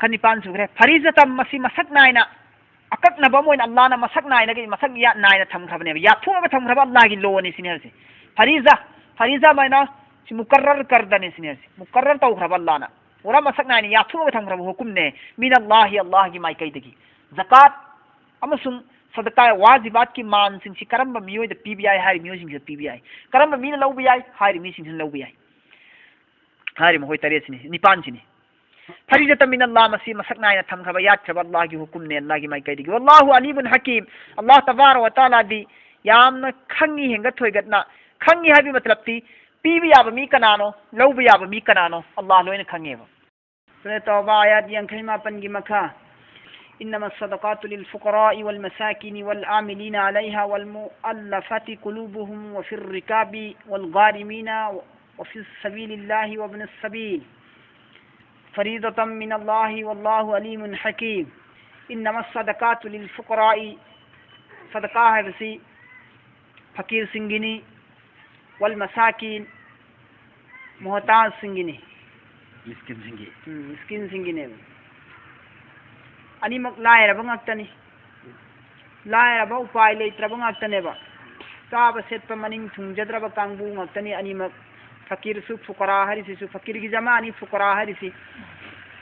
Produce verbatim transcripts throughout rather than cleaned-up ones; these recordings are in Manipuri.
ꯃꯈꯜ ꯅꯤꯄꯥꯟ ꯁꯨꯈ꯭ꯔꯦ꯫ ꯐꯔꯤꯖꯇꯝ, ꯃꯁꯤ ꯃꯁꯛ ꯅꯥꯏꯅ, ꯑꯀꯛꯅꯕ ꯑꯃ ꯑꯣꯏꯅ ꯑꯜꯂꯥꯍꯅ ꯃꯁꯛ ꯅꯥꯏꯅꯒꯤ, ꯃꯁꯛ ꯌꯥ-, ꯅꯥꯏꯅ ꯊꯝꯈ꯭ꯔꯕꯅꯦꯕ, ꯌꯥꯊꯣꯛꯑꯒ ꯊꯝꯈ꯭ꯔꯕ ꯑꯜꯂꯥꯍꯒꯤ ꯂꯣꯅꯤ ꯁꯤꯅꯤ ꯍꯥꯏꯔꯤꯁꯦ꯫ ꯐꯔꯤꯖ, ꯐꯔꯤꯖ ꯃꯥꯏꯅ ꯁꯤ ꯃꯨꯀꯔꯔ ꯀꯔꯗꯅꯤ ꯁꯤꯅꯤ ꯍꯥꯏꯔꯤꯁꯦ, ꯃꯨꯀꯔꯔ ꯇꯧꯈ꯭ꯔꯕ ꯑꯜꯂꯥꯍꯅ꯫ ꯄꯨꯔꯥ ꯃꯁꯛ ꯅꯥꯏꯅ ꯌꯥꯊꯣꯛꯑꯒ ꯊꯝꯈ꯭ꯔꯕ ꯍꯨꯀꯨꯝꯅꯦ꯫ ꯃꯤꯅ ꯑꯜꯂꯥꯍꯤ, ꯑꯜꯂꯥꯍꯒꯤ ꯃꯥꯏꯀꯩꯗꯒꯤ꯫ ꯖꯀꯥꯠ ꯑꯃꯁꯨꯡ ꯁꯗꯀꯥ ꯋꯥꯖꯤꯕꯥꯠꯀꯤ ꯃꯥꯟꯁꯤꯡꯁꯤ ꯀꯔꯝꯕ ꯃꯤꯑꯣꯏꯗ ꯄꯤꯕ ꯌꯥꯏ ꯍꯥꯏꯔꯤ ꯃꯤꯑꯣꯏꯁꯤꯡꯁꯤꯗ ꯄꯤꯕ ꯌꯥꯏ, ꯀꯔꯝꯕ ꯃꯤꯅ ꯂꯧꯕ ꯌꯥꯏ ꯍꯥꯏꯔꯤ ꯃꯤꯁꯤꯡꯁꯤꯅ ꯂꯧꯕ ꯌꯥꯏ꯫ ꯍꯥꯏꯔꯤ ꯃꯈꯣꯏ ꯇꯔꯦꯠꯁꯤꯅꯤ, ꯅꯤꯄꯥꯟꯁꯤꯅꯤ꯫ ꯐꯔꯤꯖꯇ ꯃꯤꯅ ꯑꯜꯂꯥꯍ, ꯃꯁꯤ ꯃꯁꯛ ꯅꯥꯏꯅ ꯊꯝꯈ꯭ꯔꯕ, ꯌꯥꯠꯈ꯭ꯔꯕ ꯑꯜꯂꯥꯍꯒꯤ ꯍꯨꯀꯨꯝꯅꯦ, ꯑꯜꯂꯥꯍꯒꯤ ꯃꯥꯏꯀꯩꯗꯒꯤ꯫ ꯋꯜꯂꯥꯍꯨ ꯑꯂꯤꯃꯨꯟ ꯍꯀꯤꯝ, ꯑꯜꯂꯥꯍ ꯇꯕꯥꯔ ꯋ ꯇꯥꯂꯥꯗꯤ ꯌꯥꯝꯅ ꯈꯪꯉꯤ, ꯍꯦꯟꯒꯠ ꯊꯣꯏꯒꯠꯅ ꯈꯪꯉꯤ ꯍꯥꯏꯕꯒꯤ ꯃꯇꯂꯕꯇꯤ ꯄꯤꯕ ꯌꯥꯕ ꯃꯤ ꯀꯅꯥꯅꯣ, ꯂꯧꯕ ꯌꯥꯕ ꯃꯤ ꯀꯅꯥꯅꯣ, ꯑꯜꯂꯥꯍ ꯂꯣꯏꯅ ꯈꯪꯉꯦꯕ꯫ ꯁꯨꯔꯥ ꯇꯧꯕꯥ ꯑꯥꯌꯥꯠ ꯌꯥꯡꯈꯩ ꯃꯥꯄꯟꯒꯤ ꯃꯈꯥ, إنما الصدقات للفقراء والمساكين والعاملين عليها والمؤلفة قلوبهم وفي الرقاب والغارمين وفي سبيل الله وابن السبيل فريضة من الله والله عليم حكيم. إنما الصدقات للفقراء, ꯁꯗꯀꯥ ꯍꯥꯏꯕꯁꯤ ꯐꯀꯤꯔꯁꯤꯡꯒꯤꯅꯤ, والمساكين, ꯃꯣꯍꯇꯥꯖꯁꯤꯡꯒꯤꯅꯤ꯫ ꯃꯤꯁꯀꯤꯟꯁꯤꯡꯒꯤ꯫ ꯎꯝ, ꯃꯤꯁꯀꯤꯟꯁꯤꯡꯒꯤꯅꯦꯕ꯫ ꯑꯅꯤꯃꯛ ꯂꯥꯏꯔꯕ ꯉꯥꯛꯇꯅꯤ꯫ ꯂꯥꯏꯔꯕ, ꯎꯄꯥꯏ ꯂꯩꯇ꯭ꯔꯕ ꯉꯥꯛꯇꯅꯦꯕ꯫ ꯆꯥꯕ ꯁꯦꯠꯄ ꯃꯅꯤꯡ ꯊꯨꯡꯖꯗ꯭ꯔꯕ ꯀꯥꯡꯕꯨ ꯉꯥꯛꯇꯅꯤ ꯑꯅꯤꯃꯛ꯫ ꯐꯀꯤꯔꯁꯨ, ꯐꯨꯀꯔꯥ ꯍꯥꯏꯔꯤꯁꯤꯁꯨ, ꯐꯀꯤꯔꯒꯤ ꯖꯃꯥꯅꯤ ꯐꯨꯀꯔꯥ ꯍꯥꯏꯔꯤꯁꯤ꯫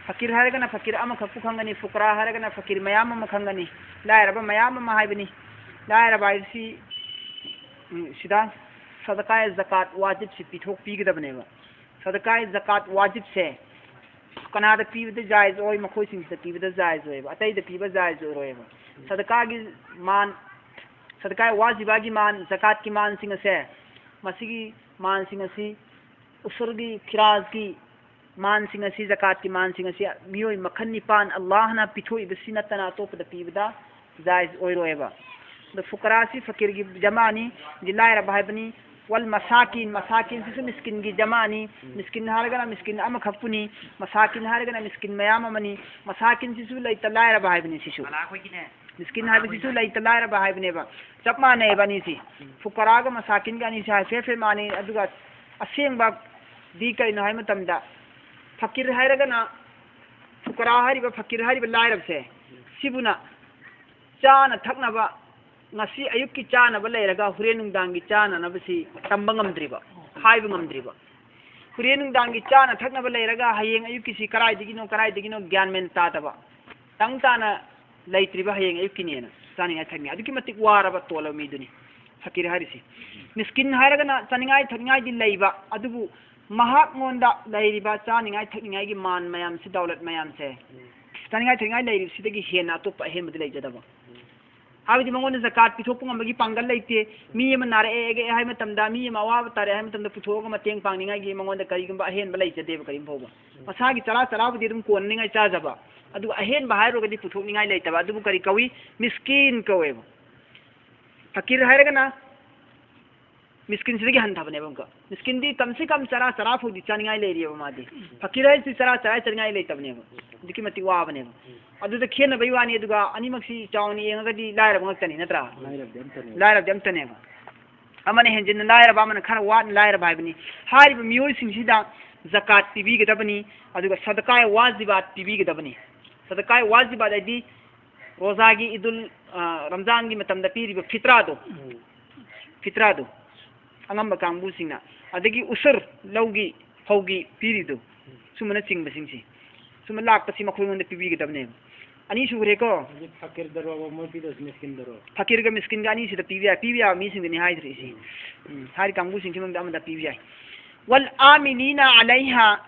ꯐꯀꯤꯔ ꯍꯥꯏꯔꯒꯅ ꯐꯀꯤꯔ ꯑꯃꯈꯛꯄꯨ ꯈꯪꯒꯅꯤ, ꯐꯨꯀꯔꯥ ꯍꯥꯏꯔꯒꯅ ꯐꯀꯤꯔ ꯃꯌꯥꯝ ꯑꯃ ꯈꯪꯒꯅꯤ, ꯂꯥꯏꯔꯕ ꯃꯌꯥꯝ ꯑꯃ ꯍꯥꯏꯕꯅꯤ꯫ ꯂꯥꯏꯔꯕ ꯍꯥꯏꯕꯁꯤ, ꯎꯝ, ꯁꯤꯗ ꯁꯗꯀꯥ ꯖꯀꯥꯠ ꯋꯥꯖꯤꯕꯁꯤ ꯄꯤꯊꯣꯛꯄꯤꯒꯗꯕꯅꯦꯕ꯫ ꯁꯗꯀꯥ ꯖꯀꯥꯠ ꯋꯥꯖꯤꯕꯁꯦ ꯀꯅꯥꯗ ꯄꯤꯕꯗ ꯖꯥꯏꯖ ꯑꯣꯏ? ꯃꯈꯣꯏꯁꯤꯡꯁꯤꯗ ꯄꯤꯕꯗ ꯖꯥꯏꯖ ꯑꯣꯏꯕ, ꯑꯇꯩꯗ ꯄꯤꯕ ꯖꯥꯏꯖ ꯑꯣꯏꯔꯣꯏꯕ꯫ ꯁꯗꯀꯥꯒꯤ ꯃꯥꯟ, ꯁꯗꯀꯥ ꯋꯥꯖꯤꯕꯥꯒꯤ ꯃꯥꯟ, ꯖꯀꯥꯠꯀꯤ ꯃꯥꯟꯁꯤꯡ ꯑꯁꯦ, ꯃꯁꯤꯒꯤ ꯃꯥꯟꯁꯤꯡ ꯑꯁꯤ ꯎꯁꯨꯔꯒꯤ, ꯈꯤꯔꯥꯖꯀꯤ ꯃꯥꯟꯁꯤꯡ ꯑꯁꯤ, ꯖꯀꯥꯠꯀꯤ ꯃꯥꯟꯁꯤꯡ ꯑꯁꯤ ꯃꯤꯑꯣꯏ ꯃꯈꯜ ꯅꯤꯄꯥꯟ ꯑꯜꯂꯥꯍꯅ ꯄꯤꯊꯣꯛꯏꯕꯁꯤ ꯅꯠꯇꯅ ꯑꯇꯣꯞꯄꯗ ꯄꯤꯕꯗ ꯖꯥꯏꯖ ꯑꯣꯏꯔꯣꯏꯕ꯫ ꯑꯗꯣ ꯐꯨꯀꯔꯥꯁꯤ ꯐꯀꯤꯔꯒꯤ ꯖꯃꯥꯅꯤ, ꯍꯥꯏꯗꯤ ꯂꯥꯏꯔꯕ ꯍꯥꯏꯕꯅꯤ꯫ ꯋꯜ ꯃꯁꯥꯀꯤꯟ, ꯃꯁꯥꯀꯤꯟꯁꯤꯁꯨ ꯃꯤꯁꯀꯤꯟꯒꯤ ꯖꯃꯥꯅꯤ꯫ ꯃꯤꯁꯀꯤꯟ ꯍꯥꯏꯔꯒꯅ ꯃꯤꯁꯀꯤꯟ ꯑꯃꯈꯛꯄꯨꯅꯤ, ꯃꯁꯥꯀꯤꯟ ꯍꯥꯏꯔꯒꯅ ꯃꯤꯁꯀꯤꯟ ꯃꯌꯥꯝ ꯑꯃꯅꯤ꯫ ꯃꯁꯥꯀꯤꯟꯁꯤꯁꯨ ꯂꯩꯇ ꯂꯥꯏꯔꯕ ꯍꯥꯏꯕꯅꯤ ꯁꯤꯁꯨ꯫ ꯃꯤꯁꯀꯤꯟ ꯍꯥꯏꯕꯁꯤꯁꯨ ꯂꯩꯇ ꯂꯥꯏꯔꯕ ꯍꯥꯏꯕꯅꯦꯕ꯫ ꯆꯞ ꯃꯥꯟꯅꯩꯑꯕ ꯑꯅꯤꯁꯤ꯫ ꯐꯨꯀꯔꯥꯒ ꯃꯁꯥꯀꯤꯟꯒ ꯑꯅꯤꯁꯤ ꯍꯥꯏꯐꯦꯠ ꯍꯥꯏꯐꯦꯠ ꯃꯥꯟꯅꯩ꯫ ꯑꯗꯨꯒ ꯑꯁꯦꯡꯕꯗꯤ ꯀꯩꯅꯣ ꯍꯥꯏꯕ ꯃꯇꯝꯗ, ꯐꯀꯤꯔ ꯍꯥꯏꯔꯒꯅ ꯐꯨꯀꯔꯥ ꯍꯥꯏꯔꯤꯕ, ꯐꯀꯤꯔ ꯍꯥꯏꯔꯤꯕ ꯂꯥꯏꯔꯕꯁꯦ, ꯁꯤꯕꯨꯅ ꯆꯥꯅ ꯊꯛꯅꯕ, ꯉꯁꯤ ꯑꯌꯨꯛꯀꯤ ꯆꯥꯅꯕ ꯂꯩꯔꯒ ꯍꯣꯔꯦꯟ ꯅꯨꯡꯗꯥꯡꯒꯤ ꯆꯥꯅꯅꯕꯁꯤ ꯇꯝꯕ ꯉꯝꯗ꯭ꯔꯤꯕ, ꯍꯥꯏꯕ ꯉꯝꯗ꯭ꯔꯤꯕ꯫ ꯍꯣꯔꯦꯟ ꯅꯨꯡꯗꯥꯡꯒꯤ ꯆꯥꯅ ꯊꯛꯅꯕ ꯂꯩꯔꯒ ꯍꯌꯦꯡ ꯑꯌꯨꯛꯀꯤꯁꯤ ꯀꯔꯥꯏꯗꯒꯤꯅꯣ, ꯀꯔꯥꯏꯗꯒꯤꯅꯣ ꯒ꯭ꯌꯥꯟ ꯃꯦꯟ ꯇꯥꯗꯕ, ꯇꯪ ꯇꯥꯅ ꯂꯩꯇ꯭ꯔꯤꯕ ꯍꯌꯦꯡ ꯑꯌꯨꯛꯀꯤꯅꯦꯅ ꯆꯥꯅꯤꯡꯉꯥꯏ ꯊꯛꯅꯤꯡꯉꯥꯏ ꯑꯗꯨꯛꯀꯤ ꯃꯇꯤꯛ ꯋꯥꯔꯕ ꯇꯣꯜꯂꯕ ꯃꯤꯗꯨꯅꯤ ꯐꯀꯤꯔ ꯍꯥꯏꯔꯤꯁꯤ꯫ ꯃꯤꯁꯀꯤꯟ ꯍꯥꯏꯔꯒꯅ ꯆꯥꯅꯤꯡꯉꯥꯏ ꯊꯛꯅꯤꯡꯉꯥꯏꯗꯤ ꯂꯩꯕ, ꯑꯗꯨꯕꯨ ꯃꯍꯥꯛꯉꯣꯟꯗ ꯂꯩꯔꯤꯕ ꯆꯥꯅꯤꯡꯉꯥꯏ ꯊꯛꯅꯤꯡꯉꯥꯏꯒꯤ ꯃꯥꯟ ꯃꯌꯥꯝꯁꯤ, ꯗꯧꯂꯠ ꯃꯌꯥꯝꯁꯦ, ꯆꯥꯅꯤꯡꯉꯥꯏ ꯊꯛꯅꯤꯡꯉꯥꯏ ꯂꯩꯔꯤꯕꯁꯤꯗꯒꯤ ꯍꯦꯟꯅ ꯑꯇꯣꯞꯄ ꯑꯍꯦꯟꯕꯗꯤ ꯂꯩꯖꯗꯕ꯫ ꯍꯥꯏꯕꯗꯤ ꯃꯉꯣꯟꯗ ꯖꯀꯥꯠ ꯄꯤꯊꯣꯛꯄ ꯉꯝꯕꯒꯤ ꯄꯥꯡꯒꯜ ꯂꯩꯇꯦ꯫ ꯃꯤ ꯑꯃ ꯅꯥꯔꯛꯑꯦ ꯍꯥꯏꯕ ꯃꯇꯝꯗ, ꯃꯤ ꯑꯃ ꯑꯋꯥꯕ ꯇꯥꯔꯦ ꯍꯥꯏꯕ ꯃꯇꯝꯗ ꯄꯨꯊꯣꯛꯑꯒ ꯃꯇꯦꯡ ꯄꯥꯡꯅꯤꯡꯉꯥꯏꯒꯤ ꯃꯉꯣꯟꯗ ꯀꯔꯤꯒꯨꯝꯕ ꯑꯍꯦꯟꯕ ꯂꯩꯖꯗꯦꯕ ꯀꯔꯤꯝ ꯐꯥꯎꯕ꯫ ꯃꯁꯥꯒꯤ ꯆꯔꯥ ꯆꯔꯥꯕꯨꯗꯤ ꯑꯗꯨꯝ ꯀꯣꯟꯅꯅꯤꯡꯉꯥꯏ ꯆꯥꯖꯕ, ꯑꯗꯨꯒ ꯑꯍꯦꯟꯕ ꯍꯥꯏꯔꯨꯔꯒꯗꯤ ꯄꯨꯊꯣꯛꯅꯤꯡꯉꯥꯏ ꯂꯩꯇꯕ꯫ ꯑꯗꯨꯕꯨ ꯀꯔꯤ ꯀꯧꯏ? ꯃꯤꯁꯀꯤꯟ ꯀꯧꯋꯦꯕ꯫ ꯐꯀꯤꯔ ꯍꯥꯏꯔꯒꯅ ꯃꯤꯁꯀꯤꯟꯁꯤꯗꯒꯤ ꯍꯟꯊꯕꯅꯦꯕ ꯑꯃꯨꯛꯀ꯫ ꯃꯤꯁꯀꯤꯟꯗꯤ ꯀꯝ ꯁꯦ ꯀꯝ ꯆꯔꯥ ꯆꯔꯥ ꯐꯥꯎꯗꯤ ꯆꯥꯅꯤꯡꯉꯥꯏ ꯂꯩꯔꯤꯑꯕ ꯃꯥꯗꯤ꯫ ꯐꯀꯤꯔ ꯍꯥꯏꯁꯤ ꯆꯔꯥ ꯆꯔꯥ ꯆꯥꯅꯤꯡꯉꯥꯏ ꯂꯩꯇꯕꯅꯦꯕ꯫ ꯑꯗꯨꯛꯀꯤ ꯃꯇꯤꯛ ꯋꯥꯕꯅꯦꯕ꯫ ꯑꯗꯨꯗ ꯈꯦꯠꯅꯕꯩ ꯋꯥꯅꯤ꯫ ꯑꯗꯨꯒ ꯑꯅꯤꯃꯛꯁꯤ ꯆꯥꯎꯅ ꯌꯦꯡꯉꯒꯗꯤ ꯂꯥꯏꯔꯕ ꯉꯥꯛꯇꯅꯤ, ꯅꯠꯇ꯭ꯔꯥ? ꯂꯥꯏꯔꯕꯗꯤ ꯑꯝꯇꯅꯦꯕ꯫ ꯂꯥꯏꯔꯕꯗꯤ ꯑꯝꯇꯅꯦꯕ꯫ ꯑꯃꯅ ꯍꯦꯟꯖꯤꯟꯅ ꯂꯥꯏꯔꯕ, ꯑꯃꯅ ꯈꯔ ꯋꯥꯠꯅ ꯂꯥꯏꯔꯕ ꯍꯥꯏꯕꯅꯤ꯫ ꯍꯥꯏꯔꯤꯕ ꯃꯤꯑꯣꯏꯁꯤꯡꯁꯤꯗ ꯖꯀꯥꯠ ꯄꯤꯕꯤꯒꯗꯕꯅꯤ, ꯑꯗꯨꯒ ꯁꯗꯀꯥꯏ ꯋꯥꯖꯤꯕꯥꯠ ꯄꯤꯕꯤꯒꯗꯕꯅꯤ꯫ ꯁꯗꯀꯥꯏ ꯋꯥꯖꯤꯕꯥꯠ ꯍꯥꯏꯗꯤ ꯔꯣꯖꯥꯒꯤ ꯏꯗꯨꯜ, ꯑ, ꯔꯝꯖꯥꯟꯒꯤ ꯃꯇꯝꯗ ꯄꯤꯔꯤꯕ ꯐꯤꯇ꯭ꯔꯥꯗꯣ, ꯎꯝ꯫ ꯐꯤꯇ꯭ꯔꯥꯗꯣ ꯑꯉꯝꯕ ꯀꯥꯡꯕꯨꯁꯤꯡꯅ, ꯑꯗꯒꯤ ꯎꯁꯨꯔ, ꯂꯧꯒꯤ, ꯐꯧꯒꯤ ꯄꯤꯔꯤꯗꯣ, ꯁꯨꯝꯕꯅꯆꯤꯡꯕꯁꯤꯡꯁꯤ, ꯁꯨꯝꯕ ꯂꯥꯛꯄꯁꯤ ꯃꯈꯣꯏꯉꯣꯟꯗ ꯄꯤꯕꯤꯒꯗꯕꯅꯦꯕ꯫ ꯑꯅꯤ ꯁꯨꯈ꯭ꯔꯦꯀꯣ? ꯍꯧꯖꯤꯛ ꯐꯀꯤꯔꯗꯔꯣꯕ ꯃꯣꯏ ꯄꯤꯗꯣꯏꯁꯤ, ꯃꯤꯁꯀꯤꯟꯗꯔꯣ? ꯐꯀꯤꯔꯒ ꯃꯤꯁꯀꯤꯟꯒ ꯑꯅꯤꯁꯤꯗ ꯄꯤꯕ ꯌꯥꯏ, ꯄꯤꯕ ꯌꯥꯕ ꯃꯤꯁꯤꯡꯗꯅꯤ ꯍꯥꯏꯗ꯭ꯔꯤꯁꯤ꯫ ꯎꯝ, ꯍꯥꯏꯔꯤ ꯀꯥꯡꯕꯨꯁꯤꯡꯁꯤ ꯃꯅꯨꯡꯗ ꯑꯃꯗ ꯄꯤꯕ ꯌꯥꯏ꯫ ꯋꯜ ꯑꯥꯃꯤꯂꯤꯅ ꯑꯂꯩꯍꯥ,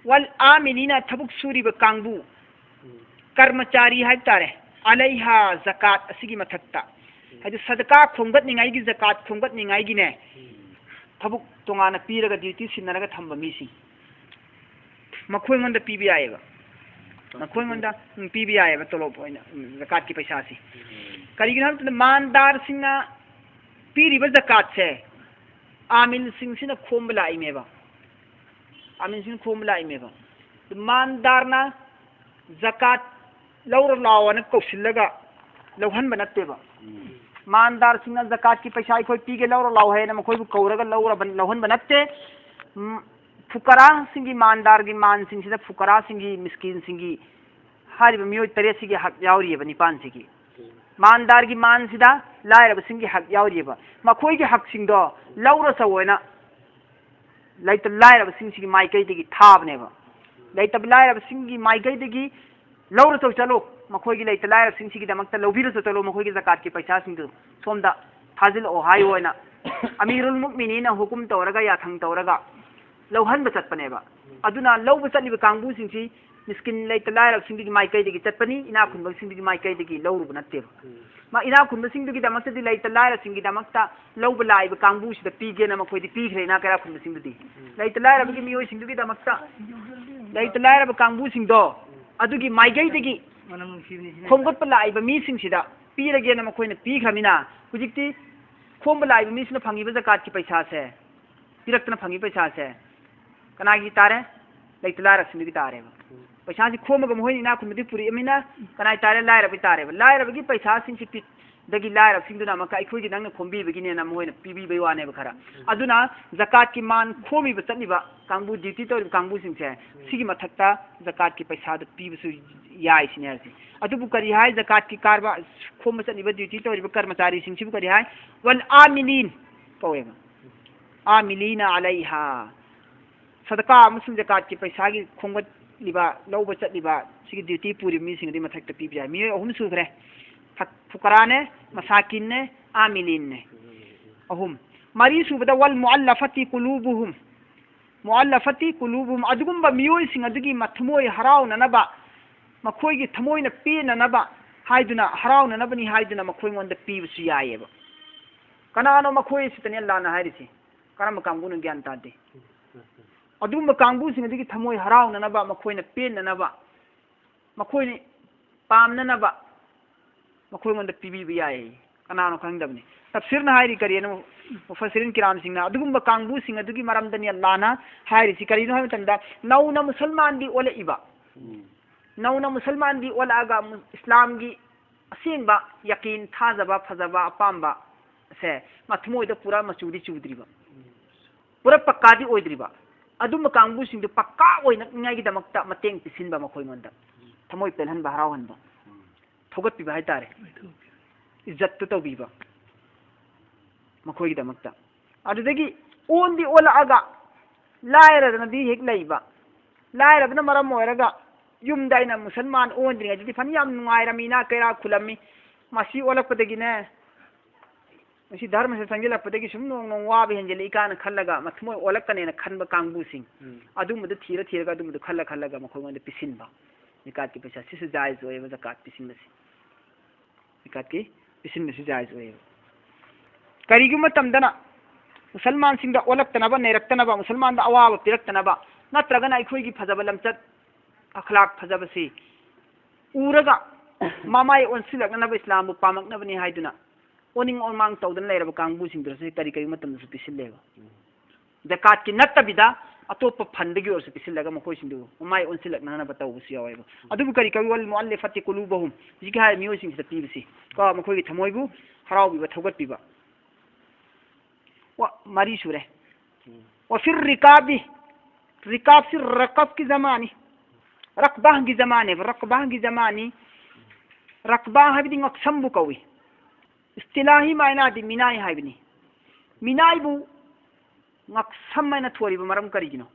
ꯋꯜ ꯑꯥꯃꯤꯂꯤꯅ ꯊꯕꯛ ꯁꯨꯔꯤꯕ ꯀꯥꯡꯕꯨ, ꯎꯝ꯫ ꯀꯔꯃꯆꯥꯔꯤ ꯍꯥꯏꯕ ꯇꯥꯔꯦ, ꯑꯂꯩꯍꯥ ꯖꯀꯥꯠ ꯑꯁꯤꯒꯤ ꯃꯊꯛꯇ, ꯎꯝ꯫ ꯍꯥꯏꯗꯤ ꯁꯗꯀꯥ ꯈꯣꯝꯒꯠꯅꯤꯡꯉꯥꯏꯒꯤ, ꯖꯀꯥꯠ ꯈꯣꯝꯒꯠꯅꯤꯡꯉꯥꯏꯒꯤꯅꯦ, ꯎꯝ꯫ ꯊꯕꯛ ꯇꯣꯉꯥꯟꯅ ꯄꯤꯔꯒ ꯗ꯭ꯌꯨꯇꯤ ꯁꯤꯟꯅꯔꯒ ꯊꯝꯕ ꯃꯤꯁꯤꯡ, ꯃꯈꯣꯏꯉꯣꯟꯗ ꯄꯤꯕ ꯌꯥꯏꯑꯕ, ꯃꯈꯣꯏꯉꯣꯟꯗ, ꯎꯝ, ꯄꯤꯕ ꯌꯥꯏꯑꯕ ꯇꯣꯂꯣꯞ ꯑꯣꯏꯅ, ꯎꯝ, ꯖꯀꯥꯠꯀꯤ ꯄꯩꯁꯥꯁꯤ꯫ ꯎꯝ꯫ ꯀꯔꯤꯒꯤꯅꯣ ꯍꯥꯏꯕ ꯃꯇꯝꯗ ꯃꯥꯟꯗꯥꯔꯁꯤꯡꯅ ꯄꯤꯔꯤꯕ ꯖꯀꯥꯠꯁꯦ ꯑꯥꯃꯤꯜꯁꯤꯡꯁꯤꯅ ꯈꯣꯝꯕ ꯂꯥꯛꯏꯅꯦꯕ꯫ ꯑꯥꯃꯤꯜꯁꯤꯡꯅ ꯈꯣꯝꯕ ꯂꯥꯛꯏꯅꯦꯕ꯫ ꯃꯥꯟꯗꯥꯔꯅ ꯖꯀꯥꯠ ꯂꯧꯔ ꯂꯥꯛꯑꯣꯅ ꯀꯧꯁꯤꯜꯂꯒ ꯂꯧꯍꯟꯕ ꯅꯠꯇꯦꯕ꯫ ꯎꯝ꯫ ꯃꯥꯟꯗꯥꯔꯁꯤꯡꯅ ꯖꯀꯥꯠꯀꯤ ꯄꯩꯁꯥ ꯑꯩꯈꯣꯏ ꯄꯤꯒꯦ ꯂꯧꯔ ꯂꯥꯛꯑꯣ ꯍꯥꯏꯅ ꯃꯈꯣꯏꯕꯨ ꯀꯧꯔꯒ ꯂꯧꯔꯕ, ꯂꯧꯍꯟꯕ ꯅꯠꯇꯦ꯫ ꯎꯝ, ꯐꯨꯀꯔꯥꯁꯤꯡꯒꯤ, ꯃꯥꯟꯗꯥꯔꯒꯤ ꯃꯥꯟꯁꯤꯡꯁꯤꯗ ꯐꯨꯀꯔꯥꯁꯤꯡꯒꯤ, ꯃꯤꯁꯀꯤꯟꯁꯤꯡꯒꯤ ꯍꯥꯏꯔꯤꯕ ꯃꯤꯑꯣꯏ ꯇꯔꯦꯠꯁꯤꯒꯤ ꯍꯛ ꯌꯥꯎꯔꯤꯑꯕ, ꯅꯤꯄꯥꯟꯁꯤꯒꯤ꯫ ꯃꯥꯟꯗꯥꯔꯒꯤ ꯃꯥꯟꯁꯤꯗ ꯂꯥꯏꯔꯕꯁꯤꯡꯒꯤ ꯍꯛ ꯌꯥꯎꯔꯤꯑꯕ꯫ ꯃꯈꯣꯏꯒꯤ ꯍꯛꯁꯤꯡꯗꯣ ꯂꯧꯔ ꯆꯧꯑꯅ ꯂꯩꯇ ꯂꯥꯏꯔꯕꯁꯤꯡꯁꯤꯒꯤ ꯃꯥꯏꯀꯩꯗꯒꯤ ꯊꯥꯕꯅꯦꯕ꯫ ꯂꯩꯇꯕ ꯂꯥꯏꯔꯕꯁꯤꯡꯒꯤ ꯃꯥꯏꯀꯩꯗꯒꯤ ꯂꯧꯔ ꯆꯧ ꯆꯠꯂꯨ, ꯃꯈꯣꯏꯒꯤ ꯂꯩꯇ ꯂꯥꯏꯔꯕꯁꯤꯡꯁꯤꯒꯤꯗꯃꯛꯇ ꯂꯧꯕꯤꯔ ꯆꯧ ꯆꯠꯂꯨ, ꯃꯈꯣꯏꯒꯤ ꯖꯀꯥꯠꯀꯤ ꯄꯩꯁꯥꯁꯤꯡꯗꯨ ꯁꯣꯝꯗ ꯊꯥꯖꯤꯜꯂꯛꯑꯣ ꯍꯥꯏꯌꯣꯅ ꯑꯃꯤꯔꯨꯜ ꯃꯨꯛꯃꯤꯅꯤꯅ ꯍꯨꯀꯨꯝ ꯇꯧꯔꯒ, ꯌꯥꯊꯪ ꯇꯧꯔꯒ ꯂꯧꯍꯟꯕ ꯆꯠꯄꯅꯦꯕ꯫ ꯑꯗꯨꯅ ꯂꯧꯕ ꯆꯠꯂꯤꯕ ꯀꯥꯡꯕꯨꯁꯤꯡꯁꯤ ꯃꯤꯁꯀꯤꯟ, ꯂꯩꯇ ꯂꯥꯏꯔꯕꯁꯤꯡꯗꯨꯒꯤ ꯃꯥꯏꯀꯩꯗꯒꯤ ꯆꯠꯄꯅꯤ, ꯏꯅꯥꯛ ꯈꯨꯟꯕꯁꯤꯡꯗꯨꯒꯤ ꯃꯥꯏꯀꯩꯗꯒꯤ ꯂꯧꯔꯨꯕ ꯅꯠꯇꯦꯕ꯫ ꯃꯥ ꯏꯅꯥꯛ ꯈꯨꯟꯕꯁꯤꯡꯗꯨꯒꯤꯗꯃꯛꯇꯗꯤ, ꯂꯩꯇ ꯂꯥꯏꯔꯁꯤꯡꯒꯤꯗꯃꯛꯇ ꯂꯧꯕ ꯂꯥꯛꯏꯕ ꯀꯥꯡꯕꯨꯁꯤꯗ ꯄꯤꯒꯦꯅ ꯃꯈꯣꯏꯗꯤ ꯄꯤꯈ꯭ꯔꯦ, ꯏꯅꯥꯛ ꯀꯩꯔꯥꯛ ꯈꯨꯟꯕꯁꯤꯡꯗꯨꯗꯤ꯫ ꯂꯩꯇ ꯂꯥꯏꯔꯕꯒꯤ ꯃꯤꯑꯣꯏꯁꯤꯡꯗꯨꯒꯤꯗꯃꯛꯇ, ꯂꯩꯇ ꯂꯥꯏꯔꯕ ꯀꯥꯡꯕꯨꯁꯤꯡꯗꯣ ꯑꯗꯨꯒꯤ ꯃꯥꯏꯀꯩꯗꯒꯤ ꯈꯣꯝꯒꯠꯄ ꯂꯥꯛꯏꯕ ꯃꯤꯁꯤꯡꯁꯤꯗ ꯄꯤꯔꯒꯦꯅ ꯃꯈꯣꯏꯅ ꯄꯤꯈ꯭ꯔꯃꯤꯅ, ꯍꯧꯖꯤꯛꯇꯤ ꯈꯣꯝꯕ ꯂꯥꯛꯏꯕ ꯃꯤꯁꯤꯅ ꯐꯪꯉꯤꯕ ꯖꯀꯥꯠꯀꯤ ꯄꯩꯁꯥꯁꯦ, ꯄꯤꯔꯛꯇꯅ ꯐꯪꯉꯤꯕ ꯄꯩꯁꯥꯁꯦ ꯀꯅꯥꯒꯤ ꯇꯥꯔꯦ? ꯂꯩꯇ ꯂꯥꯏꯔꯕꯁꯤꯡꯗꯨꯒꯤ ꯇꯥꯔꯦꯕ꯫ ꯄꯩꯁꯥꯁꯤ ꯈꯣꯝꯃꯒ ꯃꯈꯣꯏꯅ ꯏꯅꯥꯛ ꯈꯨꯟꯕꯗꯤ ꯄꯨꯔꯛꯑꯃꯤꯅ ꯀꯅꯥꯏ ꯇꯥꯔꯦ? ꯂꯥꯏꯔꯕꯒꯤ ꯇꯥꯔꯦꯕ꯫ ꯂꯥꯏꯔꯕꯒꯤ ꯄꯩꯁꯥꯁꯤꯡꯁꯤ ꯄꯤ-, ꯗꯒꯤ ꯂꯥꯏꯔꯕꯁꯤꯡꯗꯨꯅ ꯑꯃꯨꯛꯀ ꯑꯩꯈꯣꯏꯒꯤ ꯅꯪꯅ ꯈꯣꯝꯕꯤꯕꯒꯤꯅꯦꯅ ꯃꯈꯣꯏꯅ ꯄꯤꯕꯤꯕꯩ ꯋꯥꯅꯦꯕ ꯈꯔ꯫ ꯑꯗꯨꯅ ꯖꯀꯥꯠꯀꯤ ꯃꯥꯟ ꯈꯣꯝꯃꯤꯕ ꯆꯠꯂꯤꯕ ꯀꯥꯡꯕꯨ, ꯗ꯭ꯌꯨꯇꯤ ꯇꯧꯔꯤꯕ ꯀꯥꯡꯕꯨꯁꯤꯡꯁꯦ ꯁꯤꯒꯤ ꯃꯊꯛꯇ ꯖꯀꯥꯠꯀꯤ ꯄꯩꯁꯥꯗꯨ ꯄꯤꯕꯁꯨ ꯌꯥꯏ ꯁꯤꯅꯦ ꯍꯥꯏꯁꯦ꯫ ꯑꯗꯨꯕꯨ ꯀꯔꯤ ꯍꯥꯏ? ꯖꯀꯥꯠꯀꯤ ꯀꯥꯔꯕꯥꯔ ꯈꯣꯝꯕ ꯆꯠꯂꯤꯕ, ꯗ꯭ꯌꯨꯇꯤ ꯇꯧꯔꯤꯕ ꯀꯔꯃꯆꯥꯔꯤꯁꯤꯡꯁꯤꯕꯨ ꯀꯔꯤ ꯍꯥꯏ? ꯋꯜ ꯑꯥꯃꯤꯂꯤꯟ ꯀꯧꯋꯦꯕ꯫ ꯑꯥꯃꯤꯂꯤꯅ ꯑꯂꯩꯍꯥ꯫ ꯁꯗꯀꯥ ꯑꯃꯁꯨꯡ ꯖꯀꯥꯠꯀꯤ ꯄꯩꯁꯥꯒꯤ ꯈꯣꯝꯒꯠꯂꯤꯕ, ꯂꯧꯕ ꯆꯠꯂꯤꯕ, ꯁꯤꯒꯤ ꯗ꯭ꯌꯨꯇꯤ ꯄꯨꯔꯤꯕ ꯃꯤꯁꯤꯡ ꯑꯗꯨꯒꯤ ꯃꯊꯛꯇ ꯄꯤꯕ ꯌꯥꯏ꯫ ꯃꯤꯑꯣꯏ ꯑꯍꯨꯝ ꯁꯨꯈ꯭ꯔꯦ꯫ ꯐ-, ꯐꯨꯀꯔꯥꯅꯦ, ꯃꯁꯥꯀꯤꯟꯅꯦ, ꯑꯥꯃꯤꯂꯤꯟꯅꯦ꯫ ꯑꯍꯨꯝ꯫ ꯃꯔꯤ ꯁꯨꯕꯗ, ꯋꯜ ꯃꯨꯑꯜꯂꯐꯇꯤ ꯀꯨꯂꯨꯕꯨꯍꯨꯝ꯫ ꯃꯨꯑꯜꯂꯐꯇꯤ ꯀꯨꯂꯨꯕꯨꯍꯨꯝ, ꯑꯗꯨꯒꯨꯝꯕ ꯃꯤꯑꯣꯏꯁꯤꯡ ꯑꯗꯨꯒꯤ ꯃꯊꯃꯣꯏ ꯍꯔꯥꯎꯅꯅꯕ, ꯃꯈꯣꯏꯒꯤ ꯊꯃꯣꯏꯅ ꯄꯦꯟꯅꯅꯕ ꯍꯥꯏꯗꯨꯅ, ꯍꯔꯥꯎꯅꯅꯕꯅꯤ ꯍꯥꯏꯗꯨꯅ ꯃꯈꯣꯏꯉꯣꯟꯗ ꯄꯤꯕꯁꯨ ꯌꯥꯏꯑꯕ꯫ ꯀꯅꯥꯅꯣ ꯃꯈꯣꯏ ꯑꯁꯤꯗꯅꯦ ꯑꯜꯂꯥꯅ ꯍꯥꯏꯔꯤꯁꯤ? ꯀꯔꯝꯕ ꯀꯥꯡꯕꯨꯅꯣ ꯒ꯭ꯌꯥꯟ ꯇꯥꯗꯦ꯫ ꯑꯗꯨꯒꯨꯝꯕ ꯀꯥꯡꯕꯨꯁꯤꯡ ꯑꯗꯨꯒꯤ ꯊꯃꯣꯏ ꯍꯔꯥꯎꯅꯅꯕ, ꯃꯈꯣꯏꯅ ꯄꯦꯟꯅꯅꯕ, ꯃꯈꯣꯏꯅ ꯄꯥꯝꯅꯅꯕ ꯃꯈꯣꯏꯉꯣꯟꯗ ꯄꯤꯕꯤꯕ ꯌꯥꯏ꯫ ꯀꯅꯥꯅꯣ ꯈꯪꯗꯕꯅꯤ꯫ ꯇꯐꯁꯤꯔꯅ ꯍꯥꯏꯔꯤ ꯀꯔꯤꯅꯣ? ꯃꯨꯐꯁꯤꯔꯤꯟ ꯀꯤꯔꯥꯝꯁꯤꯡꯅ ꯑꯗꯨꯒꯨꯝꯕ ꯀꯥꯡꯕꯨꯁꯤꯡ ꯑꯗꯨꯒꯤ ꯃꯔꯝꯗꯅꯤ ꯑꯜꯂꯥꯅ ꯍꯥꯏꯔꯤꯁꯤ꯫ ꯀꯔꯤꯅꯣ ꯍꯥꯏꯕ ꯃꯇꯝꯗ, ꯅꯧꯅ ꯃꯨꯁꯜꯃꯥꯟꯗꯤ ꯑꯣꯜꯂꯛꯏꯕ, ꯅꯧꯅ ꯃꯨꯁꯜꯃꯥꯟꯗꯤ ꯑꯣꯜꯂꯛꯑꯒ ꯃꯨ-, ꯏꯁꯂꯥꯝꯒꯤ ꯑꯁꯦꯡꯕ ꯌꯀꯤꯟ, ꯊꯥꯖꯕ, ꯐꯖꯕ, ꯑꯄꯥꯝꯕ ꯁꯦ ꯃꯊꯃꯣꯏꯗ ꯄꯨꯔꯥ ꯃꯆꯨꯗꯤ ꯆꯨꯗ꯭ꯔꯤꯕ, ꯄꯨꯔꯥ ꯄꯛꯀꯥꯗꯤ ꯑꯣꯏꯗ꯭ꯔꯤꯕ꯫ ꯑꯗꯨꯝꯕ ꯀꯥꯡꯕꯨꯁꯤꯡꯗꯨ ꯄꯛꯀꯥ ꯑꯣꯏꯅꯉꯥꯏꯒꯤꯗꯃꯛꯇ ꯃꯇꯦꯡ ꯄꯤꯁꯤꯟꯕ ꯃꯈꯣꯏꯉꯣꯟꯗ꯫ ꯊꯃꯣꯏ ꯄꯦꯜꯍꯟꯕ, ꯍꯔꯥꯎꯍꯟꯕ, ꯊꯧꯒꯠꯄꯤꯕ ꯍꯥꯏꯇꯥꯔꯦ꯫ ꯏꯖꯠꯇꯨ ꯇꯧꯕꯤꯕ ꯃꯈꯣꯏꯒꯤꯗꯃꯛꯇ꯫ ꯑꯗꯨꯗꯒꯤ ꯑꯣꯟꯗꯤ ꯑꯣꯜꯂꯛꯑꯒ ꯂꯥꯏꯔꯗꯅꯗꯤ ꯍꯦꯛ ꯂꯩꯕ꯫ ꯂꯥꯏꯔꯕꯅ ꯃꯔꯝ ꯑꯣꯏꯔꯒ ꯌꯨꯝꯗ ꯑꯩꯅ ꯃꯨꯁꯜꯃꯥꯟ ꯑꯣꯟꯗ꯭ꯔꯤꯉꯩꯗꯗꯤ ꯐꯅ ꯌꯥꯝ ꯅꯨꯡꯉꯥꯏꯔꯝꯃꯤ, ꯏꯅꯥꯛ ꯀꯩꯔꯥꯛ ꯈꯨꯜꯂꯝꯃꯤ꯫ ꯃꯁꯤ ꯑꯣꯜꯂꯛꯄꯗꯒꯤꯅꯦ, ꯃꯁꯤ ꯙꯔꯃꯁꯦ ꯆꯪꯁꯤꯜꯂꯛꯄꯗꯒꯤ ꯁꯨꯝ ꯅꯣꯡ ꯅꯣꯡ ꯋꯥꯕ ꯍꯦꯟꯖꯤꯜꯂꯛꯏ ꯀꯥꯏꯅ ꯈꯜꯂꯒ ꯃꯊꯃꯣꯏ ꯑꯣꯜꯂꯛꯀꯅꯦꯅ ꯈꯟꯕ ꯀꯥꯡꯕꯨꯁꯤꯡ, ꯎꯝ꯫ ꯑꯗꯨꯝꯕꯗꯨ ꯊꯤꯔ ꯊꯤꯔꯒ ꯑꯗꯨꯝꯕꯗꯨ ꯈꯜꯂ ꯈꯜꯂꯒ ꯃꯈꯣꯏꯉꯣꯟꯗ ꯄꯤꯁꯤꯟꯕ꯫ ꯖꯀꯥꯠꯀꯤ ꯄꯩꯁꯥ ꯁꯤꯁꯨ ꯖꯥꯏꯖ ꯑꯣꯏꯌꯦꯕ, ꯖꯀꯥꯠ ꯄꯤꯁꯤꯟꯕꯁꯤ꯫ ꯖꯀꯥꯠꯀꯤ ꯄꯤꯁꯤꯟꯕꯁꯤ ꯖꯥꯏꯖ ꯑꯣꯏꯌꯦꯕ꯫ ꯀꯔꯤꯒꯨꯝꯕ ꯃꯇꯝꯗꯅ ꯃꯨꯁꯜꯃꯥꯟꯁꯤꯡꯗ ꯑꯣꯜꯂꯛꯇꯅꯕ, ꯅꯩꯔꯛꯇꯅꯕ, ꯃꯨꯁꯜꯃꯥꯟꯗ ꯑꯋꯥꯕ ꯄꯤꯔꯛꯇꯅꯕ, ꯅꯠꯇ꯭ꯔꯒꯅ ꯑꯩꯈꯣꯏꯒꯤ ꯐꯖꯕ ꯂꯝꯆꯠ ꯑꯈ꯭ꯂꯥꯛ ꯐꯖꯕꯁꯤ ꯎꯔꯒ ꯃꯃꯥꯏ ꯑꯣꯟꯁꯤꯜꯂꯛꯅꯅꯕ, ꯏꯁꯂꯥꯝꯕꯨ ꯄꯥꯝꯃꯛꯅꯕꯅꯤ ꯍꯥꯏꯗꯨꯅ ꯑꯣꯅꯤꯡ ꯑꯣꯟꯃꯥꯡ ꯇꯧꯗꯅ ꯂꯩꯔꯕ ꯀꯥꯡꯕꯨꯁꯤꯡꯗꯨꯗꯁꯨ ꯀꯔꯤ ꯀꯔꯤ ꯃꯇꯝꯗꯁꯨ ꯄꯤꯁꯤꯜꯂꯦꯕ꯫ ꯖꯀꯥꯠꯀꯤ ꯅꯠꯇꯕꯤꯗ ꯑꯇꯣꯞꯄ ꯐꯟꯗꯒꯤ ꯑꯣꯏꯔꯁꯨ ꯄꯤꯁꯤꯜꯂꯒ ꯃꯈꯣꯏꯁꯤꯡꯗꯨ ꯃꯃꯥꯏ ꯑꯣꯟꯁꯤꯜꯂꯛꯅꯅꯕ ꯇꯧꯕꯁꯨ ꯌꯥꯎꯋꯦꯕ꯫ ꯑꯗꯨꯕꯨ ꯀꯔꯤ ꯀꯧꯏ? ꯋꯜ ꯃꯨꯑꯜꯂꯤꯐꯥꯇꯤ ꯀꯨꯂꯨꯕꯍꯨꯝ꯫ ꯍꯧꯖꯤꯛꯀꯤ ꯍꯥꯏꯔꯤꯕ ꯃꯤꯑꯣꯏꯁꯤꯡꯁꯤꯗ ꯄꯤꯕꯁꯤ ꯀꯣ, ꯃꯈꯣꯏꯒꯤ ꯊꯃꯣꯏꯕꯨ ꯍꯔꯥꯎꯕꯤꯕ, ꯊꯧꯒꯠꯄꯤꯕ꯫ ꯋꯥ, ꯃꯔꯤ ꯁꯨꯔꯦ꯫ ꯎꯝ꯫ ꯋꯐꯤꯔ ꯔꯤꯀꯥꯕꯤ꯫ ꯔꯤꯀꯥꯕꯁꯤ ꯔꯀꯕꯀꯤ ꯖꯃꯥꯅꯤ꯫ ꯔꯛꯕꯥꯍꯒꯤ ꯖꯃꯥꯅꯦꯕ, ꯔꯛꯕꯥꯍꯒꯤ ꯖꯃꯥꯅꯤ꯫ ꯔꯛꯕꯥ ꯍꯥꯏꯕꯗꯤ ꯉꯛꯁꯝꯕꯨ ꯀꯧꯏ꯫ ꯏꯁꯇꯤꯂꯥꯍꯤ ꯃꯥꯏꯅꯥꯗꯤ ꯃꯤꯅꯥꯏ ꯍꯥꯏꯕꯅꯤ꯫ ꯃꯤꯅꯥꯏꯕꯨ ꯉꯛꯁꯝ ꯍꯥꯏꯅ ꯊꯣꯜꯂꯤꯕ ꯃꯔꯝ ꯀꯔꯤꯒꯤꯅꯣ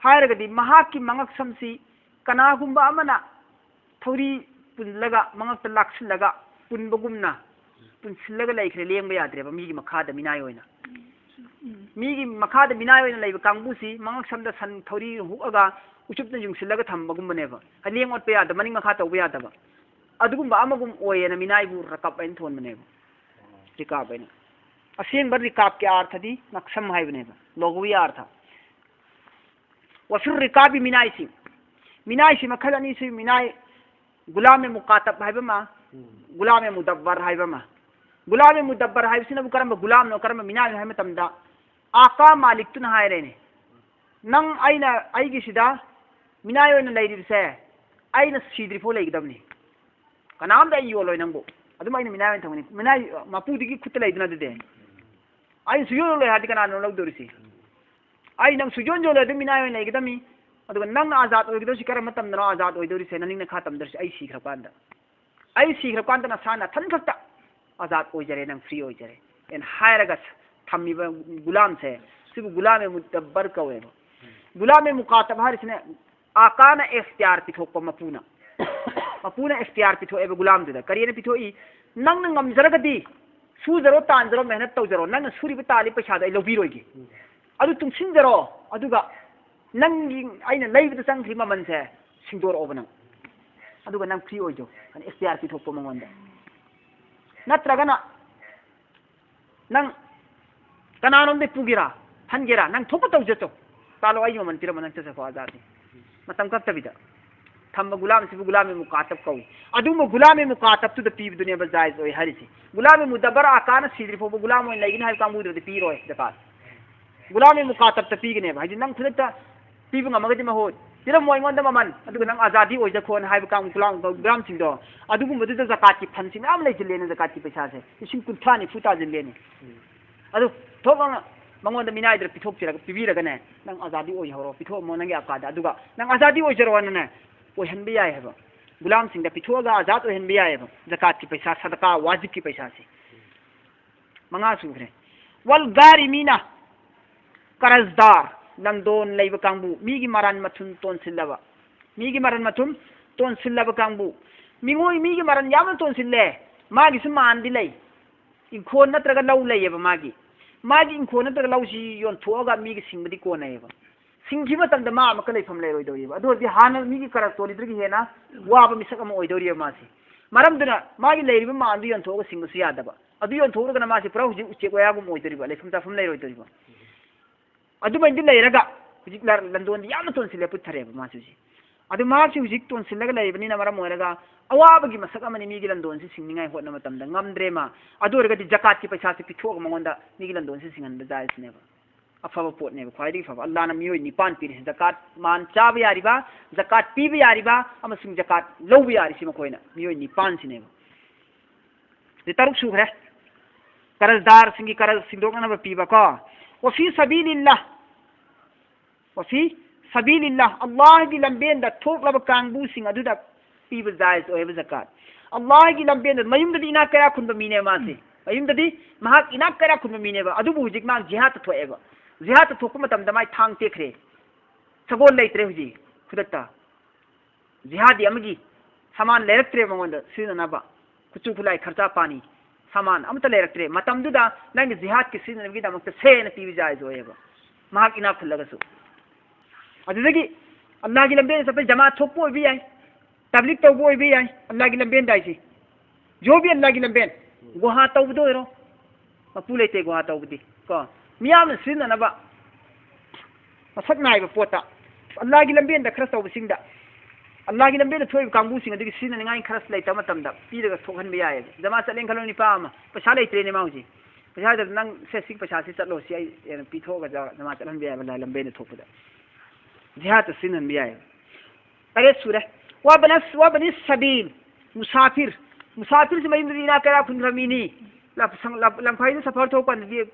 ꯍꯥꯏꯔꯒꯗꯤ, ꯃꯍꯥꯛꯀꯤ ꯃꯉꯛꯁꯝꯁꯤ ꯀꯅꯥꯒꯨꯝꯕ ꯑꯃꯅ ꯊꯧꯔꯤ ꯄꯨꯜꯂꯒ, ꯃꯉꯛꯇ ꯂꯥꯛꯁꯤꯜꯂꯒ ꯄꯨꯟꯕꯒꯨꯝꯅ ꯄꯨꯟꯁꯤꯜꯂꯒ ꯂꯩꯈ꯭ꯔꯦ, ꯂꯦꯡꯕ ꯌꯥꯗ꯭ꯔꯦꯕ ꯃꯤꯒꯤ ꯃꯈꯥꯗ ꯃꯤꯅꯥꯏ ꯑꯣꯏꯅ꯫ ꯃꯤꯒꯤ ꯃꯈꯥꯗ ꯃꯤꯅꯥꯏ ꯑꯣꯏꯅ ꯂꯩꯕ ꯀꯥꯡꯕꯨꯁꯤ ꯃꯉꯛꯁꯝꯗ ꯁꯟ ꯊꯧꯔꯤ ꯍꯨꯛꯑꯒ ꯎꯆꯨꯞꯅ ꯌꯨꯡꯁꯤꯜꯂꯒ ꯊꯝꯕꯒꯨꯝꯕꯅꯦꯕ꯫ ꯂꯦꯡ ꯑꯣꯠꯄ ꯌꯥꯗꯕ, ꯃꯅꯤꯡ ꯃꯈꯥ ꯇꯧꯕ ꯌꯥꯗꯕ꯫ ꯑꯗꯨꯒꯨꯝꯕ ꯑꯃꯒꯨꯝ ꯑꯣꯏꯌꯦꯅ ꯃꯤꯅꯥꯏꯕꯨ ꯔꯀꯥꯕ ꯍꯥꯏꯅ ꯊꯣꯟꯕꯅꯦꯕ꯫ ꯔꯤꯀꯥꯕ ꯍꯥꯏꯅ꯫ ꯑꯁꯦꯡꯕ ꯔꯤꯀꯥꯕꯀꯤ ꯑꯥꯔꯊꯗꯤ ꯉꯛꯁꯝ ꯍꯥꯏꯕꯅꯦꯕ, ꯂꯣꯒꯣꯋꯤ ꯑꯥꯔꯊ꯫ ꯋꯐꯤꯔ ꯔꯤꯀꯥꯕꯤ, ꯃꯤꯅꯥꯏꯁꯤꯡ꯫ ꯃꯤꯅꯥꯏꯁꯤ ꯃꯈꯜ ꯑꯅꯤ ꯁꯨꯏ, ꯃꯤꯅꯥꯏ ꯒꯨꯂꯥꯝ ꯑꯦ ꯃꯨꯀꯥꯇꯕ ꯍꯥꯏꯕ ꯑꯃ, ꯎꯝ꯫ ꯒꯨꯂꯥꯝ ꯑꯦ ꯃꯨꯗꯕꯔ ꯍꯥꯏꯕ ꯑꯃ꯫ ꯒꯨꯂꯥꯝ ꯑꯦ ꯃꯨꯗꯕꯔ ꯍꯥꯏꯕꯁꯤꯅꯕꯨ ꯀꯔꯝꯕ ꯒꯨꯂꯥꯝꯅꯣ, ꯀꯔꯝꯕ ꯃꯤꯅꯥꯏꯅꯣ ꯍꯥꯏꯕ ꯃꯇꯝꯗ, ꯑꯥꯀꯥ ꯃꯥꯂꯤꯛꯇꯨꯅ ꯍꯥꯏꯔꯦꯅꯦ, "ꯅꯪ ꯑꯩꯅ, ꯑꯩꯒꯤꯁꯤꯗ ꯃꯤꯅꯥꯏ ꯑꯣꯏꯅ ꯂꯩꯔꯤꯕꯁꯦ, ꯑꯩꯅ ꯁꯤꯗ꯭ꯔꯤꯐꯥꯎ ꯂꯩꯒꯗꯕꯅꯤ꯫ ꯀꯅꯥꯝꯇ ꯑꯩ ꯌꯣꯜꯂꯣꯏ ꯅꯪꯕꯨ꯫ ꯑꯗꯨꯝ ꯑꯩꯅ ꯃꯤꯅꯥꯏ ꯑꯣꯏꯅ ꯊꯝꯒꯅꯤ꯫" ꯃꯤꯅꯥꯏ ꯃꯄꯨꯗꯨꯒꯤ ꯈꯨꯠꯇ ꯂꯩꯗꯅ ꯑꯗꯨꯗꯤ꯫ "ꯑꯩꯅ ꯁꯨꯡꯌꯣꯜ ꯌꯣꯜꯂꯣꯏ" ꯍꯥꯏꯔꯗꯤ ꯀꯅꯥꯅꯣ ꯂꯧꯗꯣꯔꯤꯁꯤ? ꯑꯩ ꯅꯪ ꯁꯨꯛꯌꯣꯟ ꯌꯣꯜꯂꯣꯏ, ꯑꯗꯨꯝ ꯃꯤꯅꯥꯏ ꯑꯣꯏꯅ ꯂꯩꯒꯗꯕꯅꯤ꯫ ꯑꯗꯨꯒ ꯅꯪꯅ ꯑꯖꯥꯗ ꯑꯣꯏꯒꯗꯧꯁꯤ ꯀꯔꯝꯕ ꯃꯇꯝꯗꯅꯣ? ꯑꯖꯥꯗ ꯑꯣꯏꯗꯧꯔꯤꯁꯦ ꯅꯪ ꯅꯤꯡꯅ ꯈꯥ ꯇꯝꯗꯧꯔꯤꯁꯦ ꯑꯩ ꯁꯤꯈ꯭ꯔ ꯀꯥꯟꯗ꯫ ꯑꯩ ꯁꯤꯈ꯭ꯔ ꯀꯥꯟꯗ ꯅꯁꯥ ꯅꯊꯟ ꯈꯛꯇ ꯑꯖꯥꯗ ꯑꯣꯏꯖꯔꯦ, ꯅꯪ ꯐ꯭ꯔꯤ ꯑꯣꯏꯖꯔꯦ ꯑꯅ ꯍꯥꯏꯔꯒ ꯊꯝꯃꯤꯕ ꯒꯨꯂꯥꯝꯁꯦ, ꯁꯤꯕꯨ ꯒꯨꯂꯥꯝ-ꯏ-ꯃꯨꯗꯕꯔ ꯀꯧꯋꯦꯕ꯫ ꯒꯨꯂꯥꯝ-ꯏ-ꯃꯨꯀꯥꯇꯕ ꯍꯥꯏꯔꯤꯁꯤꯅ ꯑꯀꯥꯅ ꯑꯦꯈꯇꯤꯌꯥꯔ ꯄꯤꯊꯣꯛꯄ ꯃꯄꯨꯅ꯫ ꯃꯄꯨꯅ ꯑꯦꯈꯇꯤꯌꯥꯔ ꯄꯤꯊꯣꯛꯑꯦꯕ ꯒꯨꯂꯥꯝꯗꯨꯗ꯫ ꯀꯔꯤꯅ ꯄꯤꯊꯣꯛꯏ? ꯅꯪꯅ ꯉꯝꯖꯔꯒꯗꯤ ꯁꯨꯖꯔꯣ, ꯇꯥꯟꯖꯔꯣ, ꯃꯦꯍꯅꯠ ꯇꯧꯖꯔꯣ, ꯅꯪꯅ ꯁꯨꯔꯤꯕ ꯇꯥꯜꯂꯤꯕ ꯄꯩꯁꯥꯗꯣ ꯑꯩ ꯂꯧꯕꯤꯔꯣꯏꯒꯦ꯫ ꯑꯗꯨ ꯇꯨꯡꯁꯤꯟꯖꯔꯣ, ꯑꯗꯨꯒ ꯅꯪꯒꯤ, ꯑꯩꯅ ꯂꯩꯕꯗ ꯆꯪꯈ꯭ꯔꯤꯕ ꯃꯃꯜꯁꯦ ꯁꯤꯡꯗꯣꯔꯛꯑꯣꯕ ꯅꯪ, ꯑꯗꯨꯒ ꯅꯪ ꯐ꯭ꯔꯤ ꯑꯣꯏꯖꯧ ꯍꯥꯏꯅ ꯑꯦꯈꯇꯤꯌꯥꯔ ꯄꯤꯊꯣꯛꯄ ꯃꯉꯣꯟꯗ꯫ ꯅꯠꯇ꯭ꯔꯒꯅ ꯅꯪ ꯀꯅꯥꯅꯣꯝꯗꯩ ꯄꯨꯒꯦꯔꯥ, ꯍꯟꯒꯦꯔꯥ, ꯅꯪ ꯊꯣꯛꯄ ꯇꯧꯖꯆꯣ, ꯇꯥꯜꯂꯣ, ꯑꯩꯒꯤ ꯃꯃꯜ ꯄꯤꯔꯝꯃꯣ, ꯅꯪ ꯆꯠꯆꯈꯣ ꯑꯖꯥꯗꯤ꯫ ꯃꯇꯝ ꯀꯛꯇꯕꯤꯗ ꯊꯝꯕ ꯒꯨꯂꯥꯝꯁꯤꯕꯨ ꯒꯨꯂꯥꯝ-ꯏ-ꯃꯨꯀꯥꯇꯕ ꯀꯧꯏ꯫ ꯑꯗꯨꯒꯨꯝꯕ ꯒꯨꯂꯥꯝ-ꯏ-ꯃꯨꯀꯥꯇꯕꯇꯨꯗ ꯄꯤꯕꯗꯨꯅꯦꯕ ꯖꯥꯏꯖ ꯑꯣꯏ ꯍꯥꯏꯔꯤꯁꯦ꯫ ꯒꯨꯂꯥꯝ-ꯏ-ꯃꯨꯗꯕꯔ ꯑꯀꯥꯅ ꯁꯤꯗ꯭ꯔꯤ ꯐꯥꯎꯕ ꯒꯨꯂꯥꯝ ꯑꯣꯏꯅ ꯂꯩꯒꯅꯤ ꯍꯥꯏꯕ ꯀꯥꯡꯕꯨꯗꯨꯗꯤ ꯄꯤꯔꯣꯏ ꯖꯀꯥꯠ꯫ ꯒꯨꯂꯥꯝ-ꯏ-ꯃꯨꯀꯥꯇꯕꯇ ꯄꯤꯒꯅꯦꯕ꯫ ꯍꯥꯏꯗꯤ ꯅꯪ ꯈꯨꯗꯛꯇ ꯄꯤꯕ ꯉꯝꯃꯒꯗꯤ ꯃꯍꯨꯠ ꯄꯤꯔꯝꯃꯣ ꯑꯩꯉꯣꯟꯗ ꯃꯃꯜ, ꯑꯗꯨꯒ ꯅꯪ ꯑꯖꯥꯗꯤ ꯑꯣꯏꯖꯈꯣꯅ ꯍꯥꯏꯕ ꯀꯥꯡ-, ꯒꯨꯂꯥꯝ-, ꯒꯨꯂꯥꯝꯁꯤꯡꯗꯣ, ꯑꯗꯨꯒꯨꯝꯕꯗꯨꯗ ꯖꯀꯥꯠꯀꯤ ꯐꯟꯁꯤ ꯃꯌꯥꯝ ꯂꯩꯁꯤꯜꯂꯦꯅ, ꯖꯀꯥꯠꯀꯤ ꯄꯩꯁꯥꯁꯦ ꯂꯤꯁꯤꯡ ꯀꯨꯟꯊ꯭ꯔꯥ ꯅꯤꯐꯨ ꯇꯥꯁꯤꯜꯂꯦꯅꯦ꯫ ꯑꯗꯨ ꯊꯣꯛ ꯂꯥꯎꯅ ꯃꯉꯣꯟꯗ ꯃꯤꯅꯥꯏꯗꯨꯗ ꯄꯤꯊꯣꯛꯄꯤꯔꯒ, ꯄꯤꯕꯤꯔꯒꯅꯦ, ꯅꯪ ꯑꯖꯥꯗꯤ ꯑꯣꯏꯍꯧꯔꯣ, ꯄꯤꯊꯣꯛꯑꯝꯃꯣ ꯅꯪꯒꯤ ꯑꯀꯥꯗ, ꯑꯗꯨꯒ ꯅꯪ ꯑꯖꯥꯗꯤ ꯑꯣꯏꯖꯔꯣꯅꯅꯦ, ꯑꯣꯏꯍꯟꯕ ꯌꯥꯏ ꯍꯥꯏꯕ꯫ ꯒꯨꯂꯥꯝꯁꯤꯡꯗ ꯄꯤꯊꯣꯛꯑꯒ ꯑꯖꯥꯗ ꯑꯣꯏꯍꯟꯕ ꯌꯥꯏꯑꯕ, ꯖꯀꯥꯠꯀꯤ ꯄꯩꯁꯥ, ꯁꯗꯀꯥ ꯋꯥꯖꯤꯕꯀꯤ ꯄꯩꯁꯥꯁꯦ꯫ ꯃꯉꯥ ꯁꯨꯈ꯭ꯔꯦ꯫ ꯋꯜ ꯒꯥꯔꯤꯃꯤꯅ, ꯀꯔꯖꯗꯥꯔ, ꯂꯟꯗꯣꯟ ꯂꯩꯕ ꯀꯥꯡꯕꯨ, ꯃꯤꯒꯤ ꯃꯔꯟ ꯃꯊꯨꯝ ꯇꯣꯟꯁꯤꯜꯂꯕ, ꯃꯤꯒꯤ ꯃꯔꯟ ꯃꯊꯨꯝ ꯇꯣꯟꯁꯤꯜꯂꯕ ꯀꯥꯡꯕꯨ꯫ ꯃꯤꯉꯣꯏ, ꯃꯤꯒꯤ ꯃꯔꯟ ꯌꯥꯝꯅ ꯇꯣꯟꯁꯤꯜꯂꯦ, ꯃꯥꯒꯤꯁꯨ ꯃꯥꯟꯗꯤ ꯂꯩ, ꯏꯪꯈꯣꯜ ꯅꯠꯇ꯭ꯔꯒ ꯂꯧ ꯂꯩꯌꯦꯕ ꯃꯥꯒꯤ꯫ ꯃꯥꯒꯤ ꯏꯪꯈꯣꯜ ꯅꯠꯇ꯭ꯔꯒ ꯂꯧꯁꯤ ꯌꯣꯟꯊꯣꯛꯑꯒ ꯃꯤꯒꯤ ꯁꯤꯡꯕꯗꯤ ꯀꯣꯟꯅꯩꯌꯦꯕ꯫ ꯁꯤꯡꯈꯤꯕ ꯃꯇꯝꯗ ꯃꯥ ꯑꯃꯨꯛꯀ ꯂꯩꯐꯝ ꯂꯩꯔꯣꯏꯗꯧꯔꯤꯕ꯫ ꯑꯗꯨ ꯑꯣꯏꯔꯗꯤ ꯍꯥꯟꯅ ꯃꯤꯒꯤ ꯀꯔꯖ ꯇꯣꯜꯂꯤꯗꯨꯗꯒꯤ ꯍꯦꯟꯅ ꯋꯥꯕ ꯃꯤꯁꯛ ꯑꯃ ꯑꯣꯏꯗꯧꯔꯤꯕ ꯃꯥꯁꯦ꯫ ꯃꯔꯝꯗꯨꯅ ꯃꯥꯒꯤ ꯂꯩꯔꯤꯕ ꯃꯥꯟꯗꯨ ꯌꯣꯟꯊꯣꯛꯑꯒ ꯁꯤꯡꯕꯁꯨ ꯌꯥꯗꯕ꯫ ꯑꯗꯨ ꯌꯣꯟꯊꯣꯛꯎꯔꯒꯅ ꯃꯥꯁꯦ ꯄꯨꯔꯥ ꯍꯧꯖꯤꯛ ꯎꯆꯦꯛ ꯋꯥꯌꯥꯒꯨꯝ ꯑꯣꯏꯗꯧꯔꯤꯕ, ꯂꯩꯐꯝ ꯆꯥꯐꯝ ꯂꯩꯔꯣꯏꯗꯧꯔꯤꯕ꯫ ꯑꯗꯨꯃꯥꯏꯅꯗꯤ ꯂꯩꯔꯒ ꯍꯧꯖꯤꯛ ꯂ-, ꯂꯟꯗꯣꯟꯗꯤ ꯌꯥꯝꯅ ꯇꯣꯟꯁꯤꯜꯂꯦ, ꯄꯨꯠꯊꯔꯦꯕ ꯃꯥꯁꯦ ꯍꯧꯖꯤꯛ꯫ ꯑꯗꯨ ꯃꯍꯥꯛꯁꯦ ꯍꯧꯖꯤꯛ ꯇꯣꯟꯁꯤꯜꯂꯒ ꯂꯩꯔꯕꯅꯤꯅ ꯃꯔꯝ ꯑꯣꯏꯔꯒ ꯑꯋꯥꯕꯒꯤ ꯃꯁꯛ ꯑꯃꯅꯤ, ꯃꯤꯒꯤ ꯂꯟꯗꯣꯟꯁꯤ ꯁꯤꯡꯅꯤꯡꯉꯥꯏ ꯍꯣꯠꯅꯕ ꯃꯇꯝꯗ ꯉꯝꯗ꯭ꯔꯦ ꯃꯥ꯫ ꯑꯗꯨ ꯑꯣꯏꯔꯒꯗꯤ ꯖꯀꯥꯠꯀꯤ ꯄꯩꯁꯥꯁꯦ ꯄꯤꯊꯣꯛꯑꯒ ꯃꯉꯣꯟꯗ ꯃꯤꯒꯤ ꯂꯟꯗꯣꯟꯁꯤ ꯁꯤꯡꯍꯟꯕ ꯖꯥꯏꯖꯅꯦꯕ꯫ ꯑꯐꯕ ꯄꯣꯠꯅꯦꯕ, ꯈ꯭ꯋꯥꯏꯗꯒꯤ ꯐꯕ꯫ ꯑꯜꯂꯥꯍꯅ ꯃꯤꯑꯣꯏ ꯅꯤꯄꯥꯟ ꯄꯤꯔꯤꯁꯦ, ꯖꯀꯥꯠ ꯃꯥꯟ ꯆꯥꯕ ꯌꯥꯔꯤꯕ, ꯖꯀꯥꯠ ꯄꯤꯕ ꯌꯥꯔꯤꯕ, ꯑꯃꯁꯨꯡ ꯖꯀꯥꯠ ꯂꯧꯕ ꯌꯥꯔꯤꯁꯤ ꯃꯈꯣꯏꯅ, ꯃꯤꯑꯣꯏ ꯅꯤꯄꯥꯟꯁꯤꯅꯦꯕ꯫ ꯁꯤ ꯇꯔꯨꯛ ꯁꯨꯈ꯭ꯔꯦ꯫ ꯀꯔꯖꯗꯥꯔꯁꯤꯡꯒꯤ ꯀꯔꯖ ꯁꯤꯡꯗꯣꯛꯅꯅꯕ ꯄꯤꯕꯀꯣ꯫ ꯋꯐꯤ ꯁꯕꯤꯂꯤꯜꯂꯥꯍ, ꯋꯐꯤ ꯁꯕꯤꯂꯤꯜꯂꯥꯍ, ꯑꯜꯂꯥꯍꯒꯤ ꯂꯝꯕꯦꯟꯗ ꯊꯣꯛꯂꯕ ꯀꯥꯡꯕꯨꯁꯤꯡ ꯑꯗꯨꯗ ꯄꯤꯕ ꯖꯥꯏꯖ ꯑꯣꯏꯕ ꯖꯀꯥꯠ꯫ ꯑꯜꯂꯥꯍꯒꯤ ꯂꯝꯕꯦꯟꯗ, ꯃꯌꯨꯝꯗꯗꯤ ꯏꯅꯥꯛ ꯀꯩꯔꯥꯛ ꯈꯨꯟꯕ ꯃꯤꯅꯦꯕ ꯃꯥꯁꯦ꯫ ꯃꯌꯨꯝꯗꯗꯤ ꯃꯍꯥꯛ ꯏꯅꯥꯛ ꯀꯩꯔꯥꯛ ꯈꯨꯟꯕ ꯃꯤꯅꯦꯕ꯫ ꯑꯗꯨꯕꯨ ꯍꯧꯖꯤꯛ ꯃꯥ ꯖꯤꯍꯥꯗꯇ ꯊꯣꯛꯑꯦꯕ꯫ ꯖꯤꯍꯥꯗꯇ ꯊꯣꯛꯄ ꯃꯇꯝꯗ ꯃꯥꯏ ꯊꯥꯡ ꯇꯦꯛꯈ꯭ꯔꯦ꯫ ꯁꯒꯣꯜ ꯂꯩꯇ꯭ꯔꯦ ꯍꯧꯖꯤꯛ ꯈꯨꯗꯛꯇ꯫ ꯖꯤꯍꯥꯗꯤ ꯑꯃꯒꯤ ꯁꯥꯃꯥꯟ ꯂꯩꯔꯛꯇ꯭ꯔꯦ ꯃꯉꯣꯟꯗ ꯁꯤꯖꯤꯟꯅꯅꯕ꯫ ꯈꯨꯠꯁꯨ ꯈꯨꯠꯂꯥꯏ, ꯈꯔꯆꯥ ꯄꯥꯅꯤ, ꯁꯥꯃꯥꯟ ꯑꯃꯠꯇ ꯂꯩꯔꯛꯇ꯭ꯔꯦ꯫ ꯃꯇꯝꯗꯨꯗ ꯅꯪꯒꯤ ꯖꯤꯍꯥꯗꯀꯤ ꯁꯤꯖꯤꯟꯅꯕꯒꯤꯗꯃꯛꯇ ꯁꯦꯅ ꯄꯤꯕ ꯖꯥꯏꯖ ꯑꯣꯏꯌꯦꯕ, ꯃꯍꯥꯛ ꯏꯅꯥꯛ ꯈꯨꯜꯂꯒꯁꯨ꯫ ꯑꯗꯨꯗꯒꯤ ꯑꯜꯂꯥꯍꯒꯤ ꯂꯝꯕꯦꯟꯗ ꯆꯠꯄ ꯖꯃꯥꯠ ꯊꯣꯛꯄ ꯑꯣꯏꯕ ꯌꯥꯏ, ꯇꯕ꯭ꯂꯤꯛ ꯇꯧꯕ ꯑꯣꯏꯕ ꯌꯥꯏ꯫ ꯑꯜꯂꯥꯍꯒꯤ ꯂꯝꯕꯦꯟꯗ ꯍꯥꯏꯁꯦ, ꯖꯣ ꯚꯤ ꯑꯜꯂꯥꯍꯒꯤ ꯂꯝꯕꯦꯟ, ꯒꯨꯍꯥ ꯇꯧꯕꯗ ꯑꯣꯏꯔꯣ, ꯃꯄꯨ ꯂꯩꯇꯦ ꯒꯨꯍꯥ ꯇꯧꯕꯗꯤ꯫ ꯀꯣ, ꯃꯤꯌꯥꯝꯅ ꯁꯤꯖꯤꯟꯅꯅꯕ ꯃꯁꯛ ꯅꯥꯏꯕ ꯄꯣꯠꯇ, ꯑꯜꯂꯥꯍꯒꯤ ꯂꯝꯕꯦꯟꯗ ꯈꯔ ꯇꯧꯕꯁꯤꯡꯗ, ꯑꯜꯂꯥꯍꯒꯤ ꯂꯝꯕꯦꯟꯗ ꯊꯣꯛꯏꯕ ꯀꯥꯡꯕꯨꯁꯤꯡ ꯑꯗꯨꯒꯤ ꯁꯤꯖꯤꯟꯅꯅꯤꯡꯉꯥꯏ ꯈꯔ ꯂꯩꯇꯕ ꯃꯇꯝꯗ ꯄꯤꯔꯒ ꯊꯣꯛꯍꯟꯕ ꯌꯥꯏꯑꯕ꯫ ꯖꯃꯥ ꯆꯠꯂꯦꯅ ꯈꯜꯂꯣ, ꯅꯨꯄꯥ ꯑꯃ ꯄꯩꯁꯥ ꯂꯩꯇ꯭ꯔꯦꯅꯦ ꯃꯥ ꯍꯧꯖꯤꯛ꯫ ꯄꯩꯁꯥꯗ ꯅꯪ ꯁꯦ, ꯁꯤꯒꯤ ꯄꯩꯁꯥꯁꯤ ꯆꯠꯂꯣ, ꯁꯤ ꯑꯩ ꯑꯩꯅ ꯄꯤꯊꯣꯛꯑꯒ ꯖ-, ꯖꯃꯥ ꯆꯠꯍꯟꯕ ꯌꯥꯏꯕ, ꯑꯜꯂꯥꯍꯒꯤ ꯂꯝꯕꯦꯟꯗ ꯊꯣꯛꯄꯗ꯫ ꯖꯤꯍꯥꯗꯇ ꯁꯤꯖꯤꯟꯅꯍꯟꯕ ꯌꯥꯏꯑꯕ꯫ ꯇꯔꯦꯠ ꯁꯨꯔꯦ꯫ ꯋꯥꯕꯅ-, ꯋꯥꯕꯅꯤ ꯁꯕꯤꯜ, ꯃꯨꯁꯥꯐꯤꯔ꯫ ꯃꯨꯁꯥꯐꯤꯔꯁꯤ ꯃꯌꯨꯝꯗꯗꯤ ꯏꯅꯥꯛ ꯀꯩꯔꯥꯛ ꯈꯨꯟꯕ ꯃꯤꯅꯤ꯫ ꯂꯝ-, ꯂꯝ-, ꯂꯝꯈꯥꯏꯗ ꯁꯐꯔ ꯊꯣꯛꯄ ꯀꯥꯟꯗꯗꯤ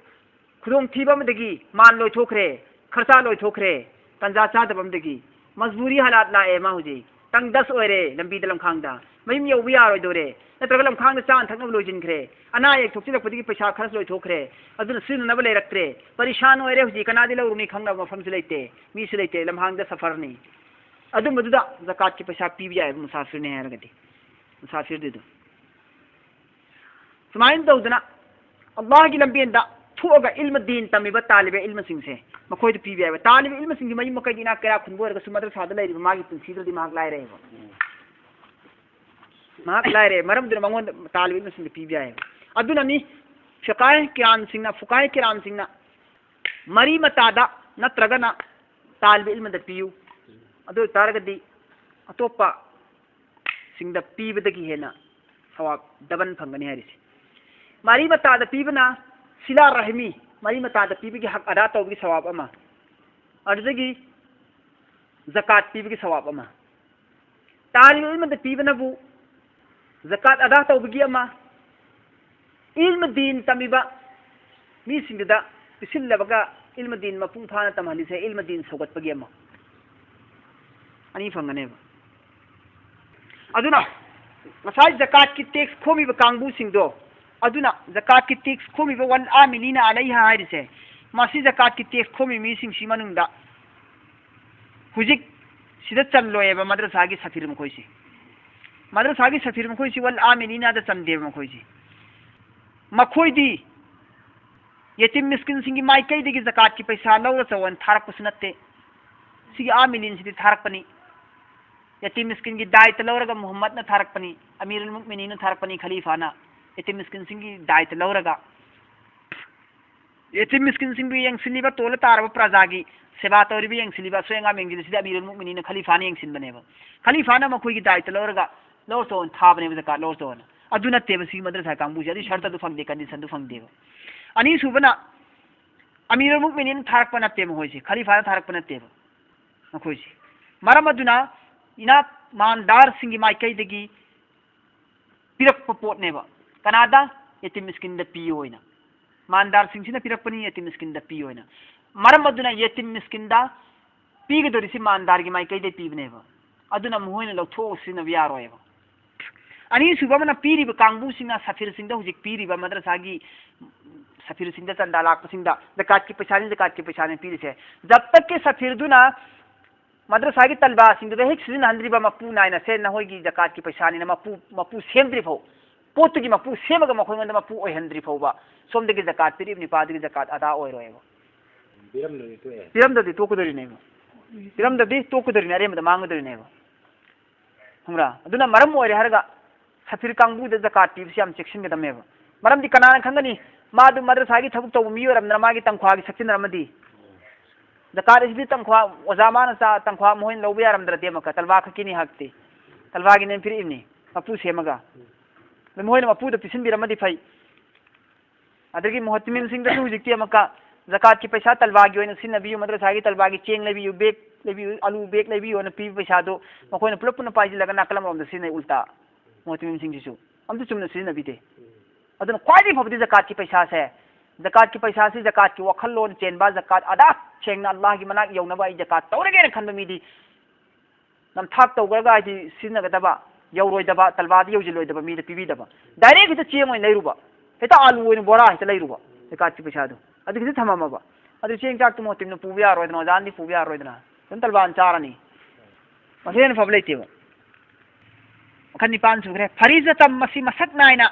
ꯈꯨꯗꯣꯡꯊꯤꯕ ꯑꯃꯗꯒꯤ ꯃꯥꯜ ꯂꯣꯏꯊꯣꯛꯈ꯭ꯔꯦ, ꯈꯔꯆꯥ ꯂꯣꯏꯊꯣꯛꯈ꯭ꯔꯦ, ꯇꯟꯖꯥ ꯆꯥꯗꯕ ꯑꯃꯗꯒꯤ꯫ ꯃꯖꯕꯨꯔꯤ ꯍꯥꯂꯥꯠ ꯂꯥꯛꯑꯦ ꯃꯥ ꯍꯧꯖꯤꯛ꯫ ꯇꯪꯗꯁ ꯑꯣꯏꯔꯦ ꯂꯝꯕꯤꯗ ꯂꯝꯈꯥꯡꯗ꯫ ꯃꯌꯨꯝ ꯌꯧꯕ ꯌꯥꯔꯣꯏꯗꯧꯔꯦ꯫ ꯅꯠꯇ꯭ꯔꯒ ꯂꯝꯈꯥꯡꯗ ꯆꯥꯅ ꯊꯛꯅꯕ ꯂꯣꯏꯁꯤꯟꯈ꯭ꯔꯦ꯫ ꯑꯅꯥ ꯑꯌꯦꯛ ꯊꯣꯛꯆꯤꯜꯂꯛꯄꯗꯒꯤ ꯄꯩꯁꯥ ꯈꯔꯁꯨ ꯂꯣꯏꯊꯣꯛꯈ꯭ꯔꯦ꯫ ꯑꯗꯨꯅ ꯁꯤꯖꯤꯟꯅꯅꯕ ꯂꯩꯔꯛꯇ꯭ꯔꯦ꯫ ꯄꯔꯤꯁꯥꯟ ꯑꯣꯏꯔꯦ ꯍꯧꯖꯤꯛ꯫ ꯀꯅꯥꯗꯤ ꯂꯧꯔꯨꯅꯤ ꯈꯪꯅꯕ ꯃꯐꯝꯁꯨ ꯂꯩꯇꯦ꯫ ꯃꯤꯁꯨ ꯂꯩꯇꯦ꯫ ꯂꯝꯍꯥꯡꯗ ꯁꯐꯔꯅꯤ꯫ ꯑꯗꯨꯝꯕꯗꯨꯗ ꯖꯀꯥꯠꯀꯤ ꯄꯩꯁꯥ ꯄꯤꯕ ꯌꯥꯏꯑꯕ ꯃꯨꯁꯥꯐꯤꯔꯅꯦ ꯍꯥꯏꯔꯒꯗꯤ꯫ ꯃꯨꯁꯥꯐꯤꯔꯗꯨꯗ꯫ ꯁꯨꯃꯥꯏꯅ ꯇꯧꯗꯅ ꯑꯜꯂꯥꯍꯒꯤ ꯂꯝꯕꯦꯟꯗ ꯊꯣꯛꯑꯒ ꯏꯜꯃ ꯗꯤꯟ ꯇꯝꯃꯤꯕ ꯇꯥꯂꯤꯕ ꯏꯜꯃꯁꯤꯡꯁꯦ ꯃꯈꯣꯏꯗ ꯄꯤꯕ ꯌꯥꯏꯕ꯫ ꯇꯥꯂꯤꯕ ꯏꯜꯃꯁꯤꯡꯒꯤ ꯃꯌꯨꯝ ꯃꯀꯩꯗꯤ ꯏꯅꯥꯛ ꯀꯩꯔꯥꯛ ꯈꯨꯟꯕ ꯑꯣꯏꯔꯒꯁꯨ ꯃꯗ꯭ꯔꯁꯥꯗ ꯂꯩꯔꯤꯕ ꯃꯥꯒꯤ ꯄꯨꯟꯁꯤꯗꯨꯗꯤ ꯃꯍꯥꯛ ꯂꯥꯏꯔꯩꯕ꯫ ꯃꯍꯥꯛ ꯂꯥꯏꯔꯩ꯫ ꯃꯔꯝꯗꯨꯅ ꯃꯉꯣꯟꯗ ꯇꯥꯂꯤꯕ ꯏꯜꯃꯁꯤꯡꯗ ꯄꯤꯕ ꯌꯥꯏꯕ꯫ ꯑꯗꯨꯅꯅꯤ ꯐꯤꯀꯥꯍ ꯀꯤꯔꯥꯝꯁꯤꯡꯅ, ꯐꯨꯀꯥꯍ ꯀꯤꯔꯥꯝꯁꯤꯡꯅ ꯃꯔꯤ ꯃꯇꯥꯗ ꯅꯠꯇ꯭ꯔꯒꯅ ꯇꯥꯂꯤꯕ ꯏꯜꯃꯗ ꯄꯤꯌꯨ꯫ ꯑꯗꯨ ꯑꯣꯏ ꯇꯥꯔꯒꯗꯤ ꯑꯇꯣꯞꯄ ꯁꯤꯡꯗ ꯄꯤꯕꯗꯒꯤ ꯍꯦꯟꯅ ꯁꯋꯥꯕ ꯗꯕꯜ ꯐꯪꯒꯅꯤ ꯍꯥꯏꯔꯤꯁꯦ꯫ ꯃꯔꯤ ꯃꯇꯥꯗ ꯄꯤꯕꯅ ꯁꯤꯂꯥ ꯔꯍꯃꯤ, ꯃꯔꯤ ꯃꯇꯥꯗ ꯄꯤꯕꯒꯤ ꯍꯛ ꯑꯗꯥ ꯇꯧꯕꯒꯤ ꯁꯋꯥꯕ ꯑꯃ, ꯑꯗꯨꯗꯒꯤ ꯖꯀꯥꯠ ꯄꯤꯕꯒꯤ ꯁꯋꯥꯕ ꯑꯃ꯫ ꯇꯥꯂꯤꯕ ꯏꯜꯃꯗ ꯄꯤꯕꯅꯕꯨ ꯖꯀꯥꯠ ꯑꯗꯥ ꯇꯧꯕꯒꯤ ꯑꯃ, ꯏꯜꯃ ꯗꯤꯟ ꯇꯝꯃꯤꯕ ꯃꯤꯁꯤꯡꯗꯨꯗ ꯄꯤꯁꯤꯜꯂꯕꯒ ꯏꯜꯃ ꯗꯤꯟ ꯃꯄꯨꯡ ꯐꯥꯅ ꯇꯝꯍꯜꯂꯤꯁꯦ ꯏꯜꯃ ꯗꯤꯟ ꯁꯧꯒꯠꯄꯒꯤ ꯑꯃ꯫ ꯑꯅꯤ ꯐꯪꯒꯅꯦꯕ꯫ ꯑꯗꯨꯅ ꯉꯁꯥꯏ ꯖꯀꯥꯠꯀꯤ ꯇꯦꯛꯁ ꯈꯣꯝꯃꯤꯕ ꯀꯥꯡꯕꯨꯁꯤꯡꯗꯣ, ꯑꯗꯨꯅ ꯖꯀꯥꯠꯀꯤ ꯇꯦꯛꯁ ꯈꯣꯝꯃꯤꯕ ꯋꯜ ꯑꯥꯃꯤꯂꯤꯅ ꯑꯂꯩꯍꯥ ꯍꯥꯏꯔꯤꯁꯦ, ꯃꯁꯤ ꯖꯀꯥꯠꯀꯤ ꯇꯦꯛꯁ ꯈꯣꯝꯃꯤ ꯃꯤꯁꯤꯡꯁꯤ ꯃꯅꯨꯡꯗ ꯍꯧꯖꯤꯛ ꯁꯤꯗ ꯆꯜꯂꯣꯏꯑꯕ ꯃꯗ꯭ꯔꯁꯥꯒꯤ ꯁꯐꯤꯔ ꯃꯈꯣꯏꯁꯤ꯫ ꯃꯗ꯭ꯔꯁꯥꯒꯤ ꯁꯐꯤꯔ ꯃꯈꯣꯏꯁꯤ ꯋꯜ ꯑꯥꯃꯤꯂꯤꯅꯥꯗ ꯆꯟꯗꯦꯕ ꯃꯈꯣꯏꯁꯤ꯫ ꯃꯈꯣꯏꯗꯤ ꯌꯦꯇꯤꯝ ꯃꯤꯁꯀꯤꯟꯁꯤꯡꯒꯤ ꯃꯥꯏꯀꯩꯗꯒꯤ ꯖꯀꯥꯠꯀꯤ ꯄꯩꯁꯥ ꯂꯧꯔ ꯆꯧꯑꯅ ꯊꯥꯔꯛꯄꯁꯨ ꯅꯠꯇꯦ꯫ ꯁꯤꯒꯤ ꯑꯥꯃꯤꯂꯤꯟꯁꯤꯗꯤ ꯊꯥꯔꯛꯄꯅꯤ꯫ ꯌꯦꯇꯤꯝ ꯃꯤꯁꯀꯤꯟꯒꯤ ꯗꯥꯏꯇ ꯂꯧꯔꯒ ꯃꯨꯍꯝꯃꯗꯅ ꯊꯥꯔꯛꯄꯅꯤ, ꯑꯃꯤꯔꯨꯜ ꯃꯨꯛꯃꯤꯅꯤꯅ ꯊꯥꯔꯛꯄꯅꯤ, ꯈꯂꯤꯐꯥꯅ ꯌꯦꯇꯤꯝ ꯃꯤꯁꯀꯤꯟꯁꯤꯡꯒꯤ ꯗꯥꯏꯇ ꯂꯧꯔꯒ꯫ ꯌꯦꯇꯤꯝ ꯃꯤꯁꯀꯤꯟꯁꯤꯡꯕꯨ ꯌꯦꯡꯁꯤꯜꯂꯤꯕ, ꯇꯣꯜꯂ ꯇꯥꯔꯕ ꯄ꯭ꯔꯖꯥꯒꯤ ꯁꯦꯕꯥ ꯇꯧꯔꯤꯕ, ꯌꯦꯡꯁꯤꯜꯂꯤꯕ ꯑꯁꯣꯏ ꯑꯉꯥꯝ ꯌꯦꯡꯁꯤꯜꯂꯤꯁꯤꯗꯤ ꯑꯃꯤꯔꯨꯜ ꯃꯨꯛꯃꯤꯅꯤꯅ ꯈꯂꯤꯐꯥꯅ ꯌꯦꯡꯁꯤꯟꯕꯅꯦꯕ꯫ ꯈꯂꯤꯐꯥꯅ ꯃꯈꯣꯏꯒꯤ ꯗꯥꯏꯇ ꯂꯧꯔꯒ ꯂꯧꯔ ꯆꯧꯑꯅ ꯊꯥꯕꯅꯦꯕ, ꯖꯀꯥꯠ ꯂꯧꯔ ꯆꯧꯑꯅ꯫ ꯑꯗꯨ ꯅꯠꯇꯦꯕ ꯁꯤꯒꯤ ꯃꯗ꯭ꯔꯁꯥ ꯀꯥꯡꯕꯨꯁꯦ, ꯑꯗꯨꯒꯤ ꯁꯔꯇꯗꯨ ꯐꯪꯗꯦ, ꯀꯟꯗꯤꯁꯟꯗꯨ ꯐꯪꯗꯦꯕ꯫ ꯑꯅꯤꯁꯨꯕꯅ ꯑꯃꯤꯔꯨꯜ ꯃꯨꯛꯃꯤꯅꯤꯟ ꯊꯥꯔꯛꯄ ꯅꯠꯇꯦ ꯃꯈꯣꯏꯁꯦ, ꯈꯂꯤꯐꯥꯅ ꯊꯥꯔꯛꯄ ꯅꯠꯇꯦꯕ ꯃꯈꯣꯏꯁꯦ꯫ ꯃꯔꯝ ꯑꯗꯨꯅ ꯏꯅꯥꯛ ꯃꯥꯟꯗꯥꯔꯁꯤꯡꯒꯤ ꯃꯥꯏꯀꯩꯗꯒꯤ ꯄꯤꯔꯛꯄ ꯄꯣꯠꯅꯦꯕ꯫ ꯀꯅꯥꯗ? ꯌꯦꯇꯤꯝ ꯃꯤꯁꯀꯤꯟꯗ ꯄꯤꯌꯣ ꯍꯥꯏꯅ꯫ ꯃꯥꯟꯗꯥꯔꯁꯤꯡꯁꯤꯅ ꯄꯤꯔꯛꯄꯅꯤ ꯌꯦꯇꯤꯝ ꯃꯤꯁꯀꯤꯟꯗ ꯄꯤꯌꯣ ꯍꯥꯏꯅ꯫ ꯃꯔꯝ ꯑꯗꯨꯅ ꯌꯦꯇꯤꯝ ꯃꯤꯁꯀꯤꯟꯗ ꯄꯤꯒꯗꯧꯔꯤꯁꯤ ꯃꯥꯟꯗꯥꯔꯒꯤ ꯃꯥꯏꯀꯩꯗꯩ ꯄꯤꯕꯅꯦꯕ꯫ ꯑꯗꯨꯅ ꯃꯈꯣꯏꯅ ꯂꯧꯊꯣꯛꯑꯒ ꯁꯤꯖꯤꯟꯅꯕ ꯌꯥꯔꯣꯏꯕ꯫ ꯑꯅꯤꯁꯨꯕ ꯑꯃꯅ ꯄꯤꯔꯤꯕ ꯀꯥꯡꯕꯨꯁꯤꯡꯅ ꯁꯐꯤꯔꯁꯤꯡꯗ, ꯍꯧꯖꯤꯛ ꯄꯤꯔꯤꯕ ꯃꯗ꯭ꯔꯁꯥꯒꯤ ꯁꯐꯤꯔꯁꯤꯡꯗ ꯆꯟꯗꯥ ꯂꯥꯛꯄꯁꯤꯡꯗ ꯖꯀꯥꯠꯀꯤ ꯄꯩꯁꯥꯅꯤ, ꯖꯀꯥꯠꯀꯤ ꯄꯩꯁꯥꯅꯤ ꯄꯤꯔꯤꯁꯦ꯫ ꯖꯕ ꯇꯛꯀꯤ ꯁꯐꯤꯔꯗꯨꯅ ꯃꯗ꯭ꯔꯁꯥꯒꯤ ꯇꯜꯕꯥꯁꯤꯡꯗꯨꯗ ꯍꯦꯛ ꯁꯤꯖꯤꯟꯅꯍꯟꯗ꯭ꯔꯤꯕ, ꯃꯄꯨ ꯅꯥꯏꯅ ꯁꯦ ꯅꯈꯣꯏꯒꯤ ꯖꯀꯥꯠꯀꯤ ꯄꯩꯁꯥꯅꯤꯅ ꯃꯄꯨ, ꯃꯄꯨ ꯁꯦꯝꯗ꯭ꯔꯤ ꯐꯥꯎ, ꯄꯣꯠꯇꯨꯒꯤ ꯃꯄꯨ ꯁꯦꯝꯃꯒ ꯃꯈꯣꯏꯉꯣꯟꯗ ꯃꯄꯨ ꯑꯣꯏꯍꯟꯗ꯭ꯔꯤ ꯐꯥꯎꯕ ꯁꯣꯝꯗꯒꯤ ꯖꯀꯥꯠ ꯄꯤꯔꯤꯕ ꯅꯤꯄꯥꯗꯨꯒꯤ ꯖꯀꯥꯠ ꯑꯗꯥ ꯑꯣꯏꯔꯣꯏꯕ꯫ ꯄꯤꯔꯝꯗ꯭ꯔꯗꯤ ꯇꯣꯛꯑꯦ꯫ ꯄꯤꯔꯝꯗ꯭ꯔꯗꯤ ꯇꯣꯛꯀꯗꯧꯔꯤꯅꯦꯕ꯫ ꯄꯤꯔꯝꯗ꯭ꯔꯗꯤ ꯇꯣꯛꯀꯗꯧꯔꯤꯅꯦ, ꯑꯔꯦꯝꯕꯗ ꯃꯥꯡꯒꯗꯧꯔꯤꯅꯦꯕ꯫ ꯈꯪꯕ꯭ꯔꯥ? ꯑꯗꯨꯅ ꯃꯔꯝ ꯑꯣꯏꯔꯦ ꯍꯥꯏꯔꯒ ꯁꯐꯤꯔ ꯀꯥꯡꯕꯨꯗ ꯖꯀꯥꯠ ꯄꯤꯕꯁꯤ ꯌꯥꯝ ꯆꯦꯛꯁꯤꯟꯒꯗꯕꯅꯦꯕ꯫ ꯃꯔꯝꯗꯤ ꯀꯅꯥꯅ ꯈꯪꯒꯅꯤ? ꯃꯥꯗꯨ ꯃꯗ꯭ꯔꯁꯥꯒꯤ ꯊꯕꯛ ꯇꯧꯕ ꯃꯤ ꯑꯣꯏꯔꯝꯗꯅ ꯃꯥꯒꯤ ꯇꯪꯈ꯭ꯋꯥꯒꯤ ꯁꯛꯆꯤꯟꯅꯔꯝꯃꯗꯤ? ꯖꯀꯥꯠ ꯑꯁꯤꯗꯤ ꯇꯪꯈ꯭ꯋꯥ ꯑꯣꯖꯥ ꯃꯥꯅ ꯆꯥ-, ꯇꯪꯈ꯭ꯋꯥ ꯃꯈꯣꯏꯅ ꯂꯧꯕ ꯌꯥꯔꯝꯗ꯭ꯔꯗꯤ ꯑꯃꯨꯛꯀ ꯇꯜꯕꯥ ꯈꯛꯀꯤꯅꯤ ꯍꯥꯛꯇꯤ꯫ ꯇꯜꯕꯥꯒꯤꯅꯦꯅ ꯄꯤꯔꯛꯏꯕꯅꯤ, ꯃꯄꯨ ꯁꯦꯝꯃꯒ꯫ ꯑꯗꯨ ꯃꯈꯣꯏꯅ ꯃꯄꯨꯗ ꯄꯤꯁꯤꯟꯕꯤꯔꯝꯃꯗꯤ ꯐꯩ꯫ ꯑꯗꯒꯤ ꯃꯨꯍꯇꯃꯤꯝꯁꯤꯡꯗꯁꯨ ꯍꯧꯖꯤꯛꯇꯤ ꯑꯃꯨꯛꯀ ꯖꯀꯥꯠꯀꯤ ꯄꯩꯁꯥ ꯇꯜꯕꯥꯒꯤ ꯑꯣꯏꯅ ꯁꯤꯖꯤꯟꯅꯕꯤꯌꯨ, ꯃꯗ꯭ꯔꯁꯥꯒꯤ ꯇꯜꯕꯥꯒꯤ ꯆꯦꯡ ꯂꯩꯕꯤꯌꯨ, ꯕꯦꯒ ꯂꯩꯕꯤꯌꯨ, ꯑꯂꯨ ꯕꯦꯒ ꯂꯩꯕꯤꯌꯨꯅ ꯄꯤꯕ ꯄꯩꯁꯥꯗꯨ ꯃꯈꯣꯏꯅ ꯄꯨꯂꯞ ꯄꯨꯟꯅ ꯄꯥꯏꯁꯤꯜꯂꯒ ꯅꯥꯀꯜ ꯑꯃꯔꯣꯝꯗ ꯁꯤꯖꯤꯟꯅꯩ ꯎꯜꯇꯥ꯫ ꯃꯨꯍꯇꯃꯤꯝꯁꯤꯡꯁꯤꯁꯨ ꯑꯝꯇ ꯆꯨꯝꯅ ꯁꯤꯖꯤꯟꯅꯕꯤꯗꯦ꯫ ꯑꯗꯨꯅ ꯈ꯭ꯋꯥꯏꯗꯒꯤ ꯐꯕꯗꯤ ꯖꯀꯥꯠꯀꯤ ꯄꯩꯁꯥꯁꯦ ꯖꯀꯥꯠꯀꯤ ꯄꯩꯁꯥꯁꯤ ꯖꯀꯥꯠꯀꯤ ꯋꯥꯈꯜꯂꯣꯟ ꯆꯦꯟꯕ, ꯖꯀꯥꯠ ꯑꯗꯥ ꯁꯦꯡꯅ ꯑꯜꯂꯥꯍꯒꯤ ꯃꯅꯥꯛ ꯌꯧꯅꯕ ꯑꯩ ꯖꯀꯥꯠ ꯇꯧꯔꯒꯦꯅ ꯈꯟꯕ ꯃꯤꯗꯤ ꯅꯝꯊꯥꯛ ꯇꯧꯈ꯭ꯔꯒ ꯍꯥꯏꯗꯤ ꯁꯤꯖꯤꯟꯅꯒꯗꯕ, ꯌꯧꯔꯣꯏꯗꯕ, ꯇꯜꯕꯥꯗ ꯌꯧꯁꯤꯜꯂꯣꯏꯗꯕ ꯃꯤꯗ ꯄꯤꯕꯤꯗꯕ꯫ ꯗꯥꯏꯔꯦꯛ ꯍꯦꯛꯇ ꯆꯦꯡ ꯑꯣꯏꯅ ꯂꯩꯔꯨꯕ, ꯍꯦꯛꯇ ꯑꯥꯂꯨ ꯑꯣꯏꯅ ꯕꯣꯔꯥ ꯍꯦꯛꯇ ꯂꯩꯔꯨꯕ, ꯖꯀꯥꯠꯀꯤ ꯄꯩꯁꯥꯗꯣ꯫ ꯑꯗꯨꯒꯤꯗꯤ ꯊꯝꯃꯝꯃꯕ꯫ ꯑꯗꯨ ꯆꯦꯡ ꯆꯥꯛꯇꯨ ꯃꯣꯇꯤꯝꯅ ꯄꯨꯕ ꯌꯥꯔꯣꯏꯗꯅ, ꯑꯣꯖꯥꯅꯗꯤ ꯄꯨꯕ ꯌꯥꯔꯣꯏꯗꯅ, ꯑꯗꯨꯝ ꯇꯜꯕꯥꯅ ꯆꯥꯔꯅꯤ꯫ ꯃꯁꯤ ꯍꯦꯟꯅ ꯐꯕ ꯂꯩꯇꯦꯕ꯫ ꯃꯈꯜ ꯅꯤꯄꯥꯟ ꯁꯨꯈ꯭ꯔꯦ꯫ ꯐꯔꯤꯖꯇꯝ, ꯃꯁꯤ ꯃꯁꯛ ꯅꯥꯏꯅ,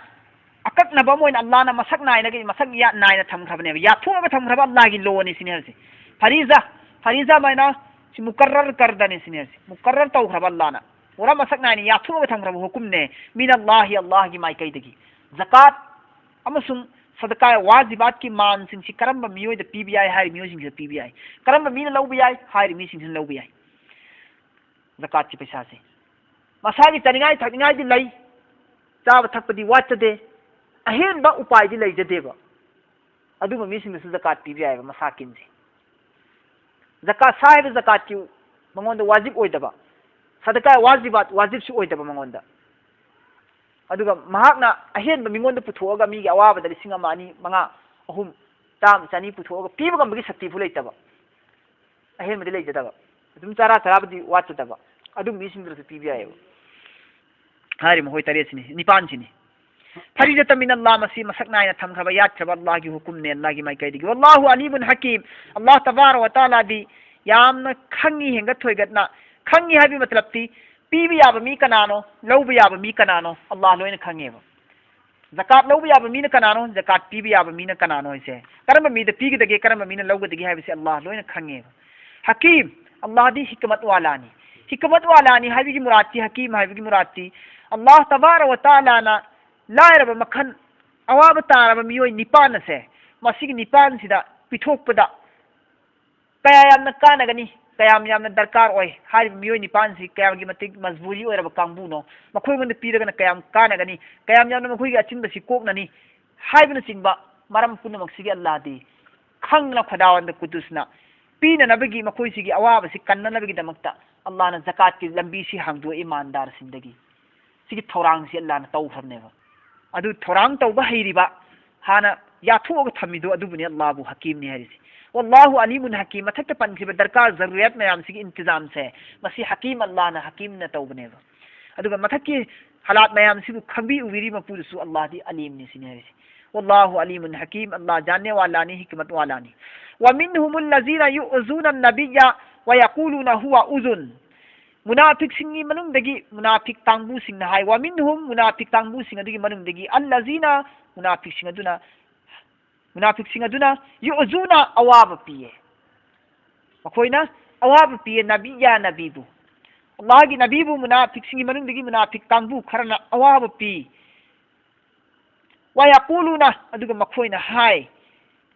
ꯑꯀꯛꯅꯕ ꯑꯃ ꯑꯣꯏꯅ ꯑꯜꯂꯥꯍꯅ ꯃꯁꯛ ꯅꯥꯏꯅꯒꯤ, ꯃꯁꯛ ꯌꯥ-, ꯅꯥꯏꯅ ꯊꯝꯈ꯭ꯔꯕꯅꯦꯕ, ꯌꯥꯊꯣꯛꯑꯒ ꯊꯝꯈ꯭ꯔꯕ ꯑꯜꯂꯥꯍꯒꯤ ꯂꯣꯅꯤ ꯁꯤꯅꯦ ꯍꯥꯏꯁꯦ꯫ ꯐꯔꯤꯖ, ꯐꯔꯤꯖ ꯍꯥꯏꯅ ꯁꯤ ꯃꯨꯀꯔꯔ ꯀꯔꯗꯅꯤ ꯁꯤꯅꯦ ꯍꯥꯏꯁꯦ꯫ ꯃꯨꯀꯔꯔ ꯇꯧꯈ꯭ꯔꯕ ꯑꯜꯂꯥꯍꯅ ꯄꯨꯔꯥ ꯃꯁꯛ ꯅꯥꯏꯅ ꯌꯥꯊꯣꯛꯑꯒ ꯊꯝꯈ꯭ꯔꯕ ꯍꯨꯀꯨꯝꯅꯦ, ꯃꯤꯅ ꯑꯜꯂꯥꯍꯤ, ꯑꯜꯂꯥꯍꯒꯤ ꯃꯥꯏꯀꯩꯗꯒꯤ꯫ ꯖꯀꯥꯠ ꯑꯃꯁꯨꯡ ꯁꯗꯀꯥ ꯋꯥꯖꯤꯕꯥꯠꯀꯤ ꯃꯥꯟꯁꯤꯡꯁꯤ ꯀꯔꯝꯕ ꯃꯤꯑꯣꯏꯗ ꯄꯤꯕ ꯌꯥꯏ ꯍꯥꯏꯔꯤ ꯃꯤꯑꯣꯏꯁꯤꯡꯁꯤꯗ ꯄꯤꯕ ꯌꯥꯏ, ꯀꯔꯝꯕ ꯃꯤꯅ ꯂꯧꯕ ꯌꯥꯏ ꯍꯥꯏꯔꯤ ꯃꯤꯁꯤꯡꯁꯤꯅ ꯂꯧꯕ ꯌꯥꯏ꯫ ꯖꯀꯥꯠꯀꯤ ꯄꯩꯁꯥꯁꯦ ꯃꯁꯥꯒꯤ ꯆꯥꯅꯤꯡꯉꯥꯏ ꯊꯛꯅꯤꯡꯉꯥꯏꯗꯤ ꯂꯩ, ꯆꯥꯕ ꯊꯛꯄꯗꯤ ꯋꯥꯠꯆꯗꯦ, ꯑꯍꯦꯟꯕ ꯎꯄꯥꯏꯗꯤ ꯂꯩꯖꯗꯦꯕ꯫ ꯑꯗꯨꯝꯕ ꯃꯤꯁꯤꯡꯗꯁꯨ ꯖꯀꯥꯠ ꯄꯤꯕ ꯌꯥꯏꯑꯕ, ꯃꯁꯥꯀꯤꯟꯁꯦ꯫ ꯖꯀꯥꯠ ꯁꯥ ꯍꯥꯏꯕ ꯖꯀꯥꯠꯀꯤ ꯃꯉꯣꯟꯗ ꯋꯥꯖꯤꯕ ꯑꯣꯏꯗꯕ, ꯁꯗꯀꯥ ꯋꯥꯖꯤꯕꯥꯠ ꯋꯥꯖꯤꯕꯁꯨ ꯑꯣꯏꯗꯕ ꯃꯉꯣꯟꯗ꯫ ꯑꯗꯨꯒ ꯃꯍꯥꯛꯅ ꯑꯍꯦꯟꯕ ꯃꯤꯉꯣꯟꯗ ꯄꯨꯊꯣꯛꯑꯒ ꯃꯤꯒꯤ ꯑꯋꯥꯕꯗ ꯂꯤꯁꯤꯡ ꯑꯃ, ꯑꯅꯤ, ꯃꯉꯥ, ꯑꯍꯨꯝ, ꯆꯥꯝꯃ, ꯆꯅꯤ ꯄꯨꯊꯣꯛꯑꯒ ꯄꯤꯕ ꯉꯝꯕꯒꯤ ꯁꯛꯇꯤꯐꯥꯎ ꯂꯩꯇꯕ, ꯑꯍꯦꯟꯕꯗꯤ ꯂꯩꯖꯗꯕ, ꯑꯗꯨꯝ ꯆꯔꯥ ꯆꯔꯥꯕꯨꯗꯤ ꯋꯥꯠꯆꯗꯕ, ꯑꯗꯨꯝꯕ ꯃꯤꯁꯤꯡꯗꯨꯗꯁꯨ ꯄꯤꯕ ꯌꯥꯏꯑꯕ꯫ ꯍꯥꯏꯔꯤꯕ ꯃꯈꯣꯏ ꯇꯔꯦꯠꯁꯤꯅꯤ, ꯅꯤꯄꯥꯟꯁꯤꯅꯤ꯫ ꯐꯔꯤꯖꯇꯝ ꯃꯤꯅ ꯑꯜꯂꯥꯍ, ꯃꯁꯤ ꯃꯁꯛ ꯅꯥꯏꯅ ꯊꯝꯈ꯭ꯔꯕ, ꯌꯥꯠꯈ꯭ꯔꯕ ꯑꯜꯂꯥꯍꯒꯤ ꯍꯨꯀꯨꯝꯅꯦ, ꯑꯜꯂꯥꯍꯒꯤ ꯃꯥꯏꯀꯩꯗꯒꯤ꯫ ꯋꯜꯂꯥꯍꯨ ꯑꯂꯤꯃꯨꯟ ꯍꯀꯤꯝ, ꯑꯜꯂꯥꯍ ꯇꯕꯥꯔꯛ ꯋ ꯇꯥꯂꯥꯗꯤ ꯌꯥꯝꯅ ꯈꯪꯉꯤ, ꯍꯦꯟꯒꯠ ꯊꯣꯏꯒꯠꯅ ꯈꯪꯉꯤ ꯍꯥꯏꯕꯒꯤ ꯃꯇꯂꯕꯇꯤ, ꯄꯤꯕ ꯌꯥꯕ ꯃꯤ ꯀꯅꯥꯅꯣ, ꯂꯧꯕ ꯌꯥꯕ ꯃꯤ ꯀꯅꯥꯅꯣ, ꯑꯜꯂꯥꯍ ꯂꯣꯏꯅ ꯈꯪꯉꯦꯕ꯫ ꯖꯀꯥꯠ ꯂꯧꯕ ꯌꯥꯕ ꯃꯤꯅ ꯀꯅꯥꯅꯣ, ꯖꯀꯥꯠ ꯄꯤꯕ ꯌꯥꯕ ꯃꯤꯅ ꯀꯅꯥꯅꯣ ꯍꯥꯏꯁꯦ, ꯀꯔꯝꯕ ꯃꯤꯗ ꯄꯤꯒꯗꯒꯦ, ꯀꯔꯝꯕ ꯃꯤꯅ ꯂꯧꯒꯗꯒꯦ ꯍꯥꯏꯕꯁꯦ ꯑꯜꯂꯥꯍ ꯂꯣꯏꯅ ꯈꯪꯉꯦꯕ꯫ ꯍꯀꯤꯝ, ꯑꯜꯂꯥꯍꯗꯤ ꯍꯤꯀꯃꯠ ꯋꯥꯂꯥꯅꯤ꯫ ꯍꯤꯀꯃꯠ ꯋꯥꯂꯥꯅꯤ ꯍꯥꯏꯕꯒꯤ ꯃꯨꯔꯥꯠꯇꯤ, ꯍꯀꯤꯝ ꯍꯥꯏꯕꯒꯤ ꯃꯨꯔꯥꯠꯇꯤ, ꯑꯜꯂꯥꯍ ꯇꯕꯥꯔꯛ ꯋ ꯇꯥꯂꯥꯅ ꯂꯥꯏꯔꯕ ꯃꯈꯜ, ꯑꯋꯥꯕ ꯇꯥꯔꯕ ꯃꯤꯑꯣꯏ ꯅꯤꯄꯥꯟ ꯑꯁꯦ, ꯃꯁꯤꯒꯤ ꯅꯤꯄꯥꯟꯁꯤꯗ ꯄꯤꯊꯣꯛꯄꯗ ꯀꯌꯥ ꯌꯥꯝꯅ ꯀꯥꯟꯅꯒꯅꯤ, ꯀꯌꯥꯝ ꯌꯥꯝꯅ ꯗꯔꯀꯥꯔ ꯑꯣꯏ, ꯍꯥꯏꯔꯤꯕ ꯃꯤꯑꯣꯏ ꯅꯤꯄꯥꯟꯁꯤ ꯀꯌꯥꯒꯤ ꯃꯇꯤꯛ ꯃꯖꯕꯨꯔꯤ ꯑꯣꯏꯔꯕ ꯀꯥꯡꯕꯨꯅꯣ, ꯃꯈꯣꯏꯉꯣꯟꯗ ꯄꯤꯔꯒꯅ ꯀꯌꯥꯝ ꯀꯥꯟꯅꯒꯅꯤ, ꯀꯌꯥꯝ ꯌꯥꯝꯅ ꯃꯈꯣꯏꯒꯤ ꯑꯆꯤꯟꯕꯁꯤ ꯀꯣꯛꯅꯅꯤ ꯍꯥꯏꯕꯅꯆꯤꯡꯕ ꯃꯔꯝ ꯄꯨꯝꯅꯃꯛꯁꯤꯒꯤ ꯑꯜꯂꯥꯍꯗꯤ ꯈꯪꯗꯅ ꯈꯨꯗꯥꯋꯟꯗ ꯀꯨꯗꯨꯁꯅ ꯄꯤꯅꯅꯕꯒꯤ, ꯃꯈꯣꯏꯁꯤꯒꯤ ꯑꯋꯥꯕꯁꯤ ꯀꯟꯅꯅꯕꯒꯤꯗꯃꯛꯇ ꯑꯜꯂꯥꯍꯅ ꯖꯀꯥꯠꯀꯤ ꯂꯝꯕꯤꯁꯤ ꯍꯥꯡꯗꯣꯛꯏ ꯏꯃꯥꯟꯗꯥꯔꯁꯤꯡꯗꯒꯤ꯫ ꯁꯤꯒꯤ ꯊꯧꯔꯥꯡꯁꯤ ꯑꯜꯂꯥꯍꯅ ꯇꯧꯈ꯭ꯔꯕꯅꯦꯕ꯫ ꯑꯗꯨ ꯊꯧꯔꯥꯡ ꯇꯧꯕ ꯍꯩꯔꯤꯕ, ꯍꯥꯟꯅ ꯌꯥꯊꯣꯛꯑꯒ ꯊꯝꯃꯤꯗꯣ ꯑꯗꯨꯕꯨꯅꯤ ꯑꯜꯂꯥꯍꯕꯨ ꯍꯀꯤꯝꯅꯤ ꯍꯥꯏꯔꯤꯁꯦ꯫ ꯋꯜꯂꯥꯍꯨ ꯑꯂꯤꯃꯨꯟ ꯍꯀꯤꯝ, ꯃꯊꯛꯇ ꯄꯟꯈꯤꯕ ꯗꯔꯀꯥꯔ ꯖꯔꯨꯔꯤꯌꯥꯠ ꯃꯌꯥꯝꯁꯤꯒꯤ ꯏꯟꯇꯤꯖꯥꯝꯁꯦ, ꯃꯁꯤ ꯍꯀꯤꯝ ꯑꯜꯂꯥꯍꯅ ꯍꯀꯤꯝꯅ ꯇꯧꯕꯅꯦꯕ꯫ ꯑꯗꯨꯒ ꯃꯊꯛꯀꯤ ꯍꯥꯂꯥꯠ ꯃꯌꯥꯝꯁꯤꯕꯨ ꯈꯪꯕꯤ ꯎꯕꯤꯔꯤ ꯃꯄꯨꯗꯨꯁꯨ ꯑꯜꯂꯥꯍꯗꯤ ꯑꯂꯤꯝꯅꯤ ꯁꯤꯅꯤ ꯍꯥꯏꯔꯤꯁꯦ꯫ ꯋꯜꯂꯥꯍꯨ ꯑꯂꯤꯃꯨꯟ ꯍꯀꯤꯝ, ꯑꯜꯂꯥꯍ ꯖꯥꯟꯅꯦ ꯋꯥꯂꯥꯅꯤ, ꯍꯤꯀꯃꯠ ꯋꯥꯂꯥꯅꯤ꯫ ꯋꯥꯃꯤꯟꯍꯨꯃꯨꯜ ꯂꯖꯤꯅ ꯌꯨꯑꯨꯖꯨꯅ ꯅꯕꯤꯌ ꯋꯌꯥꯀꯨꯂꯨꯅ ꯍꯨꯋ ꯎꯖꯨꯟ꯫ ꯃꯨꯅꯥꯐꯤꯛꯁꯤꯡꯒꯤ ꯃꯅꯨꯡꯗꯒꯤ ꯃꯨꯅꯥꯐꯤꯛ ꯀꯥꯡꯕꯨꯁꯤꯡꯅ ꯍꯥꯏ, ꯋꯥꯃꯤꯟꯍꯨꯝ, ꯃꯨꯅꯥꯐꯤꯛ ꯀꯥꯡꯕꯨꯁꯤꯡ ꯑꯗꯨꯒꯤ ꯃꯅꯨꯡꯗꯒꯤ, ꯑꯜꯂꯖꯤꯅ, ꯃꯨꯅꯥꯐꯤꯛꯁꯤꯡ ꯑꯗꯨꯅ, ꯃꯨꯅꯥꯐꯤꯛꯁꯤꯡ ꯑꯗꯨꯅ ꯌꯨꯑꯨꯖꯨꯅ, ꯑꯋꯥꯕ ꯄꯤꯌꯦ꯫ ꯃꯈꯣꯏꯅ ꯑꯋꯥꯕ ꯄꯤꯌꯦ ꯅꯕꯤꯌ, ꯅꯕꯤꯕꯨ꯫ ꯑꯜꯂꯥꯍꯒꯤ ꯅꯕꯤꯕꯨ ꯃꯨꯅꯥꯐꯤꯛꯁꯤꯡꯒꯤ ꯃꯅꯨꯡꯗꯒꯤ ꯃꯨꯅꯥꯐꯤꯛ ꯀꯥꯡꯕꯨ ꯈꯔꯅ ꯑꯋꯥꯕ ꯄꯤ꯫ ꯋꯌꯥꯀꯨꯂꯨꯅ, ꯑꯗꯨꯒ ꯃꯈꯣꯏꯅ ꯍꯥꯏ,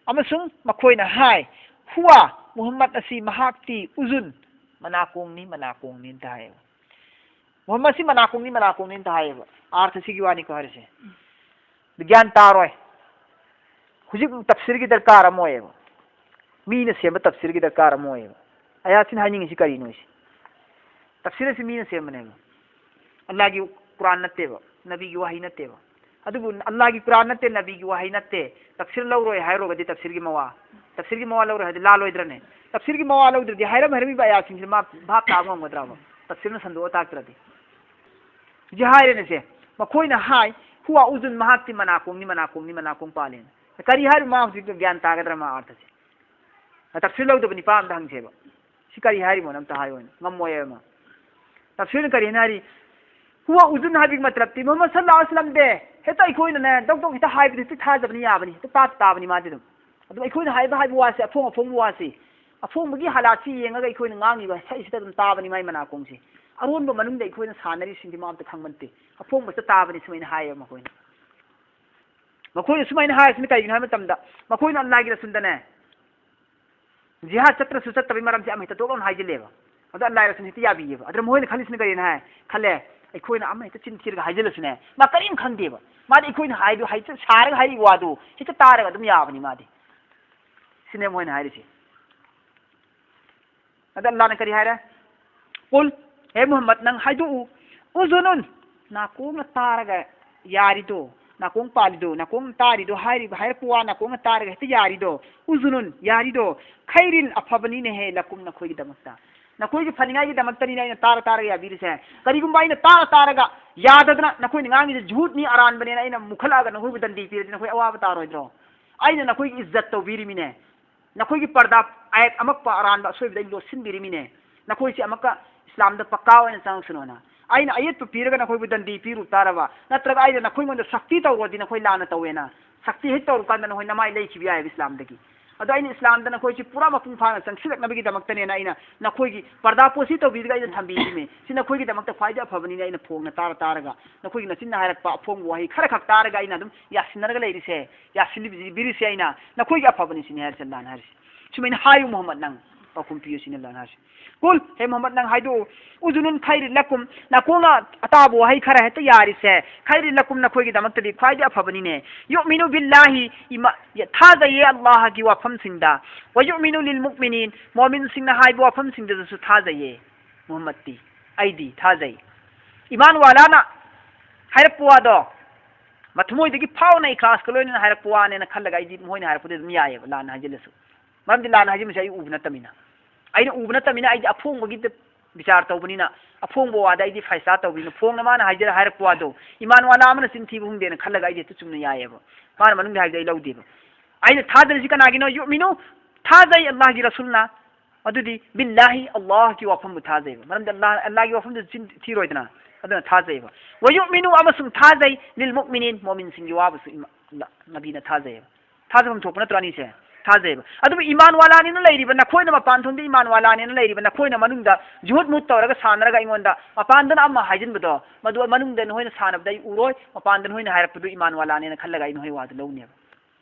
ꯑꯃꯁꯨꯡ ꯃꯈꯣꯏꯅ ꯍꯥꯏ, ꯍꯨꯋ, ꯃꯨꯍꯝꯃꯗ ꯑꯁꯤ, ꯃꯍꯥꯛꯇꯤ, ꯎꯖꯨꯟ, ꯃꯅꯥꯀꯣꯡꯅꯤ, ꯃꯅꯥꯀꯣꯡꯅꯤ ꯑꯝꯇ ꯍꯥꯏꯌꯦꯕ꯫ ꯃꯨꯍꯝꯃꯗꯁꯤ ꯃꯅꯥꯀꯣꯡꯅꯤ, ꯃꯅꯥꯀꯣꯡꯅꯤ ꯑꯝꯇ ꯍꯥꯏꯌꯦꯕ꯫ ꯑꯥꯔꯊꯁꯤꯒꯤ ꯋꯥꯅꯤꯀꯣ ꯍꯥꯏꯔꯤꯁꯦ꯫ ꯑꯗꯨ ꯒ꯭ꯌꯥꯟ ꯇꯥꯔꯣꯏ꯫ ꯍꯧꯖꯤꯛ ꯇꯞꯁꯤꯔꯒꯤ ꯗꯔꯀꯥꯔ ꯑꯃ ꯑꯣꯏꯌꯦꯕ꯫ ꯃꯤꯅ ꯁꯦꯝꯕ ꯇꯞꯁꯤꯔꯒꯤ ꯗꯔꯀꯥꯔ ꯑꯃ ꯑꯣꯏꯌꯦꯕ꯫ ꯑꯌꯥꯠꯁꯤꯅ ꯍꯥꯏꯅꯤꯡꯉꯤꯁꯤ ꯀꯔꯤꯅꯣ ꯁꯤ? ꯇꯞꯁꯤꯔ ꯑꯁꯤ ꯃꯤꯅ ꯁꯦꯝꯕꯅꯦꯕ꯫ ꯑꯜꯂꯥꯍꯒꯤ ꯀꯨꯔꯥꯟ ꯅꯠꯇꯦꯕ, ꯅꯕꯤꯒꯤ ꯋꯥꯍꯩ ꯅꯠꯇꯦꯕ꯫ ꯑꯗꯨꯕꯨ ꯑꯜꯂꯥꯍꯒꯤ ꯀꯨꯔꯥꯟ ꯅꯠꯇꯦ, ꯅꯕꯤꯒꯤ ꯋꯥꯍꯩ ꯅꯠꯇꯦ, ꯇꯞꯁꯤꯔ ꯂꯧꯔꯣꯏ ꯍꯥꯏꯔꯨꯔꯒꯗꯤ ꯇꯞꯁꯤꯔꯒꯤ ꯃꯋꯥ, ꯇꯞꯁꯤꯔꯒꯤ ꯃꯋꯥ ꯂꯧꯔꯣꯏ ꯍꯥꯏꯔꯗꯤ ꯂꯥꯜꯂꯣꯏꯗ꯭ꯔꯅꯦ? ꯇꯞꯁꯤꯔꯒꯤ ꯃꯋꯥ ꯂꯧꯗ꯭ꯔꯗꯤ ꯍꯥꯏꯔꯝ ꯍꯥꯏꯔꯝꯃꯤꯕ ꯑꯌꯥꯠꯁꯤꯡꯁꯤ ꯃꯥ ꯚꯥꯞ ꯇꯥꯕ ꯉꯝꯒꯗ꯭ꯔꯕ? ꯇꯞꯁꯤꯔꯅ ꯁꯟꯗꯣꯛꯑ ꯇꯥꯛꯇ꯭ꯔꯗꯤ꯫ ꯍꯧꯖꯤꯛ ꯍꯥꯏꯔꯦꯅꯦꯁꯦ, ꯃꯈꯣꯏꯅ ꯍꯥꯏ, ꯍꯨꯋ ꯎꯖꯨꯟ, ꯃꯍꯥꯛꯇꯤ ꯃꯅꯥꯀꯣꯡꯅꯤ, ꯃꯅꯥꯀꯣꯡꯅꯤ, ꯃꯅꯥꯀꯣꯡ ꯄꯥꯜꯂꯦꯅ꯫ ꯀꯔꯤ ꯍꯥꯏꯔꯤꯕ ꯃꯥ ꯍꯧꯖꯤꯛꯇ ꯒ꯭ꯌꯥꯟ ꯇꯥꯒꯗ꯭ꯔꯥ ꯃꯥ ꯑꯥꯔꯊꯁꯦ? ꯇꯞꯁꯤꯔ ꯂꯧꯗꯕ ꯅꯤꯄꯥ ꯑꯝꯗ ꯍꯪꯁꯦꯕ꯫ ꯁꯤ ꯀꯔꯤ ꯍꯥꯏꯔꯤꯃꯣꯅ ꯑꯝꯇ ꯍꯥꯏꯌꯣꯅ꯫ ꯉꯝꯃꯣꯏꯕ ꯃꯥ꯫ ꯇꯞꯁꯤꯔꯅ ꯀꯔꯤ ꯍꯥꯏꯅ ꯍꯥꯏꯔꯤ? ꯍꯨꯋ ꯎꯖꯨꯟ ꯍꯥꯏꯕꯒꯤ ꯃꯇꯂꯕꯇꯤ ꯃꯨꯍꯝꯃꯗ ꯁꯜꯂꯜꯂꯥꯍꯨ ꯑꯂꯩꯍꯤ ꯋꯁꯜꯂꯝꯗꯤ ꯍꯦꯛꯇ ꯑꯩꯈꯣꯏꯅꯅꯦ ꯗꯧ ꯗꯧ ꯍꯦꯛꯇ ꯍꯥꯏꯕꯗꯤ ꯍꯦꯛꯇ ꯊꯥꯖꯕꯅꯤ ꯌꯥꯕꯅꯤ, ꯍꯦꯛꯇ ꯇꯥ ꯇꯥꯕꯅꯤ ꯃꯥꯗꯤ ꯑꯗꯨꯝ꯫ ꯑꯗꯨꯝ ꯑꯩꯈꯣꯏꯅ ꯍꯥꯏꯕ ꯍꯥꯏꯕ ꯋꯥꯁꯦ, ꯑꯐꯣꯡ ꯑꯐꯣꯡꯕ ꯋꯥꯁꯦ, ꯑꯐꯣꯡꯕꯒꯤ ꯍꯥꯂꯥꯠꯁꯤ ꯌꯦꯡꯉꯒ ꯑꯩꯈꯣꯏꯅ ꯉꯥꯡꯉꯤꯕ ꯁꯛꯏꯁꯤꯗ ꯑꯗꯨꯝ ꯇꯥꯕꯅꯤ ꯃꯥꯏ ꯃꯅꯥꯀꯣꯡꯁꯦ꯫ ꯑꯔꯣꯟꯕ ꯃꯅꯨꯡꯗ ꯑꯩꯈꯣꯏꯅ ꯁꯥꯟꯅꯔꯤꯁꯤꯡꯗꯤ ꯃꯥ ꯑꯝꯇ ꯈꯪꯕ ꯅꯠꯇꯦ꯫ ꯑꯐꯣꯡꯕꯁꯤꯗ ꯇꯥꯕꯅꯤ ꯁꯨꯃꯥꯏꯅ ꯍꯥꯏꯌꯦꯕ ꯃꯈꯣꯏꯅ꯫ ꯃꯈꯣꯏꯅ ꯁꯨꯃꯥꯏꯅ ꯍꯥꯏꯔꯤꯁꯤꯅ ꯀꯩꯒꯤꯅꯣ ꯍꯥꯏꯕ ꯃꯇꯝꯗ ꯃꯈꯣꯏꯅ ꯑꯜꯂꯥꯍꯒꯤ ꯔꯁꯨꯜꯗꯅꯦ ꯖꯤꯍꯥꯗ ꯆꯠꯇ꯭ꯔꯁꯨ ꯆꯠꯇꯕꯒꯤ ꯃꯔꯝꯁꯦ ꯑꯃ ꯍꯦꯛꯇ ꯇꯣꯛ ꯂꯥꯎꯅ ꯍꯥꯏꯖꯤꯜꯂꯦꯕ꯫ ꯑꯗꯣ ꯑꯜꯂꯥꯍꯒꯤ ꯔꯁꯨꯜ ꯍꯦꯛꯇ ꯌꯥꯕꯤꯌꯦꯕ꯫ ꯑꯗꯨꯅ ꯃꯈꯣꯏꯅ ꯈꯜꯂꯤꯁꯤꯅ ꯀꯔꯤꯅꯣ ꯍꯥꯏ ꯈꯜꯂꯦ, ꯑꯩꯈꯣꯏꯅ ꯑꯃ ꯍꯦꯛꯇ ꯆꯤꯟ ꯊꯤꯔꯒ ꯍꯥꯏꯖꯤꯜꯂꯁꯨꯅꯦ ꯃꯥ ꯀꯔꯤꯝ ꯈꯪꯗꯦꯕ꯫ ꯃꯥꯗꯤ ꯑꯩꯈꯣꯏꯅ ꯍꯥꯏꯗꯣ ꯍꯦꯛꯇ ꯁꯥꯔꯒ ꯍꯥꯏꯔꯤꯕ ꯋꯥꯗꯣ ꯍꯦꯛꯇ ꯇꯥꯔꯒ ꯑꯗꯨꯝ ꯌꯥꯕꯅꯤ ꯃꯥꯗꯤ꯫ ꯁꯤꯅꯦ ꯃꯣꯏꯅ ꯍꯥꯏꯔꯤꯁꯦ꯫ ꯑꯗ ꯑꯜꯂꯥꯍꯅ ꯀꯔꯤ ꯍꯥꯏꯔꯦ? ꯀꯨꯜ, ꯍꯦ ꯃꯨꯍꯝꯃꯗ, ꯅꯪ ꯍꯥꯏꯗꯣꯛꯎ, ꯎꯖꯨꯅꯨꯟ, ꯅꯥꯀꯣꯡꯅ ꯇꯥꯔꯒ ꯌꯥꯔꯤꯗꯣ, ꯅꯥꯀꯣꯡ ꯄꯥꯜꯂꯤꯗꯣ, ꯅꯥꯀꯣꯡ ꯇꯥꯔꯤꯗꯣ, ꯍꯥꯏꯔꯤꯕ, ꯍꯥꯏꯔꯛꯄ ꯋꯥ ꯅꯥꯀꯣꯡꯅ ꯇꯥꯔꯒ ꯍꯦꯛꯇ ꯌꯥꯔꯤꯗꯣ, "ꯎꯖꯨꯅꯨꯟ", ꯌꯥꯔꯤꯗꯣ, "ꯈꯩꯔꯤꯟ", ꯑꯐꯕꯅꯤꯅꯦꯍꯦ, "ꯂꯀꯨꯝ", ꯅꯈꯣꯏꯒꯤꯗꯃꯛꯇ꯫ ꯅꯈꯣꯏꯒꯤ ꯐꯅꯤꯡꯉꯥꯏꯒꯤꯗꯃꯛꯇꯅꯤꯅ ꯑꯩꯅ ꯇꯥꯔ ꯇꯥꯔꯒ ꯌꯥꯕꯤꯔꯤꯁꯦ꯫ ꯀꯔꯤꯒꯨꯝꯕ ꯑꯩꯅ ꯇꯥꯔ ꯇꯥꯔꯒ ꯌꯥꯗꯗꯅ ꯅꯈꯣꯏꯅ ꯉꯥꯡꯉꯤꯁꯦ ꯖꯨꯍꯨꯠꯅꯤ, ꯑꯔꯥꯟꯕꯅꯦꯅ ꯑꯩꯅ ꯃꯨꯈꯠꯂꯛꯑꯒ ꯅꯈꯣꯏꯕꯨ ꯗꯟꯗꯤ ꯄꯤꯔꯗꯤ ꯅꯈꯣꯏ ꯑꯋꯥꯕ ꯇꯥꯔꯣꯏꯗ꯭ꯔꯣ? ꯑꯩꯅ ꯅꯈꯣꯏꯒꯤ ꯏꯖꯠ ꯇꯧꯕꯤꯔꯤꯃꯤꯅꯦ꯫ ꯅꯈꯣꯏꯒꯤ ꯄꯔꯗꯥ ꯑꯥꯌꯠ ꯑꯃꯛꯄ ꯑꯔꯥꯟꯕ ꯑꯁꯣꯏꯕꯗ ꯑꯩ ꯂꯣꯠꯁꯤꯟꯕꯤꯔꯤꯃꯤꯅꯦ꯫ ꯅꯈꯣꯏꯁꯤ ꯑꯃꯨꯛꯀ ꯏꯁꯂꯥꯝꯗ ꯄꯛꯀꯥ ꯑꯣꯏꯅ ꯆꯪꯉꯛꯁꯅꯣꯅ꯫ ꯑꯩꯅ ꯑꯌꯦꯠꯄ ꯄꯤꯔꯒ ꯅꯈꯣꯏꯕꯨ ꯗꯟꯗꯤ ꯄꯤꯔꯨ ꯇꯥꯔꯕ, ꯅꯠꯇ꯭ꯔꯒ ꯑꯩꯅ ꯅꯈꯣꯏꯉꯣꯟꯗ ꯁꯛꯇꯤ ꯇꯧꯔꯨꯔꯗꯤ ꯅꯈꯣꯏ ꯂꯥꯟꯅ ꯇꯧꯋꯦꯅ, ꯁꯛꯇꯤ ꯍꯦꯛ ꯇꯧꯔꯨꯀꯥꯟꯗ ꯅꯈꯣꯏ ꯅꯃꯥꯏ ꯂꯩꯈꯤꯕ ꯌꯥꯏꯑꯕ ꯏꯁꯂꯥꯝꯗꯒꯤ꯫ ꯑꯗꯣ ꯑꯩꯅ ꯏꯁꯂꯥꯝꯗ ꯅꯈꯣꯏꯁꯤ ꯄꯨꯔꯥ ꯃꯄꯨꯡ ꯐꯥꯅ ꯆꯪꯁꯤꯜꯂꯛꯅꯕꯒꯤꯗꯃꯛꯇꯅꯦꯅ ꯑꯩꯅ ꯅꯈꯣꯏꯒꯤ ꯄꯔꯗꯥ ꯄꯣꯠꯁꯤ ꯇꯧꯕꯤꯔꯒ ꯑꯩꯅ ꯊꯝꯕꯤꯔꯤꯃꯤ꯫ ꯁꯤ ꯅꯈꯣꯏꯒꯤꯗꯃꯛꯇ ꯈ꯭ꯋꯥꯏꯗꯒꯤ ꯑꯐꯕꯅꯤꯅ ꯑꯩꯅ ꯐꯣꯡꯅ ꯇꯥꯔ ꯇꯥꯔꯒ ꯅꯈꯣꯏꯒꯤ ꯅꯆꯤꯟꯅ ꯍꯥꯏꯔꯛꯄ ꯑꯐꯣꯡꯕ ꯋꯥꯍꯩ ꯈꯔ ꯈꯛ ꯇꯥꯔꯒ ꯑꯩꯅ ꯑꯗꯨꯝ ꯌꯥꯁꯤꯟꯅꯔꯒ ꯂꯩꯔꯤꯁꯦ, ꯌꯥꯁꯤꯟꯕꯤꯔꯤꯁꯦ ꯑꯩꯅ ꯅꯈꯣꯏꯒꯤ ꯑꯐꯕꯅꯤ ꯁꯤꯅꯤ ꯍꯥꯏꯔꯤꯁꯦ ꯑꯜꯂꯥꯍꯅ ꯍꯥꯏꯔꯤꯁꯦ꯫ ꯁꯨꯃꯥꯏꯅ ꯍꯥꯏꯌꯨ ꯃꯨꯍꯝꯃꯗ, ꯅꯪ ꯄꯥꯎꯈꯨꯝ ꯄꯤꯌꯨ ꯁꯤꯅꯤ ꯑꯜꯂꯥꯍꯅ ꯍꯥꯏꯔꯤꯁꯦ꯫ ꯀꯨꯜ, ꯍꯦ ꯃꯨꯍꯝꯃꯗ, ꯅꯪ ꯍꯥꯏꯗꯣꯛꯎ, "ꯎꯖꯨꯅꯨꯟ ꯈꯩꯔꯤꯟ ꯂꯀꯨꯝ", ꯅꯥꯀꯣꯡꯅ ꯑꯇꯥꯕ ꯋꯥꯍꯩ ꯈꯔ ꯍꯦꯛꯇ ꯌꯥꯔꯤꯁꯦ, "ꯈꯩꯔꯤꯟ ꯂꯀꯨꯝ", ꯅꯈꯣꯏꯒꯤꯗꯃꯛꯇꯗꯤ ꯈ꯭ꯋꯥꯏꯗꯒꯤ ꯑꯐꯕꯅꯤꯅꯦ꯫ "ꯌꯨꯃꯤꯅꯨ ꯕꯤꯜꯂꯥꯍꯤ", ꯏꯃꯥ-, ꯊꯥꯖꯩꯌꯦ ꯑꯜꯂꯥꯍꯒꯤ ꯋꯥꯐꯝꯁꯤꯡꯗ, "ꯋ ꯌꯨꯃꯤꯅꯨ ꯂꯤꯜ ꯃꯨꯛꯃꯤꯅꯤꯟ", ꯃꯣꯃꯤꯟꯁꯤꯡꯅ ꯍꯥꯏꯕ ꯋꯥꯐꯝꯁꯤꯡꯗꯨꯗꯁꯨ ꯊꯥꯖꯩꯌꯦ꯫ ꯃꯨꯍꯝꯃꯗꯇꯤ ꯑꯩꯗꯤ ꯊꯥꯖꯩ꯫ ꯏꯃꯥꯟ ꯋꯥꯂꯥꯅ ꯍꯥꯏꯔꯛꯄ ꯋꯥꯗꯣ ꯃꯊꯃꯣꯏꯗꯒꯤ ꯐꯥꯎꯅ ꯏꯈ꯭ꯂꯥꯁꯀ ꯂꯣꯏꯅꯅ ꯍꯥꯏꯔꯛꯄ ꯋꯥꯅꯦꯅ ꯈꯜꯂꯒ ꯑꯩꯗꯤ ꯃꯈꯣꯏꯅ ꯍꯥꯏꯔꯛꯄꯗꯤ ꯑꯗꯨꯝ ꯌꯥꯏꯑꯕ, ꯂꯥꯟꯅ ꯍꯥꯏꯖꯤꯜꯂꯁꯨ꯫ ꯃꯔꯝꯗꯤ ꯂꯥꯟꯅ ꯍꯥꯏꯖꯤꯟꯕꯁꯦ ꯑꯩ ꯎꯕ ꯅꯠꯇꯕꯅꯤꯅ꯫ ꯑꯩꯅ ꯎꯕ ꯅꯠꯇꯕꯅꯤꯅ ꯑꯩꯗꯤ ꯑꯐꯣꯡꯕꯒꯤꯗ ꯕꯤꯆꯥꯔ ꯇꯧꯕꯅꯤꯅ, ꯑꯐꯣꯡꯕ ꯋꯥꯗ ꯑꯩꯗꯤ ꯐꯩꯁꯂꯥ ꯇꯧꯕꯅꯤꯅ, ꯐꯣꯡꯅ ꯃꯥꯅ ꯍꯥꯏꯖꯔ ꯍꯥꯏꯔꯛꯄ ꯋꯥꯗꯣ ꯏꯃꯥꯟ ꯋꯥꯂꯥ ꯑꯃꯅ ꯆꯤꯟ ꯊꯤꯕ ꯍꯨꯝꯗꯦꯅ ꯈꯜꯂꯒ ꯑꯩꯗꯤ ꯍꯦꯛꯇ ꯆꯨꯝꯅ ꯌꯥꯏꯑꯕ꯫ ꯃꯥꯅ ꯃꯅꯨꯡꯗ ꯍꯥꯏꯕꯗꯤ ꯑꯩ ꯂꯧꯗꯦꯕ꯫ ꯑꯩꯅ ꯊꯥꯖꯔꯤꯁꯤ ꯀꯅꯥꯒꯤꯅꯣ? ꯌꯨꯃꯤꯅꯨ, ꯊꯥꯖꯩ ꯑꯜꯂꯥꯍꯒꯤ ꯔꯁꯨꯜꯅ꯫ ꯑꯗꯨꯗꯤ ꯕꯤꯜꯂꯥꯍꯤ, ꯑꯜꯂꯥꯍꯒꯤ ꯋꯥꯐꯝꯕꯨ ꯊꯥꯖꯩꯕ꯫ ꯃꯔꯝꯗꯤ ꯑꯜꯂꯥꯍ, ꯑꯜꯂꯥꯍꯒꯤ ꯋꯥꯐꯝꯗꯨ ꯆꯤꯟ ꯊꯤꯔꯣꯏꯗꯅ, ꯑꯗꯨꯅ ꯊꯥꯖꯩꯕ꯫ ꯋꯌꯨꯃꯤꯅꯨ, ꯑꯃꯁꯨꯡ ꯊꯥꯖꯩ, ꯂꯤꯜ ꯃꯨꯛꯃꯤꯅꯤꯟ, ꯃꯣꯃꯤꯟꯁꯤꯡꯒꯤ ꯋꯥꯕꯨꯁꯨ ꯏꯃꯥ-, ꯅ-, ꯅꯕꯤꯅ ꯊꯥꯖꯩꯕ꯫ ꯊꯥꯖꯐꯝ ꯊꯣꯛꯄ ꯅꯠꯇ꯭ꯔꯣ ꯑꯅꯤꯁꯦ? ꯊꯥꯖꯩꯕ꯫ ꯑꯗꯨꯕꯨ ꯏꯃꯥꯟ ꯋꯥꯂꯥꯅꯤꯅ ꯂꯩꯔꯤꯕ ꯅꯈꯣꯏꯅ, ꯃꯄꯥꯟ ꯊꯣꯡꯗ ꯏꯃꯥꯟ ꯋꯥꯂꯥꯅꯤꯅ ꯂꯩꯔꯤꯕ ꯅꯈꯣꯏꯅ ꯃꯅꯨꯡꯗ ꯖꯨꯍꯨꯠ ꯃꯨꯠ ꯇꯧꯔꯒ ꯁꯥꯟꯅꯔꯒ ꯑꯩꯉꯣꯟꯗ ꯃꯄꯥꯟꯗꯅ ꯑꯃ ꯍꯥꯏꯖꯤꯟꯕꯗꯣ, ꯃꯗꯨ ꯃꯅꯨꯡꯗ ꯅꯈꯣꯏꯅ ꯁꯥꯟꯅꯕꯗ ꯑꯩ ꯎꯔꯣꯏ, ꯃꯄꯥꯟꯗ ꯅꯈꯣꯏꯅ ꯍꯥꯏꯔꯛꯄꯗꯨ ꯏꯃꯥꯟ ꯋꯥꯂꯥꯅꯦꯅ ꯈꯜꯂꯒ ꯑꯩ ꯅꯈꯣꯏ ꯋꯥꯗꯨ ꯂꯧꯅꯦꯕ꯫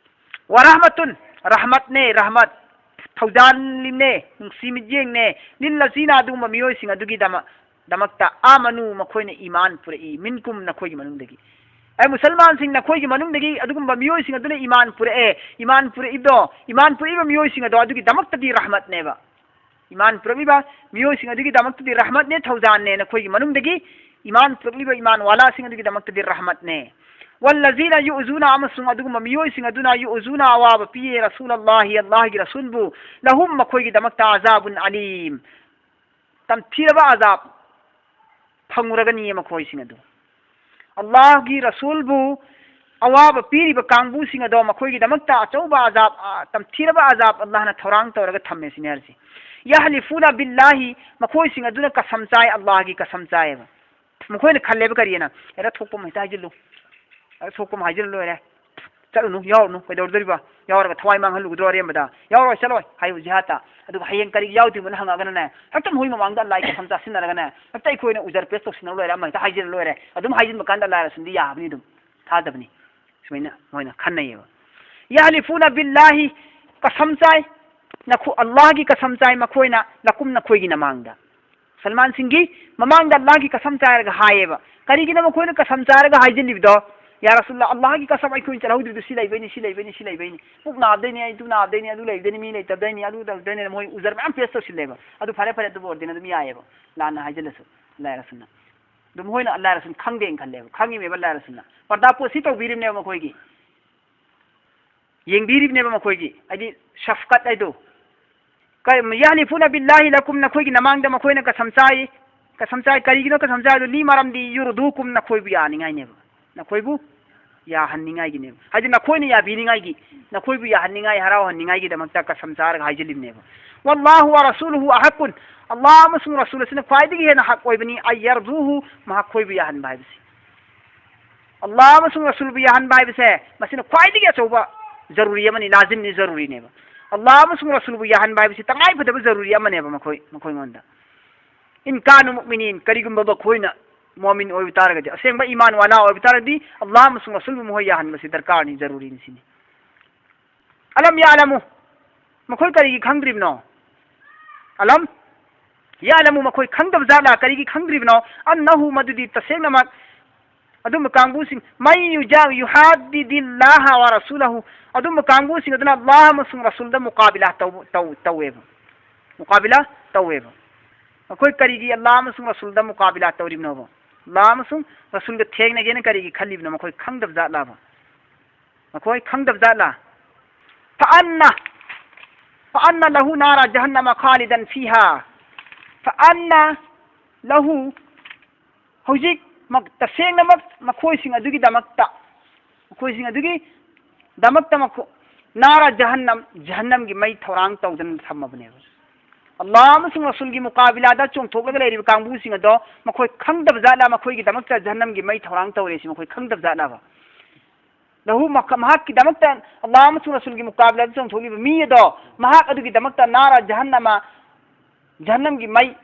ꯋꯔꯍꯃꯇꯨꯟ, ꯔꯍꯃꯠꯅꯦ, ꯔꯍꯃꯠ, ꯊꯧꯖꯥꯜꯅꯦ, ꯅꯨꯡꯁꯤ ꯃꯤꯠꯌꯦꯡꯅꯦ, ꯂꯤꯜꯂꯖꯤꯅ, ꯑꯗꯨꯒꯨꯝꯕ ꯃꯤꯑꯣꯏꯁꯤꯡ ꯑꯗꯨꯒꯤꯗꯃꯛ, ꯗꯃꯛꯇ, ꯑꯥꯃꯅꯨ, ꯃꯈꯣꯏꯅ ꯏꯃꯥꯟ ꯄꯨꯔꯛꯏ, ꯃꯤꯟꯀꯨꯝ, ꯅꯈꯣꯏꯒꯤ ꯃꯅꯨꯡꯗꯒꯤ꯫ ꯑꯦ ꯃꯨꯁꯜꯃꯥꯟꯁꯤꯡ, ꯅꯈꯣꯏꯒꯤ ꯃꯅꯨꯡꯗꯒꯤ ꯑꯗꯨꯒꯨꯝꯕ ꯃꯤꯑꯣꯏꯁꯤꯡ ꯑꯗꯨꯅ ꯏꯃꯥꯟ ꯄꯨꯔꯛꯑꯦ, ꯏꯃꯥꯟ ꯄꯨꯔꯛꯏꯗꯣ, ꯏꯃꯥꯟ ꯄꯨꯔꯛꯏꯕ ꯃꯤꯑꯣꯏꯁꯤꯡ ꯑꯗꯣ ꯑꯗꯨꯒꯤꯗꯃꯛꯇꯗꯤ ꯔꯍꯃꯠꯅꯦꯕ꯫ ꯏꯃꯥꯟ ꯄꯨꯔꯛꯂꯤꯕ ꯃꯤꯑꯣꯏꯁꯤꯡ ꯑꯗꯨꯒꯤꯗꯃꯛꯇꯗꯤ ꯔꯍꯃꯠꯅꯦ, ꯊꯧꯖꯥꯟꯅꯦ, ꯅꯈꯣꯏꯒꯤ ꯃꯅꯨꯡꯗꯒꯤ ꯏꯃꯥꯟ ꯄꯨꯔꯛꯂꯤꯕ ꯏꯃꯥꯟ ꯋꯥꯂꯥꯁꯤꯡ ꯑꯗꯨꯒꯤꯗꯃꯛꯇꯗꯤ ꯔꯍꯃꯠꯅꯦ꯫ والذين يؤذون, ꯑꯃꯁꯨꯡ ꯑꯗꯨꯒꯨꯝꯕ ꯃꯤꯑꯣꯏꯁꯤꯡ ꯑꯗꯨꯅ, يؤذون, ꯑꯋꯥꯕ ꯄꯤꯌꯦ, رسول الله, ꯑꯜꯂꯥꯍꯒꯤ ꯔꯁꯨꯜꯕꯨ, لهم, ꯃꯈꯣꯏꯒꯤꯗꯃꯛꯇ, عذاب أليم, ꯇꯝꯊꯤꯔꯕ ꯑꯖꯥꯕ ꯐꯪꯉꯨꯔꯒꯅꯤꯌꯦ ꯃꯈꯣꯏꯁꯤꯡ ꯑꯗꯨ꯫ ꯑꯜꯂꯥꯍꯒꯤ ꯔꯁꯨꯜꯕꯨ ꯑꯋꯥꯕ ꯄꯤꯔꯤꯕ ꯀꯥꯡꯕꯨꯁꯤꯡ ꯑꯗꯣ ꯃꯈꯣꯏꯒꯤꯗꯃꯛꯇ ꯑꯆꯧꯕ ꯑꯖꯥꯕ, ꯑ, ꯇꯝꯊꯤꯔꯕ ꯑꯖꯥꯕ ꯑꯜꯂꯥꯍꯅ ꯊꯧꯔꯥꯡ ꯇꯧꯔꯒ ꯊꯝꯃꯦ ꯁꯤꯅꯦ ꯍꯥꯏꯔꯤꯁꯦ꯫ يحلفون بالله, ꯃꯈꯣꯏꯁꯤꯡ ꯑꯗꯨꯅ ꯀꯁꯝ ꯆꯥꯏ, ꯑꯜꯂꯥꯍꯒꯤ ꯀꯁꯝ ꯆꯥꯏꯌꯦꯕ꯫ ꯃꯈꯣꯏꯅ ꯈꯜꯂꯦꯕ ꯀꯔꯤꯑꯅ? "ꯑꯦꯔꯥ, ꯊꯣꯛꯄ ꯑꯃ ꯍꯦꯛꯇ ꯍꯥꯏꯖꯤꯜꯂꯨ, ꯑꯦꯔꯥ, ꯊꯣꯛꯄ ꯑꯃ ꯍꯥꯏꯖꯤꯜꯂ ꯂꯣꯏꯔꯦ, ꯆꯠꯂꯨꯅꯨ, ꯌꯥꯎꯔꯨꯅꯨ, ꯀꯩꯗꯧꯗꯣꯔꯤꯕ? ꯌꯥꯎꯔꯒ ꯊꯋꯥꯏ ꯃꯥꯡꯍꯜꯂꯨꯒꯗ꯭ꯔꯣ ꯑꯔꯦꯝꯕꯗ? ꯌꯥꯎꯔꯣꯏ, ꯆꯠꯂꯣꯏ ꯍꯥꯏꯌꯨ ꯖꯤꯍꯥꯗꯇ꯫ ꯑꯗꯨꯒ ꯍꯌꯦꯡ ꯀꯔꯤꯒꯤ ꯌꯥꯎꯗ꯭ꯔꯤꯕꯅ ꯍꯪꯉꯛꯑꯒꯅꯅꯦ, ꯍꯦꯛꯇ ꯃꯈꯣꯏ ꯃꯃꯥꯡꯗ ꯑꯜꯂꯥꯍꯒꯤ ꯀꯁꯝ ꯆꯥꯁꯤꯟꯅꯔꯒꯅꯦ, ꯍꯦꯛꯇ ꯑꯩꯈꯣꯏꯅ ꯎꯖꯔ ꯄꯦꯁ ꯇꯧꯁꯤꯟꯅ ꯂꯣꯏꯔꯦ, ꯑꯃ ꯍꯦꯛꯇ ꯍꯥꯏꯖꯤꯜꯂ ꯂꯣꯏꯔꯦ", ꯑꯗꯨꯝ ꯍꯥꯏꯖꯤꯟꯕ ꯀꯥꯟꯗ ꯑꯜꯂꯥꯍ ꯔꯁꯨꯜꯗꯤ ꯌꯥꯕꯅꯤ, ꯑꯗꯨꯝ ꯊꯥꯖꯕꯅꯤ꯫ ꯁꯨꯃꯥꯏꯅ ꯃꯣꯏꯅ ꯈꯟꯅꯩꯌꯦꯕ꯫ "يحلفون بالله", ꯀꯁꯝ ꯆꯥꯏ, ꯅꯈꯣ-, ꯑꯜꯂꯥꯍꯒꯤ ꯀꯁꯝ ꯆꯥꯏ ꯃꯈꯣꯏꯅ, "لكم", ꯅꯈꯣꯏꯒꯤ ꯅꯃꯥꯡꯗ꯫ ꯁꯜꯃꯥꯟ ꯁꯤꯡꯒꯤ ꯃꯃꯥꯡꯗ ꯑꯜꯂꯥꯍꯒꯤ ꯀꯁꯝ ꯆꯥꯏꯔꯒ ꯍꯥꯏꯌꯦꯕ꯫ ꯀꯔꯤꯒꯤꯅꯣ ꯃꯈꯣꯏꯅ ꯀꯁꯝ ꯆꯥꯔꯒ ꯍꯥꯏꯖꯤꯜꯂꯤꯕꯗꯣ? "ꯌꯥ ꯔꯁꯨꯜꯂꯥ, ꯑꯜꯂꯥꯍꯒꯤ ꯀꯁꯝ ꯑꯩꯈꯣꯏꯅ ꯆꯠꯍꯧꯗ꯭ꯔꯤꯗꯨ ꯁꯤ ꯂꯩꯕꯩꯅꯤ, ꯁꯤ ꯂꯩꯕꯩꯅꯤ, ꯁꯤ ꯂꯩꯕꯩꯅꯤ, ꯄꯨꯛ ꯅꯥꯕꯗꯩꯅꯤ, ꯑꯩ ꯇꯨ ꯅꯥꯕꯗꯩꯅꯤ, ꯑꯗꯨ ꯂꯩꯕꯗꯩꯅꯤ, ꯃꯤ ꯂꯩꯇꯕꯗꯩꯅꯤ, ꯑꯗꯨ ꯇꯧꯕꯗꯩꯅꯤ", ꯃꯣꯏ ꯎꯖꯔ ꯃꯌꯥꯝ ꯄꯦꯁ ꯇꯧꯁꯤꯜꯂꯦꯕ꯫ ꯑꯗꯨ ꯐꯔꯦ, ꯐꯔꯦ, ꯑꯗꯨꯕꯨ ꯑꯣꯏꯔꯗꯤ ꯑꯗꯨꯝ ꯌꯥꯏꯌꯦꯕ, ꯂꯥꯟꯅ ꯍꯥꯏꯖꯤꯜꯂꯁꯨ ꯑꯜꯂꯥꯍ ꯔꯁꯨꯜꯅ꯫ ꯑꯗꯨ ꯃꯈꯣꯏꯅ ꯑꯜꯂꯥꯍ ꯔꯁꯨꯜ ꯈꯪꯗꯦꯅ ꯈꯜꯂꯦꯕ, ꯈꯪꯉꯤꯃꯦꯕ ꯑꯜꯂꯥꯍ ꯔꯁꯨꯜꯅ꯫ ꯄꯔꯗꯥ ꯄꯣꯠꯁꯤ ꯇꯧꯕꯤꯔꯤꯕꯅꯦꯕ ꯃꯈꯣꯏꯒꯤ꯫ ꯌꯦꯡꯕꯤꯔꯤꯕꯅꯦꯕ ꯃꯈꯣꯏꯒꯤ, ꯍꯥꯏꯗꯤ ꯁꯐꯀꯠ ꯍꯥꯏꯗꯣ꯫ ꯀ-, "يحلفون بالله لكم", ꯅꯈꯣꯏꯒꯤ ꯅꯃꯥꯡꯗ ꯃꯈꯣꯏꯅ ꯀꯁꯝ ꯆꯥꯏ꯫ ꯀꯁꯝ ꯆꯥꯏ, ꯀꯔꯤꯒꯤꯅꯣ ꯀꯁꯝ ꯆꯥꯏꯗꯣ? "لي", ꯃꯔꯝꯗꯤ, "يرضوكم", ꯅꯈꯣꯏꯕꯨ ꯌꯥꯍꯟꯅꯤꯡꯉꯥꯏꯅꯦꯕ, ꯅꯈꯣꯏꯕꯨ ꯌꯥꯍꯟꯅꯤꯡꯉꯥꯏꯒꯤꯅꯦꯕ, ꯍꯥꯏꯗꯤ ꯅꯈꯣꯏꯅ ꯌꯥꯕꯤꯅꯤꯡꯉꯥꯏꯒꯤ, ꯅꯈꯣꯏꯕꯨ ꯌꯥꯍꯟꯅꯤꯡꯉꯥꯏ, ꯍꯔꯥꯎꯍꯟꯅꯤꯡꯉꯥꯏꯒꯤꯗꯃꯛꯇ ꯀꯁꯝ ꯆꯥꯔꯒ ꯍꯥꯏꯖꯤꯜꯂꯤꯕꯅꯦꯕ꯫ "والله ورسوله أحق", ꯑꯜꯂꯥꯍ ꯑꯃꯁꯨꯡ ꯔꯁꯨꯜ ꯑꯁꯤꯅ ꯈ꯭ꯋꯥꯏꯗꯒꯤ ꯍꯦꯟꯅ ꯍꯛ ꯑꯣꯏꯕꯅꯤ, "أن يرضوه", ꯃꯈꯣꯏꯕꯨ ꯌꯥꯍꯟꯕ ꯍꯥꯏꯕꯁꯤ꯫ ꯑꯜꯂꯥꯍ ꯑꯃꯁꯨꯡ ꯔꯁꯨꯜꯕꯨ ꯌꯥꯍꯟꯕ ꯍꯥꯏꯕꯁꯦ, ꯃꯁꯤꯅ ꯈ꯭ꯋꯥꯏꯗꯒꯤ ꯑꯆꯧꯕ ꯖꯔꯨꯔꯤ ꯑꯃꯅꯤ, ꯂꯥꯖꯤꯝꯅꯤ, ꯖꯔꯨꯔꯤꯅꯦꯕ꯫ ꯑꯜꯂꯥꯍ ꯑꯃꯁꯨꯡ ꯔꯁꯨꯜꯕꯨ ꯌꯥꯍꯟꯕ ꯍꯥꯏꯕꯁꯤ ꯇꯉꯥꯏ ꯐꯗꯕ ꯖꯔꯨꯔꯤ ꯑꯃꯅꯦꯕ ꯃꯈꯣꯏ, ꯃꯈꯣꯏꯉꯣꯟꯗ꯫ "إن كانوا مؤمنين", ꯀꯔꯤꯒꯨꯝꯕ ꯃꯈꯣꯏꯅ ꯃꯣꯃꯤꯟ ꯑꯣꯏꯕ ꯇꯥꯔꯒꯗꯤ, ꯑꯁꯦꯡꯕ ꯏꯃꯥꯟ ꯋꯥꯂꯥ ꯑꯣꯏꯕ ꯇꯥꯔꯒꯗꯤ, ꯑꯜꯂꯥꯍ ꯑꯃꯁꯨꯡ ꯔꯁꯨꯜꯕꯨ ꯃꯈꯣꯏ ꯌꯥꯍꯟꯕꯁꯤ ꯗꯔꯀꯥꯔꯅꯤ, ꯖꯔꯨꯔꯤꯅꯤ ꯁꯤꯅꯤ꯫ "ألم يعلموا", ꯃꯈꯣꯏ ꯀꯔꯤꯒꯤ ꯈꯪꯗ꯭ꯔꯤꯕꯅꯣ? "ألم يعلموا", ꯃꯈꯣꯏ ꯈꯪꯗꯕ ꯖꯥꯠꯂꯥ? ꯀꯔꯤꯒꯤ ꯈꯪꯗ꯭ꯔꯤꯕꯅꯣ? "أنه", ꯃꯗꯨꯗꯤ ꯇꯁꯦꯡꯅꯃꯛ ꯑꯗꯨꯝꯕ ꯀꯥꯡꯕꯨꯁꯤꯡ, "من يجا-, يحادد الله ورسوله", ꯑꯗꯨꯝꯕ ꯀꯥꯡꯕꯨꯁꯤꯡ ꯑꯗꯨꯅ ꯑꯜꯂꯥꯍ ꯑꯃꯁꯨꯡ ꯔꯁꯨꯜꯗ ꯃꯨꯀꯥꯕꯤꯂꯥ ꯇꯧ-, ꯇꯧ-, ꯇꯧꯋꯦꯕ, ꯃꯨꯀꯥꯕꯤꯂꯥ ꯇꯧꯋꯦꯕ꯫ ꯃꯈꯣꯏ ꯀꯔꯤꯒꯤ ꯑꯜꯂꯥꯍ ꯑꯃꯁꯨꯡ ꯔꯁꯨꯜꯗ ꯃꯨꯀꯥꯕꯤꯂꯥ ꯇꯧꯔꯤꯕꯅꯣꯕ? ꯑꯜꯂꯥꯍ ꯑꯃꯁꯨꯡ ꯔꯁꯨꯜꯒ ꯊꯦꯡꯅꯒꯦꯅ ꯀꯔꯤꯒꯤ ꯈꯜꯂꯤꯕꯅꯣ? ꯃꯈꯣꯏ ꯈꯪꯗꯕ ꯖꯥꯠꯂꯕ? ꯃꯈꯣꯏ ꯈꯪꯗꯕ ꯖꯥꯠꯂꯥ? فأنى، فأنى له نار جهنم خالدا فيها. فأنى له، ꯍꯧꯖꯤꯛ ꯃꯛ-، ꯇꯁꯦꯡꯅꯃꯛ ꯃꯈꯣꯏꯁꯤꯡ ꯑꯗꯨꯒꯤꯗꯃꯛꯇ، ꯃꯈꯣꯏꯁꯤꯡ ꯑꯗꯨꯒꯤ ꯗꯃꯛꯇ ꯃꯈꯣ-, ꯅꯥꯔꯥ ꯖꯍꯟꯅꯝ, ꯖꯍꯟꯅꯝꯒꯤ ꯃꯩ ꯊꯧꯔꯥꯡ ꯇꯧꯗꯅ ꯊꯝꯃꯕꯅꯦꯕ꯫ ꯑꯜꯂꯥꯍ ꯑꯃꯁꯨꯡ ꯔꯁꯨꯜꯒꯤ ꯃꯨꯀꯥꯕꯤꯂꯥꯗ ꯆꯣꯡꯊꯣꯛꯂꯒ ꯂꯩꯔꯤꯕ ꯀꯥꯡꯕꯨꯁꯤꯡ ꯑꯗꯣ ꯃꯈꯣꯏ ꯈꯪꯗꯕ ꯖꯥꯠꯂꯥ? ꯃꯈꯣꯏꯒꯤꯗꯃꯛꯇ ꯖꯍꯟꯅꯝꯒꯤ ꯃꯩ ꯊꯧꯔꯥꯡ ꯇꯧꯔꯦ ꯁꯤ ꯃꯈꯣꯏ ꯈꯪꯗꯕ ꯖꯥꯠꯂꯕ? ꯂꯍꯨ ꯃꯈ-, ꯃꯍꯥꯛꯀꯤꯗꯃꯛꯇ, ꯑꯜꯂꯥꯍ ꯑꯃꯁꯨꯡ ꯔꯁꯨꯜꯒꯤ ꯃꯨꯀꯥꯕꯤꯂꯥꯗ ꯆꯣꯡꯊꯣꯛꯂꯤꯕ ꯃꯤ ꯑꯗꯣ, ꯃꯍꯥꯛ ꯑꯗꯨꯒꯤꯗꯃꯛꯇ ꯅꯥꯔꯥ ꯖꯍꯟꯅꯃ, ꯖꯍꯟꯅꯝꯒꯤ ꯃꯩ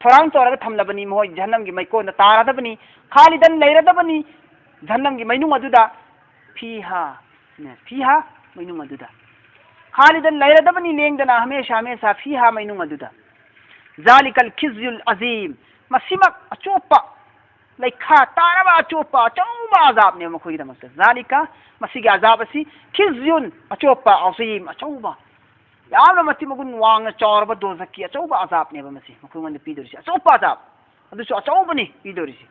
ꯊꯧꯔꯥꯡ ꯇꯧꯔꯒ ꯊꯝꯂꯕꯅꯤ꯫ ꯃꯈꯣꯏ ꯖꯍꯟꯅꯝꯒꯤ ꯃꯩꯀꯣꯟꯗ ꯇꯥꯔꯗꯕꯅꯤ, ꯈꯥꯂꯤꯗꯟ ꯂꯩꯔꯗꯕꯅꯤ ꯖꯍꯟꯅꯝꯒꯤ ꯃꯩꯅꯨꯡ ꯑꯗꯨꯗ꯫ ꯐꯤꯍꯥ، ꯅꯦ, ꯐꯤꯍꯥ, ꯃꯩꯅꯨꯡ ꯑꯗꯨꯗ꯫ ꯈꯥꯂꯤꯗꯟ ꯂꯩꯔꯗꯕꯅꯤ ꯂꯦꯡꯗꯅ ꯍꯃꯦꯁꯥ ꯍꯃꯦꯁꯥ ꯐꯤꯍꯥ, ꯃꯩꯅꯨꯡ ꯑꯗꯨꯗ꯫ ذلك الخزي العظيم، ꯃꯁꯤꯃꯛ ꯑꯆꯣꯞꯄ, ꯂꯩꯈꯥ ꯇꯥꯔꯕ ꯑꯆꯣꯞꯄ ꯑꯆꯧꯕ ꯑꯖꯥꯕꯅꯦꯕ ꯃꯈꯣꯏꯒꯤꯗꯃꯛꯇ꯫ ذلك، ꯃꯁꯤꯒꯤ ꯑꯖꯥꯕ ꯑꯁꯤ, خزي، ꯑꯆꯣꯞꯄ، عظيم، ꯑꯆꯧꯕ, ꯌꯥꯝꯅ ꯃꯇꯤꯛ ꯃꯒꯨꯟ ꯋꯥꯡꯅ ꯆꯥꯎꯔꯕ ꯗꯣꯖꯈꯀꯤ ꯑꯆꯧꯕ ꯑꯖꯥꯕꯅꯦꯕ ꯃꯁꯤ ꯃꯈꯣꯏꯉꯣꯟꯗ ꯄꯤꯗꯣꯔꯤꯁꯤ꯫ ꯑꯆꯧꯕ ꯑꯖꯥꯕ, ꯑꯗꯨꯁꯨ ꯑꯆꯧꯕꯅꯤ ꯄꯤꯗꯣꯔꯤꯁꯤ꯫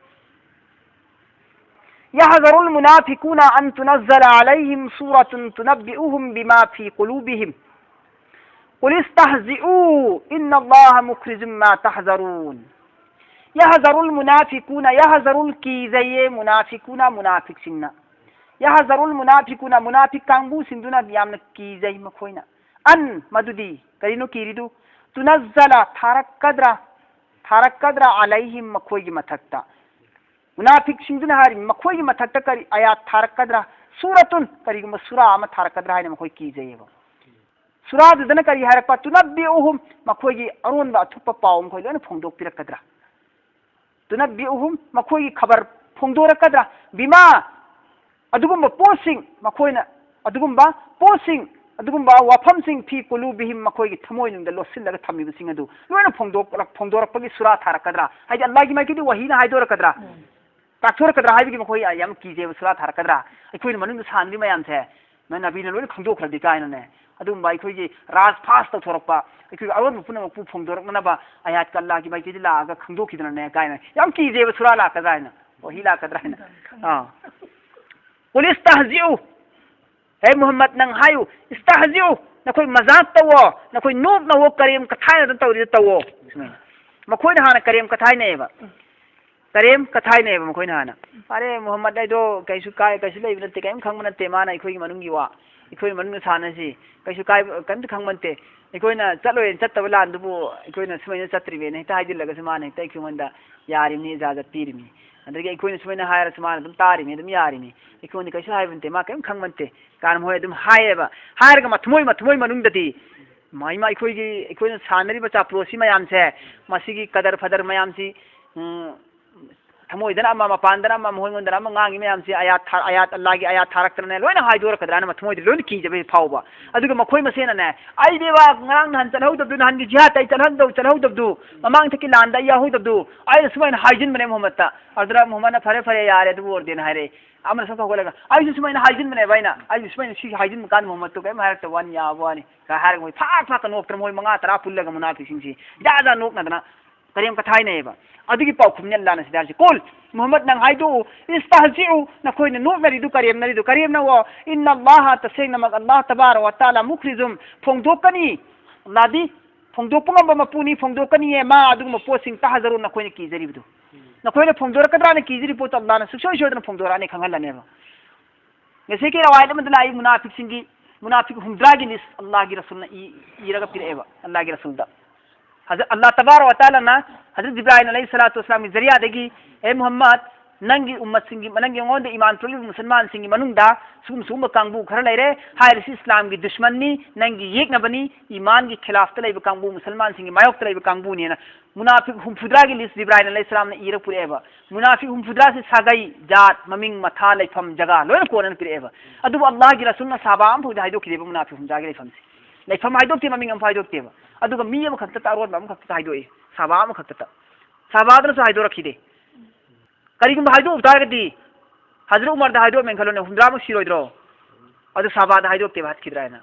يحذر المنافقون أن تنزل عليهم سورة تنبئهم بما في قلوبهم، قل استهزئوا إن الله مخرج ما تحذرون. يحذر المنافقون، يحذر، ꯀꯤꯖꯩꯌꯦ, المنافقون، ꯃꯨꯅꯥꯐꯤꯛꯁꯤꯡꯅ. يحذر المنافقون، ꯃꯨꯅꯥꯐꯤꯛ ꯀꯥꯡꯕꯨꯁꯤꯡꯗꯨꯅ ꯌꯥꯝꯅ ꯀꯤꯖꯩ ꯃꯈꯣꯏꯅ꯫ أن، ꯃꯗꯨꯗꯤ, ꯀꯔꯤꯅꯣ ꯀꯤꯔꯤꯗꯨ? تنزل، ꯊꯥꯔꯛꯀꯗ꯭ꯔꯥ, ꯊꯥꯔꯛꯀꯗ꯭ꯔꯥ, عليهم، ꯃꯈꯣꯏꯒꯤ ꯃꯊꯛꯇ꯫ ꯃꯨꯅꯥꯐꯤꯛꯁꯤꯡꯗꯨꯅ ꯍꯥꯏꯔꯤ, ꯃꯈꯣꯏꯒꯤ ꯃꯊꯛꯇ ꯀꯔꯤ ꯑꯌꯥꯠ ꯊꯥꯔꯛꯀꯗ꯭ꯔꯥ? سورة، ꯀꯔꯤꯒꯨꯝꯕ ꯁꯨꯔꯥ ꯑꯃ ꯊꯥꯔꯛꯀꯗ꯭ꯔꯥ ꯍꯥꯏꯅ ꯃꯈꯣꯏ ꯀꯤꯖꯩꯌꯦꯕ꯫ ꯁꯨꯔꯥꯗꯨꯗꯅ ꯀꯔꯤ ꯍꯥꯏꯔꯛꯄ? تنبئهم، ꯃꯈꯣꯏꯒꯤ ꯑꯔꯣꯟꯕ ꯑꯊꯨꯞꯄ ꯄꯥꯎ ꯃꯈꯣꯏ ꯂꯣꯏꯅ ꯐꯣꯡꯗꯣꯛꯄꯤꯔꯛꯀꯗ꯭ꯔꯥ? تنبئهم، ꯃꯈꯣꯏꯒꯤ ꯈꯕꯔ ꯐꯣꯡꯗꯣꯔꯛꯀꯗ꯭ꯔꯥ? بما، ꯑꯗꯨꯒꯨꯝꯕ ꯄꯣꯠꯁꯤꯡ, ꯃꯈꯣꯏꯅ ꯑꯗꯨꯒꯨꯝꯕ ꯄꯣꯠꯁꯤꯡ, ꯑꯗꯨꯒꯨꯝꯕ ꯋꯥꯐꯝꯁꯤꯡ, في قلوبهم، ꯃꯈꯣꯏꯒꯤ ꯊꯃꯣꯏꯅꯨꯡꯗ ꯂꯣꯠꯁꯤꯜꯂꯒ ꯊꯝꯃꯤꯕꯁꯤꯡ ꯑꯗꯨ ꯂꯣꯏꯅ ꯐꯣꯡꯗꯣꯛꯂꯛ-, ꯐꯣꯡꯗꯣꯔꯛꯄꯒꯤ ꯁꯨꯔꯥ ꯊꯥꯔꯛꯀꯗ꯭ꯔꯥ? ꯍꯥꯏꯗꯤ ꯑꯜꯂꯥꯍꯒꯤ ꯃꯥꯏꯀꯩꯗꯒꯤ ꯋꯥꯍꯤꯅ ꯍꯥꯏꯗꯣꯔꯛꯀꯗ꯭ꯔꯥ? ꯎꯝ꯫ ꯇꯥꯛꯊꯣꯔꯛꯀꯗ꯭ꯔꯥ ꯍꯥꯏꯕꯒꯤ ꯃꯈꯣꯏ ꯌꯥꯝ ꯀꯤꯖꯩꯕ, ꯁꯨꯔꯥ ꯊꯥꯔꯛꯀꯗ꯭ꯔꯥ? ꯑꯩꯈꯣꯏꯅ ꯃꯅꯨꯡꯗ ꯁꯥꯟꯅꯔꯤ ꯃꯌꯥꯝꯁꯦ ꯅ-, ꯅꯕꯤꯅ ꯂꯣꯏꯅ ꯈꯪꯗꯣꯛꯈ꯭ꯔꯗꯤ ꯀꯥꯏꯅꯅꯦ, ꯑꯗꯨꯒꯨꯝꯕ ꯑꯩꯈꯣꯏꯒꯤ ꯔꯥꯖ ꯐꯥꯁ ꯇꯧꯊꯣꯔꯛꯄ, ꯑꯩꯈꯣꯏꯒꯤ ꯑꯔꯣꯟꯕ ꯄꯨꯝꯅꯃꯛꯄꯨ ꯐꯣꯡꯗꯣꯔꯛꯅꯅꯕ ꯑꯌꯥꯠꯀ ꯑꯜꯂꯥꯍꯒꯤ ꯃꯥꯏꯀꯩꯗꯒꯤ ꯂꯥꯛꯑꯒ ꯈꯪꯗꯣꯛꯈꯤꯗꯅꯅꯦ ꯀꯥꯏꯅ ꯌꯥꯝ ꯀꯤꯖꯩꯕ꯫ ꯁꯨꯔꯥ ꯂꯥꯛꯀꯗ꯭ꯔꯥ ꯍꯥꯏꯅ, ꯋꯥꯍꯤ ꯂꯥꯛꯀꯗ꯭ꯔꯥ ꯍꯥꯏꯅ꯫ ꯑꯥ꯫ "ꯀꯨꯜ ꯏꯁꯇꯍꯖꯤꯎ", ꯍꯦ ꯃꯨꯍꯝꯃꯗ, ꯅꯪ ꯍꯥꯏꯌꯨ, "ꯏꯁꯇꯍꯖꯤꯎ", ꯅꯈꯣꯏ ꯃꯖꯥꯛ ꯇꯧꯋꯣ, ꯅꯈꯣꯏ ꯅꯣꯛꯅꯧꯋꯣ, ꯀꯔꯦꯝ ꯀꯊꯥꯏꯅꯗꯅ ꯇꯧꯔꯤꯗꯣ ꯇꯧꯋꯣ꯫ ꯁꯨꯃꯥꯏꯅ꯫ ꯃꯈꯣꯏꯅ ꯍꯥꯟꯅ ꯀꯔꯦꯝ ꯀꯊꯥꯏꯅꯩꯌꯦꯕ꯫ ꯀꯔꯦꯝ ꯀꯊꯥꯏꯅꯩꯌꯦꯕ ꯃꯈꯣꯏꯅ ꯍꯥꯟꯅ꯫ "ꯑꯔꯦ, ꯃꯨꯍꯝꯃꯗ, ꯑꯩꯗꯣ ꯀꯩꯁꯨ ꯀꯥꯏ-, ꯀꯩꯁꯨ ꯂꯩꯕ ꯅꯠꯇꯦ, ꯀꯔꯤꯝ ꯈꯪꯕ ꯅꯠꯇꯦ, ꯃꯥꯅ ꯑꯩꯈꯣꯏꯒꯤ ꯃꯅꯨꯡꯒꯤ ꯋꯥ, ꯑꯩꯈꯣꯏ ꯃꯅꯨꯡꯗ ꯁꯥꯟꯅꯁꯤ, ꯀꯩꯁꯨ ꯀꯥꯏꯕ, ꯀꯔꯤꯝꯇ ꯈꯪꯕ ꯅꯠꯇꯦ꯫ ꯑꯩꯈꯣꯏꯅ ꯆꯠꯂꯣꯏꯅ ꯆꯠꯇꯕ ꯂꯥꯟꯗꯨꯕꯨ ꯑꯩꯈꯣꯏꯅ ꯁꯨꯃꯥꯏꯅ ꯆꯠꯇ꯭ꯔꯤꯕꯅꯦ" ꯍꯦꯛꯇ ꯍꯥꯏꯖꯤꯜꯂꯒꯁꯨ ꯃꯥꯅ ꯍꯦꯛꯇ ꯑꯩꯉꯣꯟꯗ ꯌꯥꯔꯤꯕꯅꯤ, ꯏꯖꯥꯖꯠ ꯄꯤꯔꯤꯕꯅꯤ꯫ ꯑꯗꯒꯤ ꯑꯩꯈꯣꯏꯅ ꯁꯨꯃꯥꯏꯅ ꯍꯥꯏꯔꯁꯨ ꯃꯥꯅ ꯑꯗꯨꯝ ꯇꯥꯔꯤꯕꯅꯤ, ꯑꯗꯨꯝ ꯌꯥꯔꯤꯕꯅꯤ꯫ ꯑꯩꯉꯣꯟꯗ ꯀꯩꯁꯨ ꯍꯥꯏꯕ ꯅꯠꯇꯦ, ꯃꯥ ꯀꯔꯤꯝ ꯈꯪꯕ ꯅꯠꯇꯦ꯫ ꯀꯥꯔꯅ ꯃꯣꯏ ꯑꯗꯨꯝ ꯍꯥꯏꯌꯦꯕ꯫ ꯍꯥꯏꯔꯒ ꯃꯊꯃꯣꯏ, ꯃꯊꯃꯣꯏ ꯃꯅꯨꯡꯗꯗꯤ, ꯃꯥ, ꯏꯃꯥ, ꯑꯩꯈꯣꯏꯒꯤ, ꯑꯩꯈꯣꯏꯅ ꯁꯥꯟꯅꯔꯤꯕ ꯆꯥꯄ꯭ꯔꯣꯁꯤ ꯃꯌꯥꯝꯁꯦ, ꯃꯁꯤꯒꯤ ꯀꯗꯔ ꯐꯗꯔ ꯃꯌꯥꯝꯁꯤ, ꯎꯝ, ꯊꯃꯣꯏꯗꯅ ꯑꯃ, ꯃꯄꯥꯟꯗꯅ ꯑꯃ, ꯃꯈꯣꯏꯉꯣꯟꯗꯅ ꯑꯃ ꯉꯥꯡꯉꯤ ꯃꯌꯥꯝꯁꯤ, ꯑꯌꯥꯠ ꯊꯥ-, ꯑꯌꯥꯠ ꯑꯜꯂꯥꯒꯤ ꯑꯌꯥꯠ ꯊꯥꯔꯛꯇꯅꯅꯦ ꯂꯣꯏꯅ ꯍꯥꯏꯗꯣꯔꯛꯀꯗ꯭ꯔꯥꯅ ꯃꯊꯃꯣꯏꯗ ꯂꯣꯏꯅ ꯀꯤꯖꯕ ꯐꯥꯎꯕ꯫ ꯑꯗꯨꯒ ꯃꯈꯣꯏ ꯃꯁꯦꯅꯅꯦ, "ꯑꯩꯗꯤ ꯕꯥ ꯉꯔꯥꯡ ꯅꯍꯥꯟ ꯆꯠꯍꯧꯗꯕꯗꯨ, ꯅꯍꯥꯟꯒꯤ ꯖꯤꯍꯥꯗꯇ ꯑꯩ ꯆꯠꯍꯟꯗꯧ-, ꯆꯠꯍꯧꯗꯕꯗꯨ, ꯃꯃꯥꯡꯊꯛꯀꯤ ꯂꯥꯟꯗ ꯑꯩ ꯌꯥꯎꯍꯧꯗꯕꯗꯨ", ꯑꯩꯅ ꯁꯨꯃꯥꯏꯅ ꯍꯥꯏꯖꯤꯟꯕꯅꯦ ꯃꯨꯍꯝꯃꯗꯇ꯫ ꯑꯗꯨꯗ ꯃꯨꯍꯝꯃꯗꯅ, "ꯐꯔꯦ, ꯐꯔꯦ, ꯌꯥꯔꯦ, ꯑꯗꯨꯕꯨ ꯑꯣꯏꯔꯗꯤꯅ" ꯍꯥꯏꯔꯦ꯫ ꯑꯃꯅ ꯁꯨꯝ ꯀꯧꯈꯠꯂꯒ, "ꯑꯩꯁꯨ ꯁꯨꯃꯥꯏꯅ ꯍꯥꯏꯖꯤꯟꯕꯅꯦꯕ ꯑꯩꯅ, ꯑꯩꯁꯨ ꯁꯨꯃꯥꯏꯅ ꯁꯤ ꯍꯥꯏꯖꯤꯟꯕ ꯀꯥꯟꯗ ꯃꯨꯍꯝꯃꯗꯇꯣ ꯀꯔꯤꯝ ꯍꯥꯏꯔꯛꯇꯕ ꯋꯥꯅꯤ, ꯌꯥꯕ ꯋꯥꯅꯤ" ꯀꯥꯏ ꯍꯥꯏꯔꯒ ꯃꯣꯏ ꯐꯥꯛ ꯐꯥꯛꯀ ꯅꯣꯛꯇꯅ ꯃꯣꯏ ꯃꯉꯥ ꯇꯔꯥ ꯄꯨꯜꯂꯒ ꯃꯨꯅꯥꯐꯤꯛꯁꯤꯡꯁꯤ ꯖꯥ ꯖꯥ ꯅꯣꯛꯅꯗꯅ ꯀꯔꯦꯝ ꯀꯊꯥꯏꯅꯩꯌꯦꯕ꯫ ꯑꯗꯨꯒꯤ ꯄꯥꯎꯈꯨꯝꯅꯤ ꯑꯜꯂꯥꯍꯅ ꯁꯤꯗ ꯍꯥꯏꯔꯤꯁꯤ, "ꯀꯨꯜ", ꯃꯨꯍꯝꯃꯗ, ꯅꯪ ꯍꯥꯏꯗꯣꯛꯎ, "ꯏꯁꯇꯍꯖꯤꯎ", ꯅꯈꯣꯏꯅ ꯅꯣꯛꯅꯔꯤꯗꯨ ꯀꯔꯦꯝꯅꯔꯤꯗꯨ ꯀꯔꯦꯝꯅꯧꯑꯣ, "ꯏꯟꯅ ꯑꯜꯂꯥꯍ", ꯇꯁꯦꯡꯅꯃꯛ ꯑꯜꯂꯥꯍ ꯇꯕꯥꯔ ꯋꯥ ꯇꯥꯂꯥ, "ꯃꯨꯈ꯭ꯔꯤꯖꯨꯝ", ꯐꯣꯡꯗꯣꯛꯀꯅꯤ, ꯑꯜꯂꯥꯍꯗꯤ ꯐꯣꯡꯗꯣꯛꯄ ꯉꯝꯕ ꯃꯄꯨꯅꯤ, ꯐꯣꯡꯗꯣꯛꯀꯅꯤꯌꯦ, "ꯃꯥ", ꯑꯗꯨꯒꯨꯝꯕ ꯄꯣꯠꯁꯤꯡ, "ꯇꯍꯖꯔꯨ", ꯅꯈꯣꯏꯅ ꯀꯤꯖꯔꯤꯕꯗꯨ꯫ ꯅꯈꯣꯏꯅ ꯐꯣꯡꯗꯣꯔꯛꯀꯗ꯭ꯔꯥꯅ ꯀꯤꯖꯔꯤ ꯄꯣꯠꯇꯣ ꯑꯜꯂꯥꯍꯅ ꯁꯨꯡꯁꯣꯏ ꯁꯣꯏꯗꯅ ꯐꯣꯡꯗꯣꯔꯛꯑꯅꯤ, ꯈꯪꯍꯜꯂꯅꯦꯕ꯫ ꯉꯁꯤ ꯀꯤ ꯔꯋꯥꯌꯠ ꯑꯃꯗ ꯂꯥꯛꯏ, ꯃꯨꯅꯥꯐꯤꯛꯁꯤꯡꯒꯤ, ꯃꯨꯅꯥꯐꯤꯛ ꯍꯨꯝꯗ꯭ꯔꯥꯒꯤ ꯂꯤꯁ ꯑꯜꯂꯥꯍꯒꯤ ꯔꯁꯨꯜꯅ ꯏ-, ꯏꯔꯒ ꯄꯤꯔꯛꯑꯦꯕ, ꯑꯜꯂꯥꯍꯒꯤ ꯔꯁꯨꯜꯗ꯫ ꯍꯖꯔꯠ ꯑꯜꯂꯥꯍ ꯇꯕꯥꯔꯛ ꯋ ꯇꯥꯂꯥꯅ ꯍꯖꯔꯠ ꯖꯤꯕ꯭ꯔꯥꯏꯜ ꯑꯂꯩꯍꯤ ꯁꯂꯥꯇꯨ ꯋꯁꯂꯥꯝꯒꯤ ꯖꯔꯤꯌꯥꯗꯒꯤ, "ꯑꯦ ꯃꯨꯍꯝꯃꯗ, ꯅꯪꯒꯤ ꯎꯝꯃꯠꯁꯤꯡꯒꯤ, ꯅꯪꯒꯤ ꯃꯉꯣꯟꯗ ꯏꯃꯥꯟ ꯄꯨꯔꯛꯂꯤꯕ ꯃꯨꯁꯜꯃꯥꯟꯁꯤꯡꯒꯤ ꯃꯅꯨꯡꯗ ꯁꯤꯒꯨꯝ ꯁꯤꯒꯨꯝꯕ ꯀꯥꯡꯕꯨ ꯈꯔ ꯂꯩꯔꯦ, ꯍꯥꯏꯔꯤꯁꯤ ꯏꯁꯂꯥꯝꯒꯤ ꯗꯨꯁꯃꯟꯅꯤ, ꯅꯪꯒꯤ ꯌꯦꯛꯅꯕꯅꯤ, ꯏꯃꯥꯟꯒꯤ ꯈꯤꯂꯥꯐꯇ ꯂꯩꯕ ꯀꯥꯡꯕꯨ, ꯃꯨꯁꯜꯃꯥꯟꯁꯤꯡꯒꯤ ꯃꯥꯌꯣꯛꯇ ꯂꯩꯕ ꯀꯥꯡꯕꯨꯅꯦꯅ" ꯃꯨꯅꯥꯐꯤꯛ ꯍꯨꯝꯐꯨꯇꯔꯥꯒꯤ ꯂꯤꯁ ꯖꯤꯕ꯭ꯔꯥꯏꯜ ꯑꯂꯩꯍꯤ ꯁꯂꯥꯝꯅ ꯏꯔ ꯄꯨꯔꯛꯑꯦꯕ꯫ ꯃꯨꯅꯥꯐꯤꯛ ꯍꯨꯝꯐꯨꯇꯔꯥꯁꯤ ꯁꯥꯒꯩ, ꯖꯥꯠ, ꯃꯃꯤꯡ, ꯃꯊꯥ, ꯂꯩꯐꯝ, ꯖꯒꯥ ꯂꯣꯏꯅ ꯀꯣꯟꯅꯅ ꯄꯤꯔꯛꯑꯦꯕ꯫ ꯑꯗꯨꯕꯨ ꯑꯜꯂꯥꯍꯒꯤ ꯔꯁꯨꯜꯅ ꯁꯍꯥꯕꯥ ꯑꯃꯐꯥꯎꯗꯤ ꯍꯥꯏꯗꯣꯛꯈꯤꯗꯦꯕ ꯃꯨꯅꯥꯐꯤꯛ ꯍꯨꯝꯐꯨꯇꯔꯥꯒꯤ ꯂꯩꯐꯝꯁꯦ꯫ ꯂꯩꯐꯝ ꯍꯥꯏꯗꯣꯛꯇꯦ, ꯃꯃꯤꯡ ꯑꯃꯐꯥꯎ ꯍꯥꯏꯗꯣꯛꯇꯦꯕ꯫ ꯑꯗꯨꯒ ꯃꯤ ꯑꯃꯈꯛꯇꯇ, ꯑꯔꯣꯟꯕ ꯑꯃꯈꯛꯇꯇ ꯍꯥꯏꯗꯣꯛꯏ, ꯁꯍꯥꯕꯥ ꯑꯃꯈꯛꯇꯇ꯫ ꯁꯍꯥꯕꯥꯗꯨꯅꯁꯨ ꯍꯥꯏꯗꯣꯔꯛꯈꯤꯗꯦ꯫ ꯀꯔꯤꯒꯨꯝꯕ ꯍꯥꯏꯗꯣꯛꯎ ꯇꯥꯔꯒꯗꯤ, ꯍꯖꯔꯠ ꯎꯃꯔꯗ ꯍꯥꯏꯗꯣꯛꯑꯝꯃꯦꯅ ꯈꯜꯂꯣꯅꯦ, ꯍꯨꯝꯐꯨꯇꯔꯥꯃꯨꯛ ꯁꯤꯔꯣꯏꯗ꯭ꯔꯣ? ꯑꯗꯨ ꯁꯍꯥꯕꯥꯗ ꯍꯥꯏꯗꯣꯛꯇꯦꯕ ꯍꯠꯈꯤꯗ꯭ꯔꯥ ꯍꯥꯏꯅ꯫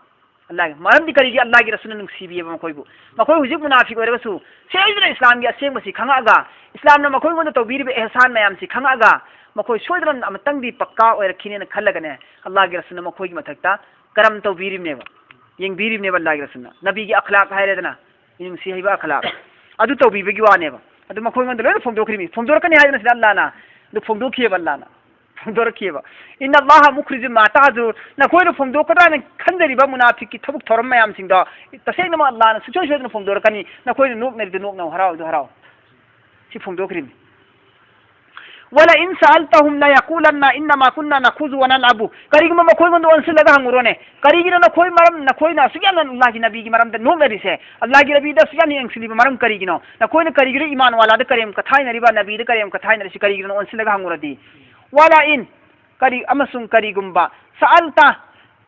ꯑꯜꯂꯥꯍꯒꯤ ꯃꯔꯝꯗꯤ ꯀꯔꯤꯒꯤ? ꯑꯜꯂꯥꯍꯒꯤ ꯔꯁꯨꯜꯅ ꯅꯨꯡꯁꯤꯕꯤꯑꯕ ꯃꯈꯣꯏꯕꯨ꯫ ꯃꯈꯣꯏ ꯍꯧꯖꯤꯛ ꯃꯨꯅꯥꯐꯤꯛ ꯑꯣꯏꯔꯒꯁꯨ ꯁꯣꯏꯗꯅ ꯏꯁꯂꯥꯝꯒꯤ ꯑꯁꯦꯡꯕꯁꯤ ꯈꯪꯉꯛꯑꯒ, ꯏꯁꯂꯥꯝꯅ ꯃꯈꯣꯏꯉꯣꯟꯗ ꯇꯧꯕꯤꯔꯤꯕ ꯑꯦꯍꯁꯥꯟ ꯃꯌꯥꯝꯁꯤ ꯈꯪꯉꯛꯑꯒ, ꯃꯈꯣꯏ ꯁꯣꯏꯗꯅ ꯑꯃꯇꯪꯗꯤ ꯄꯛꯀꯥ ꯑꯣꯏꯔꯛꯈꯤꯅꯦꯅ ꯈꯜꯂꯒꯅꯦ, ꯑꯜꯂꯥꯍꯒꯤ ꯔꯁꯨꯜꯅ ꯃꯈꯣꯏꯒꯤ ꯃꯊꯛꯇ ꯀꯔꯝ ꯇꯧꯕꯤꯔꯤꯕꯅꯦꯕ, ꯌꯦꯡꯕꯤꯔꯤꯕꯅꯦꯕ ꯑꯜꯂꯥꯍꯒꯤ ꯔꯁꯨꯜꯅ꯫ ꯅꯕꯤꯒꯤ ꯑꯈ꯭ꯂꯥꯛ ꯍꯥꯏꯔꯦꯗꯅ, ꯃꯤꯅꯨꯡꯁꯤ ꯍꯩꯕ ꯑꯈ꯭ꯂꯥꯛ ꯑꯗꯨ ꯇꯧꯕꯤꯕꯒꯤ ꯋꯥꯅꯦꯕ꯫ ꯑꯗꯨ ꯃꯈꯣꯏꯉꯣꯟꯗ ꯂꯣꯏꯅ ꯐꯣꯡꯗꯣꯛꯈ꯭ꯔꯤꯃꯤ꯫ ꯐꯣꯡꯗꯣꯔꯛꯀꯅꯤ ꯍꯥꯏꯗꯅ ꯁꯤꯗ ꯑꯜꯂꯥꯍꯅ ꯑꯗꯨ ꯐꯣꯡꯗꯣꯛꯈꯤꯑꯕ꯫ ꯑꯜꯂꯥꯍꯅ ꯐꯣꯡꯗꯣꯔꯛꯈꯤꯑꯕ꯫ "ꯏꯟꯅ ꯑꯜꯂꯥꯍ ꯃꯨꯈ꯭ꯔꯤꯖꯨ ꯃꯥ ꯇꯥꯍꯖꯨꯔ", ꯅꯈꯣꯏꯅ ꯐꯣꯡꯗꯣꯛꯀꯗ꯭ꯔꯥꯅ ꯈꯟꯖꯔꯤꯕ ꯃꯨꯅꯥꯐꯤꯛꯀꯤ ꯊꯕꯛ ꯊꯧꯔꯝ ꯃꯌꯥꯝꯁꯤꯡꯗꯣ ꯇꯁꯦꯡꯅꯃꯛ ꯑꯜꯂꯥꯍꯅ ꯁꯨꯡꯁꯣꯏ ꯁꯣꯏꯗꯅ ꯐꯣꯡꯗꯣꯔꯛꯀꯅꯤ꯫ ꯅꯈꯣꯏꯅ ꯅꯣꯛꯅꯔꯤꯗꯨ ꯅꯣꯛꯅꯧ, ꯍꯔꯥꯎꯔꯤꯗꯨ ꯍꯔꯥꯎ꯫ ꯁꯤ ꯐꯣꯡꯗꯣꯛꯈ꯭ꯔꯤꯃꯤ꯫ "ꯋꯂ ꯏꯟ ꯁꯑꯜꯇꯍꯨꯝ ꯂꯌꯀꯨꯂꯟꯅ ꯏꯟꯅꯃꯥ ꯀꯨꯟꯅ ꯅꯈꯨꯖꯨ ꯋꯅꯜꯑꯕꯨ"꯫ ꯀꯔꯤꯒꯨꯝꯕ ꯃꯈꯣꯏꯉꯣꯟꯗ ꯑꯣꯟꯁꯤꯜꯂꯒ ꯍꯪꯉꯨꯔꯣꯅꯦ, "ꯀꯔꯤꯒꯤꯅꯣ ꯅꯈꯣꯏ ꯃꯔꯝ, ꯅꯈꯣꯏꯅ ꯑꯁꯨꯛ ꯌꯥꯝꯅ ꯑꯜꯂꯥꯍꯒꯤ ꯅꯕꯤꯒꯤ ꯃꯔꯝꯗ ꯅꯣꯛꯅꯔꯤꯁꯦ? ꯑꯜꯂꯥꯍꯒꯤ ꯅꯕꯤꯗ ꯑꯁꯨꯛ ꯌꯥꯝꯅ ꯌꯦꯡꯁꯤꯜꯂꯤꯕ ꯃꯔꯝ ꯀꯔꯤꯒꯤꯅꯣ? ꯅꯈꯣꯏꯅ ꯀꯔꯤꯒꯤꯅꯣ ꯏꯃꯥꯟ ꯋꯥꯂꯥꯗ ꯀꯔꯦꯝ ꯀꯊꯥꯏꯅꯔꯤꯕ, ꯅꯕꯤꯗ ꯀꯔꯦꯝ ꯀꯊꯥꯏꯅꯔꯤꯁꯤ ꯀꯔꯤꯒꯤꯅꯣ?" ꯑꯣꯟꯁꯤꯜꯂꯒ ꯍꯪꯉꯨꯔꯗꯤ, "ꯋꯂ ꯏꯟ", ꯀꯔꯤ, ꯑꯃꯁꯨꯡ ꯀꯔꯤꯒꯨꯝꯕ, "ꯁꯑꯜꯇ",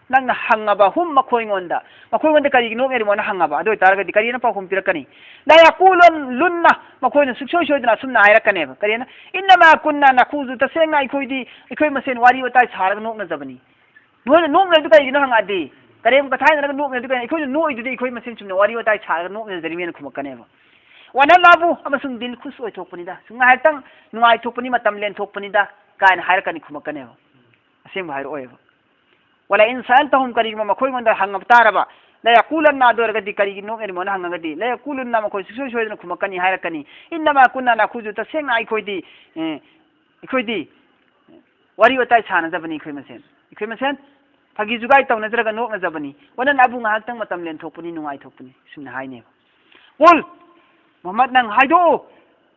ꯅꯪꯅ ꯍꯪꯉꯕ, "ꯍꯨꯝ", ꯃꯈꯣꯏꯉꯣꯟꯗ, ꯃꯈꯣꯏꯉꯣꯟꯗ ꯀꯔꯤꯒꯤ ꯅꯣꯛꯅꯔꯤꯃꯣꯅ ꯍꯪꯉꯕ, ꯑꯗꯨ ꯑꯣꯏꯇꯥꯔꯒꯗꯤ ꯀꯔꯤꯅ ꯄꯥꯎꯈꯨꯝ ꯄꯤꯔꯛꯀꯅꯤ? "ꯂꯌꯀꯨꯂꯨꯟꯅ", ꯃꯈꯣꯏꯅ ꯁꯨꯡꯁꯣꯏ ꯁꯣꯏꯗꯅ ꯑꯁꯨꯝꯅ ꯍꯥꯏꯔꯛꯀꯅꯦꯕ꯫ ꯀꯔꯤꯅ? "ꯏꯟꯅꯃꯥ ꯀꯨꯟꯅ ꯅꯈꯨꯖꯨ", ꯇꯁꯦꯡꯅ ꯑꯩꯈꯣꯏꯗꯤ ꯑꯩꯈꯣꯏ ꯃꯁꯦꯟ ꯋꯥꯔꯤ ꯋꯥꯇꯥꯏ ꯁꯥꯔꯒ ꯅꯣꯛꯅꯖꯕꯅꯤ꯫ ꯅꯣꯏꯅ ꯅꯣꯛꯅꯔꯤꯗꯨ ꯀꯔꯤꯒꯤꯅꯣ ꯍꯪꯉꯛꯑꯗꯤ, ꯀꯔꯦꯝ ꯀꯊꯥꯏꯅꯔꯒ ꯅꯣꯛꯅꯔꯤꯗꯨ ꯀꯔꯤꯅꯣ? ꯑꯩꯈꯣꯏꯅ ꯅꯣꯛꯏꯗꯨꯗꯤ ꯑꯩꯈꯣꯏ ꯃꯁꯦꯟ ꯆꯨꯝꯅ ꯋꯥꯔꯤ ꯋꯥꯇꯥꯏ ꯁꯥꯔꯒ ꯅꯣꯛꯅꯖꯔꯤꯃꯦꯅ ꯈꯨꯝꯃꯛꯀꯅꯦꯕ꯫ "ꯋꯅꯜꯑꯕꯨ", ꯑꯃꯁꯨꯡ ꯗꯤꯜ ꯈꯨꯁ ꯑꯣꯏꯊꯣꯛꯄꯅꯤꯗ, ꯁꯨꯝ ꯉꯥꯏꯍꯥꯛꯇꯪ ꯅꯨꯡꯉꯥꯏꯊꯣꯛꯄꯅꯤ, ꯃꯇꯝ ꯂꯦꯟꯊꯣꯛꯄꯅꯤꯗ ꯀꯥꯏꯅ ꯍꯥꯏꯔꯛꯀꯅꯤ, ꯈꯨꯝꯃꯛꯀꯅꯦꯕ꯫ ꯑꯁꯦꯡꯕ ꯍꯥꯏꯔꯛꯑꯣꯏꯕ꯫ "ꯋꯂ ꯏꯟ ꯁꯑꯜꯇꯍꯨꯝ", ꯀꯔꯤꯒꯨꯝꯕ ꯃꯈꯣꯏꯉꯣꯟꯗ ꯍꯪꯉꯕ ꯇꯥꯔꯕ, "ꯂꯌꯀꯨꯂꯟꯅ", ꯑꯗꯨ ꯑꯣꯏꯔꯒꯗꯤ ꯀꯔꯤꯒꯤ ꯅꯣꯛꯅꯔꯤꯃꯣꯅ ꯍꯪꯉꯒꯗꯤ, "ꯂꯌꯀꯨꯂꯨꯟꯅ", ꯃꯈꯣꯏ ꯁꯨꯡꯁꯣꯏ ꯁꯣꯏꯗꯅ ꯈꯨꯝꯃꯛꯀꯅꯤ, ꯍꯥꯏꯔꯛꯀꯅꯤ, "ꯏꯟꯅꯃꯥ ꯀꯨꯟꯅ ꯅꯈꯨꯖꯨ", ꯇꯁꯦꯡꯅ ꯑꯩꯈꯣꯏꯗꯤ, ꯑꯦ, ꯑꯩꯈꯣꯏꯗꯤ ꯋꯥꯔꯤ ꯋꯥꯇꯥꯏ ꯁꯥꯟꯅꯖꯕꯅꯤ, ꯑꯩꯈꯣꯏ ꯃꯁꯦꯟ, ꯑꯩꯈꯣꯏ ꯃꯁꯦꯟ ꯐꯥꯒꯤ ꯖꯨꯒꯥꯏ ꯇꯧꯅꯖꯔꯒ ꯅꯣꯛꯅꯖꯕꯅꯤ, "ꯋꯅꯜꯑꯕꯨ", ꯉꯥꯏꯍꯥꯛꯇꯪ ꯃꯇꯝ ꯂꯦꯟꯊꯣꯛꯄꯅꯤ, ꯅꯨꯡꯉꯥꯏꯊꯣꯛꯄꯅꯤ, ꯁꯨꯝꯅ ꯍꯥꯏꯅꯦꯕ꯫ "ꯀꯨꯜ", ꯃꯨꯍꯝꯃꯗ, ꯅꯪ ꯍꯥꯏꯗꯣꯛꯎ,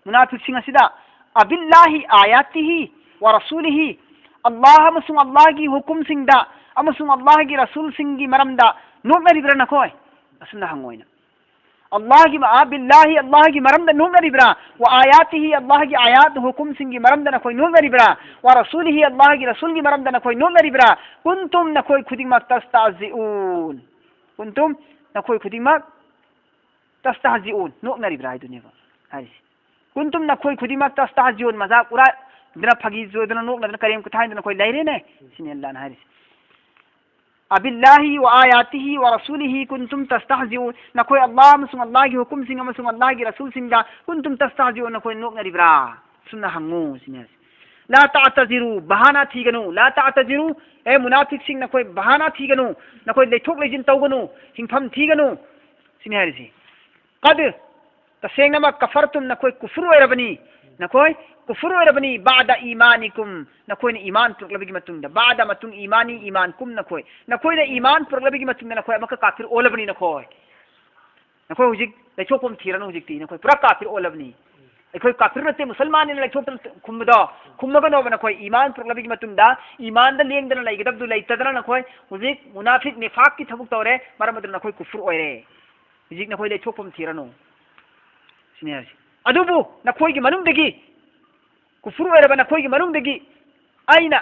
ꯃꯨꯅꯥꯐꯤꯛꯁꯤꯡ ꯑꯁꯤꯗ, "ꯑꯕꯤꯜꯂꯥꯍꯤ ꯑꯥꯌꯥꯇꯤꯍꯤ ꯋ ꯔꯁꯨꯂꯤꯍꯤ", ꯑꯜꯂꯥꯍ ꯑꯃꯁꯨꯡ ꯑꯜꯂꯥꯍꯒꯤ ꯍꯨꯀꯨꯝꯁꯤꯡꯗ ꯑꯃꯁꯨꯡ ꯑꯜꯂꯥꯍꯒꯤ ꯔꯁꯨꯜꯁꯤꯡꯒꯤ ꯃꯔꯝꯗ ꯅꯣꯛꯅꯔꯤꯕ꯭ꯔꯥ ꯅꯈꯣꯏ? ꯑꯁꯨꯝꯅ ꯍꯪꯉꯣꯏꯅ꯫ "ꯑꯜꯂꯥꯍꯒꯤ ꯃ-, ꯑꯕꯤꯜꯂꯥꯍꯤ", ꯑꯜꯂꯥꯍꯒꯤ ꯃꯔꯝꯗ ꯅꯣꯛꯅꯔꯤꯕ꯭ꯔꯥ? "ꯋ ꯑꯥꯌꯥꯇꯤꯍꯤ", ꯑꯜꯂꯥꯍꯒꯤ ꯑꯥꯌꯥꯠ ꯍꯨꯀꯨꯝꯁꯤꯡꯒꯤ ꯃꯔꯝꯗ ꯅꯈꯣꯏ ꯅꯣꯛꯅꯔꯤꯕ꯭ꯔꯥ? "ꯋ ꯔꯁꯨꯂꯤꯍꯤ", ꯑꯜꯂꯥꯍꯒꯤ ꯔꯁꯨꯜꯒꯤ ꯃꯔꯝꯗ ꯅꯈꯣꯏ ꯅꯣꯛꯅꯔꯤꯕ꯭ꯔꯥ? "ꯀꯨꯟꯇꯨꯝ", ꯅꯈꯣꯏ ꯈꯨꯗꯤꯡꯃꯛ, "ꯇꯁꯇꯥꯖꯤꯎꯟ", "ꯀꯨꯟꯇꯨꯝ", ꯅꯈꯣꯏ ꯈꯨꯗꯤꯡꯃꯛ, "ꯇꯁꯇꯥꯖꯤꯎꯟ", ꯅꯣꯛꯅꯔꯤꯕ꯭ꯔꯥ ꯍꯥꯏꯗꯨꯅꯦꯕ ꯍꯥꯏꯔꯤꯁꯦ꯫ "ꯀꯨꯟꯇꯨꯝ", ꯅꯈꯣꯏ ꯈꯨꯗꯤꯡꯃꯛ, "ꯇꯁꯇꯥꯖꯤꯎꯟ", ꯃꯖꯥꯛ ꯎꯔꯥꯏꯗꯅ, ꯐꯥꯒꯤ ꯖꯣꯏꯗꯅ, ꯅꯣꯛꯅꯗꯅ, ꯀꯔꯦꯝ ꯀꯊꯥꯏꯗꯅ ꯅꯈꯣꯏ ꯂꯩꯔꯦꯅꯦ꯫ ꯁꯤꯅꯤ ꯑꯜꯂꯥꯍꯅ ꯍꯥꯏꯔꯤꯁꯦ꯫ "ꯑꯕꯤꯜꯂꯥꯍꯤ ꯋꯥ ꯑꯥꯌꯥꯇꯤꯍꯤ ꯋꯥ ꯔꯁꯨꯂꯤꯍꯤ ꯀꯨꯟꯇꯨꯝ ꯇꯁꯇꯍꯖꯤꯎꯟ", ꯅꯈꯣꯏ ꯑꯜꯂꯥꯍ ꯑꯃꯁꯨꯡ ꯑꯜꯂꯥꯍꯒꯤ ꯍꯨꯀꯨꯝꯁꯤꯡ ꯑꯃꯁꯨꯡ ꯑꯜꯂꯥꯍꯒꯤ ꯔꯁꯨꯜꯁꯤꯡꯗ "ꯀꯨꯟꯇꯨꯝ ꯇꯁꯇꯍꯖꯤꯎꯟ", ꯅꯈꯣꯏ ꯅꯣꯛꯅꯔꯤꯕ꯭ꯔꯥ? ꯁꯨꯝꯅ ꯍꯪꯉꯨ ꯁꯤꯅꯤ ꯍꯥꯏꯁꯦ꯫ "ꯂꯥ ꯇꯥꯇꯖꯤꯔꯨ", ꯕꯍꯥꯅꯥ ꯊꯤꯒꯅꯨ꯫ "ꯂꯥ ꯇꯥꯇꯖꯤꯔꯨ", ꯑꯦ ꯃꯨꯅꯥꯐꯤꯛꯁꯤꯡ, ꯅꯈꯣꯏ ꯕꯍꯥꯅꯥ ꯊꯤꯒꯅꯨ, ꯅꯈꯣꯏ ꯂꯩꯊꯣꯛ ꯂꯩꯁꯤꯟ ꯇꯧꯒꯅꯨ, ꯍꯤꯡꯐꯝ ꯊꯤꯒꯅꯨ ꯁꯤꯅꯤ ꯍꯥꯏꯔꯤꯁꯤ꯫ "ꯀꯗ", ꯇꯁꯦꯡꯅꯃꯛ, "ꯀꯐꯔꯇꯨꯝ", ꯅꯈꯣꯏ ꯀꯨꯐꯨꯔ ꯑꯣꯏꯔꯕꯅꯤ, ꯅꯈꯣꯏ ꯀꯨꯐꯨꯔ ꯑꯣꯏꯔꯕꯅꯤ, "ꯕꯥꯗ ꯏꯃꯥꯅꯤꯀꯨꯝ", ꯅꯈꯣꯏꯅ ꯏꯃꯥꯟ ꯄꯨꯔꯛꯂꯕꯒꯤ ꯃꯇꯨꯡꯗ, "ꯕꯥꯗ", ꯃꯇꯨꯡ, "ꯏꯃꯥꯅꯤ", ꯏꯃꯥꯟ, "ꯀꯨꯝ", ꯅꯈꯣꯏ, ꯅꯈꯣꯏꯅ ꯏꯃꯥꯟ ꯄꯨꯔꯛꯂꯕꯒꯤ ꯃꯇꯨꯡꯗ ꯅꯈꯣꯏ ꯑꯃꯨꯛꯀ ꯀꯥꯐꯤꯔ ꯑꯣꯜꯂꯕꯅꯤ꯫ ꯅꯈꯣꯏ, ꯅꯈꯣꯏ ꯍꯧꯖꯤꯛ ꯂꯩꯊꯣꯛꯐꯝ ꯊꯤꯔꯅꯨ꯫ ꯍꯧꯖꯤꯛꯇꯤ ꯅꯈꯣꯏ ꯄꯨꯔꯥ ꯀꯥꯐꯤꯔ ꯑꯣꯜꯂꯕꯅꯤ꯫ "ꯑꯩꯈꯣꯏ ꯀꯥꯐꯤꯔ ꯅꯠꯇꯦ, ꯃꯨꯁꯜꯃꯥꯟꯅꯤꯅ" ꯂꯩꯊꯣꯛꯇꯅ ꯈꯨꯝꯕꯗꯣ ꯈꯨꯝꯃꯒꯅꯣꯕ꯫ ꯅꯈꯣꯏ ꯏꯃꯥꯟ ꯄꯨꯔꯛꯂꯕꯒꯤ ꯃꯇꯨꯡꯗ ꯏꯃꯥꯟꯗ ꯂꯦꯡꯗꯅ ꯂꯩꯒꯗꯕꯗꯨ ꯂꯩꯇꯗꯅ ꯅꯈꯣꯏ ꯍꯧꯖꯤꯛ ꯃꯨꯅꯥꯐꯤꯛ ꯅꯤꯐꯥꯛꯀꯤ ꯊꯕꯛ ꯇꯧꯔꯦ, ꯃꯔꯝ ꯑꯗꯨꯅ ꯅꯈꯣꯏ ꯀꯨꯐꯨꯔ ꯑꯣꯏꯔꯦ꯫ ꯍꯧꯖꯤꯛ ꯅꯈꯣꯏ ꯂꯩꯊꯣꯛꯐꯝ ꯊꯤꯔꯅꯨ ꯁꯤꯅꯤ ꯍꯥꯏꯁꯦ꯫ "ꯑꯗꯨꯕꯨ ꯅꯈꯣꯏꯒꯤ ꯃꯅꯨꯡꯗꯒꯤ, ꯀꯨꯐꯨꯔ ꯑꯣꯏꯔꯕ ꯅꯈꯣꯏꯒꯤ ꯃꯅꯨꯡꯗꯒꯤ ꯑꯩꯅ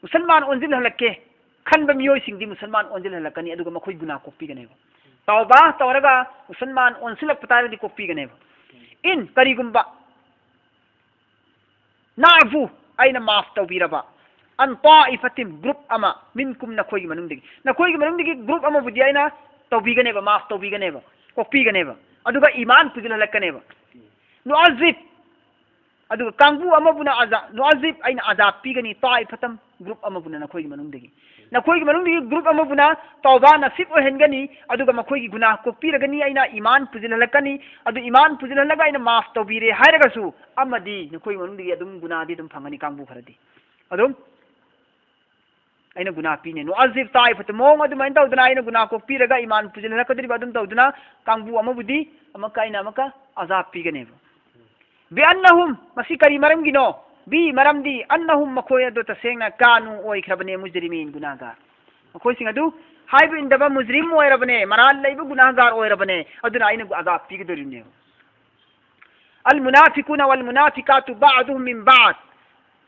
ꯃꯨꯁꯜꯃꯥꯟ ꯑꯣꯟꯁꯤꯜꯍꯜꯂꯛꯀꯦ ꯈꯟꯕ ꯃꯤꯑꯣꯏꯁꯤꯡꯗꯤ ꯃꯨꯁꯜꯃꯥꯟ ꯑꯣꯟꯁꯤꯜꯍꯜꯂꯛꯀꯅꯤ, ꯑꯗꯨꯒ ꯃꯈꯣꯏ ꯒꯨꯅꯥ ꯀꯣꯛꯄꯤꯒꯅꯦꯕ"꯫ ꯇꯧꯕꯥ ꯇꯧꯔꯒ ꯃꯨꯁꯜꯃꯥꯟ ꯑꯣꯟꯁꯤꯜꯂꯛꯄ ꯇꯥꯔꯒꯗꯤ ꯀꯣꯛꯄꯤꯒꯅꯦꯕ꯫ "ꯏꯟ", ꯀꯔꯤꯒꯨꯝꯕ "ꯅꯥꯐꯨ", ꯑꯩꯅ ꯃꯥꯐ ꯇꯧꯕꯤꯔꯕ, "ꯑꯟ ꯇꯥꯏꯐꯥꯇꯤꯝ", ꯒ꯭ꯔꯨꯞ ꯑꯃ, "ꯃꯤꯟꯀꯨꯝ", ꯅꯈꯣꯏꯒꯤ ꯃꯅꯨꯡꯗꯒꯤ, ꯅꯈꯣꯏꯒꯤ ꯃꯅꯨꯡꯗꯒꯤ ꯒ꯭ꯔꯨꯞ ꯑꯃꯕꯨꯗꯤ ꯑꯩꯅ ꯇꯧꯕꯤꯒꯅꯦꯕ, ꯃꯥꯐ ꯇꯧꯕꯤꯒꯅꯦꯕ, ꯀꯣꯛꯄꯤꯒꯅꯦꯕ, ꯑꯗꯨꯒ ꯏꯃꯥꯟ ꯄꯨꯁꯤꯜꯍꯜꯂꯛꯀꯅꯦꯕ꯫ "ꯅꯨꯑꯖꯤꯕ", ꯑꯗꯨꯒ ꯀꯥꯡꯕꯨ ꯑꯃꯕꯨꯅ ꯑꯖꯥ-, "ꯅꯨꯑꯖꯤꯕ", ꯑꯩꯅ ꯑꯖꯥꯕ ꯄꯤꯒꯅꯤ, "ꯇꯥꯏꯐꯥꯇꯝ", ꯒ꯭ꯔꯨꯞ ꯑꯃꯕꯨꯅ ꯅꯈꯣꯏꯒꯤ ꯃꯅꯨꯡꯗꯒꯤ, ꯅꯈꯣꯏꯒꯤ ꯃꯅꯨꯡꯗꯒꯤ ꯒ꯭ꯔꯨꯞ ꯑꯃꯕꯨꯅ ꯇꯧꯕꯥ ꯅꯁꯤꯕ ꯑꯣꯏꯍꯟꯒꯅꯤ, ꯑꯗꯨꯒ ꯃꯈꯣꯏꯒꯤ ꯒꯨꯅꯥꯍ ꯀꯣꯛꯄꯤꯔꯒꯅꯤ, ꯑꯩꯅ ꯏꯃꯥꯟ ꯄꯨꯁꯤꯜꯍꯜꯂꯛꯀꯅꯤ꯫ ꯑꯗꯨ ꯏꯃꯥꯟ ꯄꯨꯁꯤꯜꯍꯜꯂꯒ ꯑꯩꯅ ꯃꯥꯐ ꯇꯧꯕꯤꯔꯦ ꯍꯥꯏꯔꯒꯁꯨ, ꯑꯃꯗꯤ ꯅꯈꯣꯏꯒꯤ ꯃꯅꯨꯡꯗꯒꯤ ꯑꯗꯨꯝ ꯒꯨꯅꯥꯍꯗꯤ ꯑꯗꯨꯝ ꯐꯪꯒꯅꯤ, ꯀꯥꯡꯕꯨ ꯈꯔꯗꯤ꯫ ꯑꯗꯨꯝ ꯑꯩꯅ ꯒꯨꯅꯥꯍ ꯄꯤꯅꯤ꯫ "ꯅꯨꯑꯖꯤꯕ ꯇꯥꯏꯐꯥꯇ", ꯃꯑꯣꯡ ꯑꯗꯨꯃꯥꯏꯅ ꯇꯧꯗꯅ ꯑꯩꯅ ꯒꯨꯅꯥꯍ ꯀꯣꯛꯄꯤꯔꯒ ꯏꯃꯥꯟ ꯄꯨꯁꯤꯜꯍꯜꯂꯛꯀꯗꯧꯔꯤꯕ ꯑꯗꯨꯝ ꯇꯧꯗꯨꯅ, ꯀꯥꯡꯕꯨ ꯑꯃꯕꯨꯗꯤ ꯑꯃꯨꯛꯀ ꯑꯩꯅ ꯑꯃꯨꯛꯀ ꯑꯖꯥꯕ ꯄꯤꯒꯅꯦꯕ꯫ "ꯕꯤꯑꯟꯅꯍꯨꯝ", ꯃꯁꯤ ꯀꯔꯤ ꯃꯔꯝꯒꯤꯅꯣ? "ꯕꯤ", ꯃꯔꯝꯗꯤ, "ꯑꯟꯅꯍꯨꯝ", ꯃꯈꯣꯏ ꯑꯗꯨ ꯇꯁꯦꯡꯅ, "ꯀꯥꯅꯨ", ꯑꯣꯏꯈ꯭ꯔꯕꯅꯦ, "ꯃꯨꯖꯔꯤꯃꯤꯟ", ꯒꯨꯅꯥꯍꯒꯥꯔ꯫ ꯃꯈꯣꯏꯁꯤꯡ ꯑꯗꯨ ꯍꯥꯏꯕ ꯏꯟꯗꯕ ꯃꯨꯖꯔꯤꯝ ꯑꯣꯏꯔꯕꯅꯦ, ꯃꯔꯥꯜ ꯂꯩꯕ ꯒꯨꯅꯥꯍꯒꯥꯔ ꯑꯣꯏꯔꯕꯅꯦ, ꯑꯗꯨꯅ ꯑꯩꯅ ꯑꯖꯥꯕ ꯄꯤꯒꯗꯧꯔꯤꯕꯅꯦꯕ꯫ "ꯑꯜ ꯃꯨꯅꯥꯐꯤꯀꯨꯅ ꯋꯥꯜ ꯃꯨꯅꯥꯐꯤꯀꯥꯇꯨ ꯕꯥꯗꯨꯍꯨꯝ ꯃꯤꯟ ꯕꯥꯗ",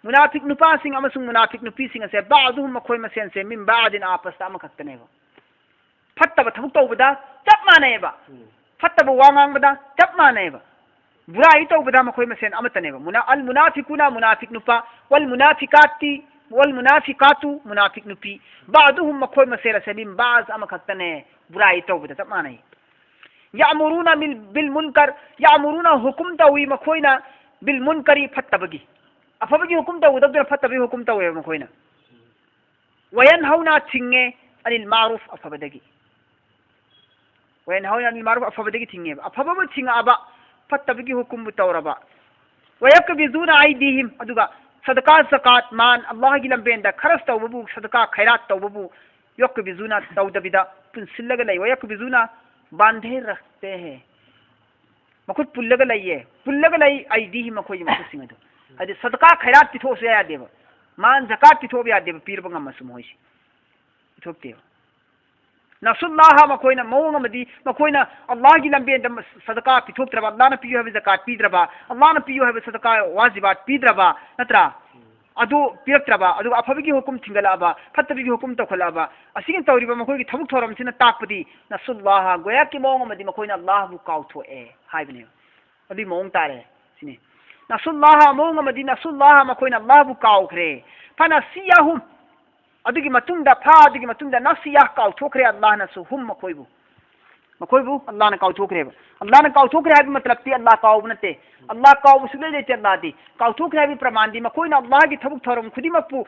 ꯃꯨꯅꯥꯐꯤꯛ ꯅꯨꯄꯥꯁꯤꯡ ꯑꯃꯁꯨꯡ ꯃꯨꯅꯥꯐꯤꯛ ꯅꯨꯄꯤꯁꯤꯡ ꯑꯁꯦ, "ꯕꯥꯗꯨꯍꯨꯝ", ꯃꯈꯣꯏ ꯃꯁꯦꯟꯁꯦ, "ꯃꯤꯟ ꯕꯥꯗꯤꯟ", ꯑꯥꯄꯁꯇ ꯑꯃꯈꯛꯇꯅꯦꯕ꯫ ꯐꯠꯇꯕ ꯊꯕꯛ ꯇꯧꯕꯗ ꯆꯞ ꯃꯥꯟꯅꯩꯑꯕ꯫ ꯎꯝ꯫ ꯐꯠꯇꯕ ꯋꯥ ꯉꯥꯡꯕꯗ ꯆꯞ ꯃꯥꯟꯅꯩꯑꯕ꯫ ꯕꯨꯔꯥꯏ ꯇꯧꯕꯗ ꯃꯈꯣꯏ ꯃꯁꯦꯟ ꯑꯃꯠꯇꯅꯦꯕ꯫ ꯃꯨꯅꯥ-, "ꯑꯜ ꯃꯨꯅꯥꯐꯤꯀꯨꯅ", ꯃꯨꯅꯥꯐꯤꯛ ꯅꯨꯄꯥ, "ꯋꯥꯜ ꯃꯨꯅꯥꯐꯤꯀꯥꯇꯤ", والمنافقات, ꯃꯨꯅꯥꯐꯤꯛ ꯅꯨꯄꯤ, بعضهم, ꯃꯈꯣꯏ ꯃꯁꯦꯜ ꯑꯁꯦ, من بعض, ꯑꯃꯈꯛꯇꯅꯦ, ꯕꯨꯔꯥꯏ ꯇꯧꯕꯗ ꯆꯞ ꯃꯥꯟꯅꯩ. يأمرون bil, بالمنكر, يأمرون, ꯍꯨꯀꯨꯝ ꯇꯧꯏ ꯃꯈꯣꯏꯅ, بالمنكر, ꯐꯠꯇꯕꯒꯤ. ꯑꯐꯕꯒꯤ ꯍꯨꯀꯨꯝ ꯇꯧꯒꯗꯕꯗꯨꯅ ꯐꯠꯇꯕꯒꯤ ꯍꯨꯀꯨꯝ ꯇꯧꯋꯦꯕ ꯃꯈꯣꯏꯅ. وينهون, ꯊꯤꯡꯉꯦ, عن المعروف, ꯑꯐꯕꯗꯒꯤ. وينهون عن المعروف, ꯑꯐꯕꯗꯒꯤ ꯊꯤꯡꯉꯦꯕ. ꯑꯐꯕꯕꯨ ꯊꯤꯡꯉꯛꯑꯕ, ꯐꯠꯇꯕꯒꯤ ꯍꯨꯀꯨꯝꯕꯨ ꯇꯧꯔꯕ. ويقبضون أيديهم, ꯑꯗꯨꯒ ꯁꯗꯀꯥ, ꯖꯀꯥꯠ, ꯃꯥꯟ, ꯑꯜꯂꯥꯍꯒꯤ ꯂꯝꯕꯦꯟꯗ ꯈꯔꯁ ꯇꯧꯕꯕꯨ, ꯁꯗꯀꯥ, ꯈꯩꯔꯥꯠ ꯇꯧꯕꯕꯨ, يقبضون, ꯇꯧꯗꯕꯤꯗ ꯄꯨꯟꯁꯤꯜꯂꯒ ꯂꯩ. ويقبضون, ꯕꯥꯟꯙꯦ ꯔꯈꯇꯦ ꯍꯦ. ꯃꯈꯨꯠ ꯄꯨꯜꯂꯒ ꯂꯩꯌꯦ, ꯄꯨꯜꯂꯒ ꯂꯩ, ꯑꯩꯗꯤꯍꯤ, ꯃꯈꯣꯏꯒꯤ ꯃꯈꯨꯠꯁꯤꯡ ꯑꯗꯨ. ꯍꯥꯏꯗꯤ ꯁꯗꯀꯥ ꯈꯩꯔꯥꯠ ꯄꯤꯊꯣꯛꯑꯁꯨ ꯌꯥꯗꯦꯕ, ꯃꯥꯟ ꯖꯀꯥꯠ ꯄꯤꯊꯣꯛꯑꯕ ꯌꯥꯗꯦꯕ, ꯄꯤꯔꯕ ꯉꯝꯃꯁꯨ ꯃꯈꯣꯏꯁꯤ ꯄꯤꯊꯣꯛꯇꯦꯕ. ꯅꯁꯨꯜꯂꯥꯍ, ꯃꯈꯣꯏꯅ ꯃꯑꯣꯡ ꯑꯃꯗꯤ ꯃꯈꯣꯏꯅ ꯑꯜꯂꯥꯍꯒꯤ ꯂꯝꯕꯦꯟꯗ ꯁꯗꯀꯥ ꯄꯤꯊꯣꯛꯇ꯭ꯔꯕ, ꯑꯜꯂꯥꯍꯅ ꯄꯤꯌꯨ ꯍꯥꯏꯕ ꯖꯀꯥꯠ ꯄꯤꯗ꯭ꯔꯕ, ꯑꯜꯂꯥꯍꯅ ꯄꯤꯌꯨ ꯍꯥꯏꯕ ꯁꯗꯀꯥ ꯋꯥꯖꯤꯕꯥꯠ ꯄꯤꯗ꯭ꯔꯕ, ꯅꯠꯇ꯭ꯔꯥ? ꯑꯗꯨ ꯄꯤꯔꯛꯇ꯭ꯔꯕ, ꯑꯗꯨꯒ ꯑꯐꯕꯒꯤ ꯍꯨꯀꯨꯝ ꯊꯤꯡꯒꯠꯂꯛꯑꯕ, ꯐꯠꯇꯕꯒꯤ ꯍꯨꯀꯨꯝ ꯇꯧꯈꯠꯂꯛꯑꯕ, ꯑꯁꯤꯒꯤ ꯇꯧꯔꯤꯕ ꯃꯈꯣꯏꯒꯤ ꯊꯕꯛ ꯊꯧꯔꯝꯁꯤꯅ ꯇꯥꯛꯄꯗꯤ ꯅꯁꯨꯜꯂꯥꯍ, ꯒꯣꯌꯥꯀꯤ ꯃꯑꯣꯡ ꯑꯃꯗꯤ ꯃꯈꯣꯏꯅ ꯑꯜꯂꯥꯍꯕꯨ ꯀꯥꯎꯊꯣꯛꯑꯦ ꯍꯥꯏꯕꯅꯦꯕ꯫ ꯑꯗꯨꯒꯤ ꯃꯑꯣꯡ ꯇꯥꯔꯦ ꯁꯤꯅꯤ. ꯅꯁꯨꯜꯂꯥꯍ, ꯃꯑꯣꯡ ꯑꯃꯗꯤ ꯅꯁꯨꯜꯂꯥꯍ, ꯃꯈꯣꯏꯅ ꯑꯜꯂꯥꯍꯕꯨ ꯀꯥꯎꯈ꯭ꯔꯦ. ꯐꯅꯁꯤꯌꯥꯍꯨꯝ, ꯑꯗꯨꯒꯤ ꯃꯇꯨꯡꯗ, ꯐꯥ, ꯑꯗꯨꯒꯤ ꯃꯇꯨꯡꯗ ꯅꯁꯤꯌꯥ, ꯀꯥꯎꯊꯣꯛꯈ꯭ꯔꯦ ꯑꯜꯂꯥꯍꯅꯁꯨ, ꯍꯨꯝ, ꯃꯈꯣꯏꯕꯨ. ꯃꯈꯣꯏꯕꯨ ꯑꯜꯂꯥꯍꯅ ꯀꯥꯎꯊꯣꯛꯈ꯭ꯔꯦꯕ. ꯑꯜꯂꯥꯍꯅ ꯀꯥꯎꯊꯣꯛꯈ꯭ꯔꯦ ꯍꯥꯏꯕ ꯃꯇꯂꯕꯇꯤ ꯑꯜꯂꯥꯍ ꯀꯥꯎꯕ ꯅꯠꯇꯦ. ꯑꯜꯂꯥꯍ ꯀꯥꯎꯕ ꯁꯨꯛꯂꯩ ꯂꯩꯇꯦ ꯑꯜꯂꯥꯍꯗꯤ. ꯀꯥꯎꯊꯣꯛꯈ꯭ꯔꯦ ꯍꯥꯏꯕꯒꯤ ꯄ꯭ꯔꯃꯥꯟꯗꯤ ꯃꯈꯣꯏꯅ ꯑꯜꯂꯥꯍꯒꯤ ꯊꯕꯛ ꯊꯧꯔꯝ ꯈꯨꯗꯤꯡꯃꯛꯄꯨ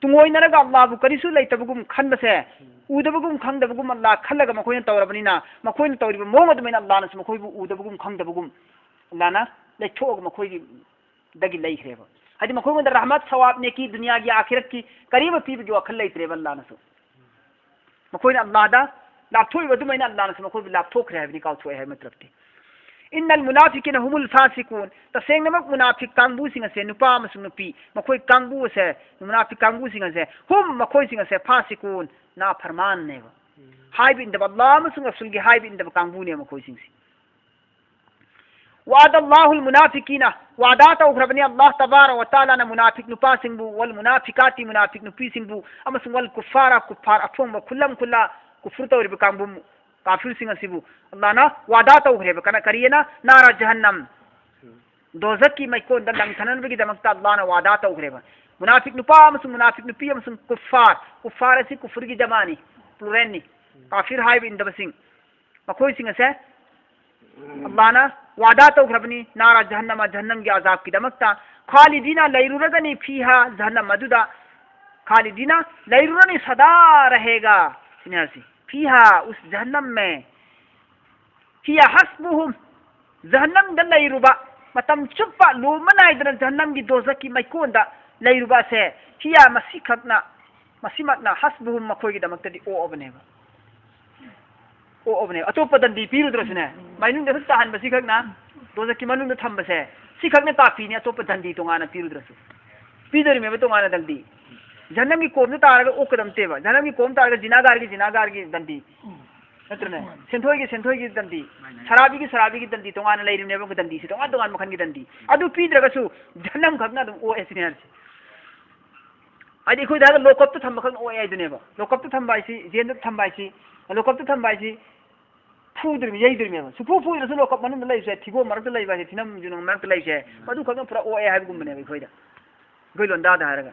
ꯇꯨꯡꯑꯣꯏꯅꯔꯒ ꯑꯜꯂꯥꯍꯕꯨ ꯀꯔꯤꯁꯨ ꯂꯩꯇꯕꯒꯨꯝ ꯈꯟꯕꯁꯦ, ꯎꯗꯕꯒꯨꯝ ꯈꯪꯗꯕꯒꯨꯝ ꯑꯜꯂꯥꯍ ꯈꯜꯂꯒ ꯃꯈꯣꯏꯅ ꯇꯧꯔꯕꯅꯤꯅ, ꯃꯈꯣꯏꯅ ꯇꯧꯔꯤꯕ ꯃꯑꯣꯡ ꯑꯗꯨꯃꯥꯏꯅ ꯑꯜꯂꯥꯍꯅꯁꯨ ꯃꯈꯣꯏꯕꯨ ꯎꯗꯕꯒꯨꯝ ꯈꯪꯗꯕꯒꯨꯝ ꯑꯜꯂꯥꯍꯅ ꯂꯩꯊꯣꯛꯑꯒ ꯃꯈꯣꯏꯒꯤꯗꯒꯤ ꯂꯩꯈ꯭ꯔꯦꯕ. ꯍꯥꯏꯗꯤ ꯃꯈꯣꯏꯉꯣꯟꯗ ꯔꯍꯃꯠ, ꯁꯋꯥꯕ, ꯅꯦꯀꯤ, ꯗꯨꯅꯤꯌꯥꯒꯤ, ꯑꯥꯈꯤꯔꯠꯀꯤ ꯀꯔꯤꯃ ꯄꯤꯕꯒꯤ ꯋꯥꯈꯜ ꯂꯩꯇ꯭ꯔꯦꯕ ꯑꯜꯂꯥꯍꯅꯁꯨ. ꯃꯈꯣꯏꯅ ꯑꯜꯂꯥꯍꯗ ꯂꯥꯞꯊꯣꯛꯏꯕ ꯑꯗꯨꯃꯥꯏꯅ ꯑꯜꯂꯥꯍꯅꯁꯨ ꯃꯈꯣꯏꯕꯨ ꯂꯥꯞꯊꯣꯛꯈ꯭ꯔꯦ ꯍꯥꯏꯕꯅꯤ, ꯀꯥꯎꯊꯣꯛꯑꯦ ꯍꯥꯏꯕ ꯃꯇꯂꯕꯇꯤ. ꯏꯟꯅꯜ ꯃꯨꯅꯥꯐꯤꯀꯤꯅ ꯍꯨꯃꯨꯜ ꯐꯥꯁꯤꯀꯨꯟ, ꯇꯁꯦꯡꯅꯃꯛ ꯃꯨꯅꯥꯐꯤꯛ ꯀꯥꯡꯕꯨꯁꯤꯡ ꯑꯁꯦ, ꯅꯨꯄꯥ ꯑꯃꯁꯨꯡ ꯅꯨꯄꯤ, ꯃꯈꯣꯏ ꯀꯥꯡꯕꯨ ꯑꯁꯦ, ꯃꯨꯅꯥꯐꯤꯛ ꯀꯥꯡꯕꯨꯁꯤꯡ ꯑꯁꯦ, ꯍꯨꯝ, ꯃꯈꯣꯏꯁꯤꯡ ꯑꯁꯦ, ꯐꯥꯁꯤꯀꯨꯟ, ꯅꯥꯐꯔꯃꯥꯟꯅꯦꯕ. ꯍꯥꯏꯕ ꯏꯟꯗꯕ, ꯑꯜꯂꯥꯍ ꯑꯃꯁꯨꯡ ꯔꯁꯨꯜꯒꯤ ꯍꯥꯏꯕ ꯏꯟꯗꯕ ꯀꯥꯡꯕꯨꯅꯦꯕ ꯃꯈꯣꯏꯁꯤꯡꯁꯦ. وعد الله المنافقين, ꯋꯥꯗꯥ ꯇꯧꯈ꯭ꯔꯕꯅꯤ ꯑꯜꯂꯥꯍ ꯇꯕꯥꯔꯛ ꯋ ꯇꯥꯂꯥꯅ ꯃꯨꯅꯥꯐꯤꯛ ꯅꯨꯄꯥꯁꯤꯡꯕꯨ, والمنافقات, ꯃꯨꯅꯥꯐꯤꯛ ꯅꯨꯄꯤꯁꯤꯡꯕꯨ, ꯑꯃꯁꯨꯡ والكفار, ꯀꯨꯐꯥꯔ, ꯑꯐꯣꯡꯕ ꯈꯨꯜꯂꯝ ꯈꯨꯜꯂꯥ ꯀꯨꯐꯨꯔ ꯇꯧꯔꯤꯕ ꯀꯥꯡꯕꯨ, ꯀꯥꯐꯤꯔꯁꯤꯡ ꯑꯁꯤꯕꯨ ꯑꯜꯂꯥꯍꯅ ꯋꯥꯗꯥ ꯇꯧꯈ꯭ꯔꯦꯕ꯫ ꯀꯅꯥ, ꯀꯔꯤꯑꯅ? ꯅꯥꯔ ꯖꯍꯟꯅꯝ, ꯗꯣꯖꯈꯀꯤ ꯃꯩꯀꯣꯟꯗ ꯂꯪꯊꯅꯕꯒꯤꯗꯃꯛꯇ ꯑꯜꯂꯥꯍꯅ ꯋꯥꯗꯥ ꯇꯧꯈ꯭ꯔꯦꯕ꯫ ꯃꯨꯅꯥꯐꯤꯛ ꯅꯨꯄꯥ ꯑꯃꯁꯨꯡ ꯃꯨꯅꯥꯐꯤꯛ ꯅꯨꯄꯤ ꯑꯃꯁꯨꯡ ꯀꯨꯐꯥꯔ, ꯀꯨꯐꯥꯔ ꯑꯁꯤ ꯀꯨꯐꯨꯔꯒꯤ ꯖꯃꯥꯅꯤ, ꯄ꯭ꯂꯨꯔꯦꯜꯅꯤ, ꯀꯥꯐꯤꯔ ꯍꯥꯏꯕ ꯏꯟꯗꯕꯁꯤꯡ, ꯃꯈꯣꯏꯁꯤꯡ ꯑꯁꯦ ꯑꯜꯂꯥꯅ ꯋꯥꯗꯥ ꯇꯧꯈ꯭ꯔꯕꯅꯤ, ꯅꯥꯔꯥ ꯖꯍꯟꯅꯃ, ꯖꯍꯟꯅꯝꯒꯤ ꯑꯖꯥꯕꯀꯤꯗꯃꯛꯇ, ꯈꯥꯂꯤꯗꯤꯅ, ꯂꯩꯔꯨꯔꯒꯅꯤ, ꯐꯤꯍꯥ, ꯖꯍꯟꯅꯝ ꯑꯗꯨꯗ, ꯈꯥꯂꯤꯗꯤꯅ, ꯂꯩꯔꯨꯔꯅꯤ, ꯁꯗꯥ ꯔꯍꯦꯒꯥ, ꯁꯤꯅꯤ ꯍꯥꯏꯔꯤꯁꯤ, ꯐꯤꯍꯥ, ꯎꯁ ꯖꯍꯟꯅꯝ ꯃꯦ, ꯍꯤꯌꯥ ꯍꯁꯕꯨꯍꯨꯝ, ꯖꯍꯟꯅꯝꯗ ꯂꯩꯔꯨꯕ, ꯃꯇꯝ ꯆꯨꯞꯄ ꯂꯣꯝꯕ ꯅꯥꯏꯗꯅ ꯖꯍꯟꯅꯝꯒꯤ ꯗꯣꯖꯈꯀꯤ ꯃꯩꯀꯣꯟꯗ ꯂꯩꯔꯨꯕ ꯑꯁꯦ, ꯍꯤꯌꯥ, ꯃꯁꯤꯈꯛꯅ, ꯃꯁꯤꯃꯛꯅ, ꯍꯁꯕꯨꯍꯨꯝ, ꯃꯈꯣꯏꯒꯤꯗꯃꯛꯇꯗꯤ ꯑꯣꯛꯑꯕꯅꯦꯕ꯫ ꯑꯣꯛꯑꯕꯅꯦꯕ꯫ ꯑꯇꯣꯞꯄ ꯗꯟꯗꯤ ꯄꯤꯔꯨꯗ꯭ꯔꯁꯨꯅꯦ, ꯃꯩꯅꯨꯡꯗ ꯈꯛ ꯇꯥꯍꯟꯕꯁꯤꯈꯛꯅ, ꯗꯣꯖꯈꯀꯤ ꯃꯅꯨꯡꯗ ꯊꯝꯕꯁꯦ, ꯁꯤꯈꯛꯅ ꯀꯥꯐꯤꯅꯤ, ꯑꯇꯣꯞꯄ ꯗꯟꯗꯤ ꯇꯣꯉꯥꯟꯅ ꯄꯤꯔꯨꯗ꯭ꯔꯁꯨ꯫ ꯄꯤꯗꯣꯔꯤꯃꯦꯕ ꯇꯣꯉꯥꯟꯅ ꯗꯟꯗꯤ꯫ ꯖꯍꯟꯅꯝꯒꯤ ꯀꯣꯝꯗ ꯇꯥꯔꯒ ꯑꯣꯛꯀꯗꯕ ꯅꯠꯇꯦꯕ꯫ ꯖꯍꯟꯅꯝꯒꯤ ꯀꯣꯝ ꯇꯥꯔꯒ ꯖꯤꯅꯥꯒꯥꯔꯒꯤ, ꯖꯤꯅꯥꯒꯥꯔꯒꯤ ꯗꯟꯗꯤ꯫ ꯅꯠꯇ꯭ꯔꯅꯦ? ꯁꯦꯟꯊꯣꯏꯒꯤ, ꯁꯦꯟꯊꯣꯏꯒꯤ ꯗꯟꯗꯤ꯫ ꯁꯔꯥꯕꯤꯒꯤ, ꯁꯔꯥꯕꯤꯒꯤ ꯗꯟꯗꯤ ꯇꯣꯉꯥꯟꯅ ꯂꯩꯔꯤꯕꯅꯦꯕ, ꯗꯟꯗꯤꯁꯤ ꯇꯣꯉꯥꯟ ꯇꯣꯉꯥꯟ ꯃꯈꯜꯒꯤ ꯗꯟꯗꯤ꯫ ꯑꯗꯨ ꯄꯤꯗ꯭ꯔꯒꯁꯨ ꯖꯍꯟꯅꯝ ꯈꯛꯅ ꯑꯗꯨꯝ ꯑꯣꯛꯑꯦ ꯁꯤꯅꯦ ꯍꯥꯏꯔꯤꯁꯦ꯫ ꯍꯥꯏꯗꯤ ꯑꯩꯈꯣꯏꯗ ꯍꯥꯏꯔꯒ ꯂꯣꯀꯞꯇ ꯊꯝꯕ ꯈꯛꯅ ꯑꯣꯛꯑꯦ ꯍꯥꯏꯗꯨꯅꯦꯕ꯫ ꯂꯣꯀꯞꯇ ꯊꯝꯕ ꯍꯥꯏꯁꯤ, ꯖꯦꯟꯗ ꯊꯝꯕ ꯍꯥꯏꯁꯤ, ꯂꯣꯀꯞꯇ ꯊꯝꯕ ꯍꯥꯏꯁꯤ ꯐꯨꯗ꯭ꯔꯤꯕ, ꯌꯩꯗ꯭ꯔꯤꯕꯅꯦꯕ꯫ ꯁꯨꯐꯨ ꯐꯨꯗ꯭ꯔꯁꯨ ꯂꯣꯀꯞ ꯃꯅꯨꯡꯗ ꯂꯩꯕꯁꯦ, ꯊꯤꯒꯣꯝ ꯃꯔꯛꯇ ꯂꯩꯕ ꯍꯥꯏꯁꯦ, ꯊꯤꯅꯝ ꯌꯨꯅꯝ ꯃꯔꯛꯇ ꯂꯩꯕꯁꯦ, ꯃꯗꯨ ꯈꯛꯅ ꯄꯨꯔꯥ ꯑꯣꯛꯑꯦ ꯍꯥꯏꯕꯒꯨꯝꯕꯅꯦꯕ ꯑꯩꯈꯣꯏꯗ꯫ ꯑꯩꯈꯣꯏ ꯂꯣꯟꯗꯥꯗ ꯍꯥꯏꯔꯒ꯫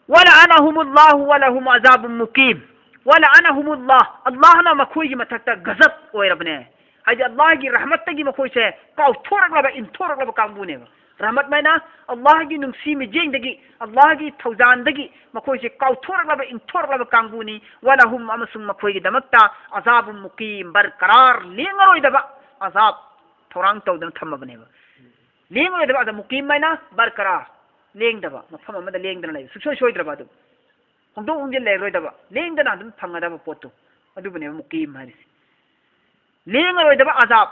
ولعنهم الله ولهم عذاب مقيم. ولعنهم الله. ꯑꯜꯂꯥꯍꯅ ꯃꯈꯣꯏꯒꯤ ꯃꯊꯛꯇ ꯒꯖꯕ ꯑꯣꯏꯔꯕꯅꯦ꯫ ꯍꯥꯏꯗꯤ ꯑꯜꯂꯥꯍꯒꯤ ꯔꯍꯃꯠꯇꯒꯤ ꯃꯈꯣꯏꯁꯦ ꯀꯥꯎꯊꯣꯔꯛꯂꯕ, ꯏꯟꯊꯣꯔꯛꯂꯕ ꯀꯥꯡꯕꯨꯅꯦꯕ꯫ ꯔꯍꯃꯠ ꯃꯥꯏꯅ ꯑꯜꯂꯥꯍꯒꯤ ꯅꯨꯡꯁꯤ ꯃꯤꯠꯌꯦꯡꯗꯒꯤ, ꯑꯜꯂꯥꯍꯒꯤ ꯊꯧꯖꯥꯟꯗꯒꯤ ꯃꯈꯣꯏꯁꯦ ꯀꯥꯎꯊꯣꯔꯛꯂꯕ, ꯏꯟꯊꯣꯔꯛꯂꯕ ꯀꯥꯡꯕꯨꯅꯤ꯫ ولهم, ꯑꯃꯁꯨꯡ ꯃꯈꯣꯏꯒꯤꯗꯃꯛꯇ عذاب مقيم, ꯕꯔꯀꯔꯥꯔ, ꯂꯦꯡꯉꯔꯣꯏꯗꯕ ꯑꯖꯥꯕ ꯊꯧꯔꯥꯡ ꯇꯧꯗꯅ ꯊꯝꯃꯕꯅꯦꯕ꯫ ꯂꯦꯡꯉꯔꯣꯏꯗꯕ ꯑꯖꯥꯕ, ꯃꯨꯀꯤꯝ ꯍꯥꯏꯅ ꯕꯔꯀꯔꯥꯔ, ꯂꯦꯡꯗꯕ, ꯃꯐꯝ ꯑꯃꯗ ꯂꯦꯡꯗꯅ ꯂꯩꯕ, ꯁꯨꯡꯁꯣꯏ ꯁꯣꯏꯗ꯭ꯔꯕ ꯑꯗꯨ꯫ ꯍꯣꯡꯗꯣꯛ ꯍꯣꯡꯖꯤꯟ ꯂꯩꯔꯣꯏꯗꯕ, ꯂꯦꯡꯗꯅ ꯑꯗꯨꯝ ꯐꯪꯒꯗꯕ ꯄꯣꯠꯇꯨ, ꯑꯗꯨꯕꯨꯅꯦꯕ ꯃꯨꯀꯤꯝ ꯍꯥꯏꯔꯤꯁꯦ꯫ ꯂꯦꯡꯉꯔꯣꯏꯗꯕ ꯑꯖꯥꯕ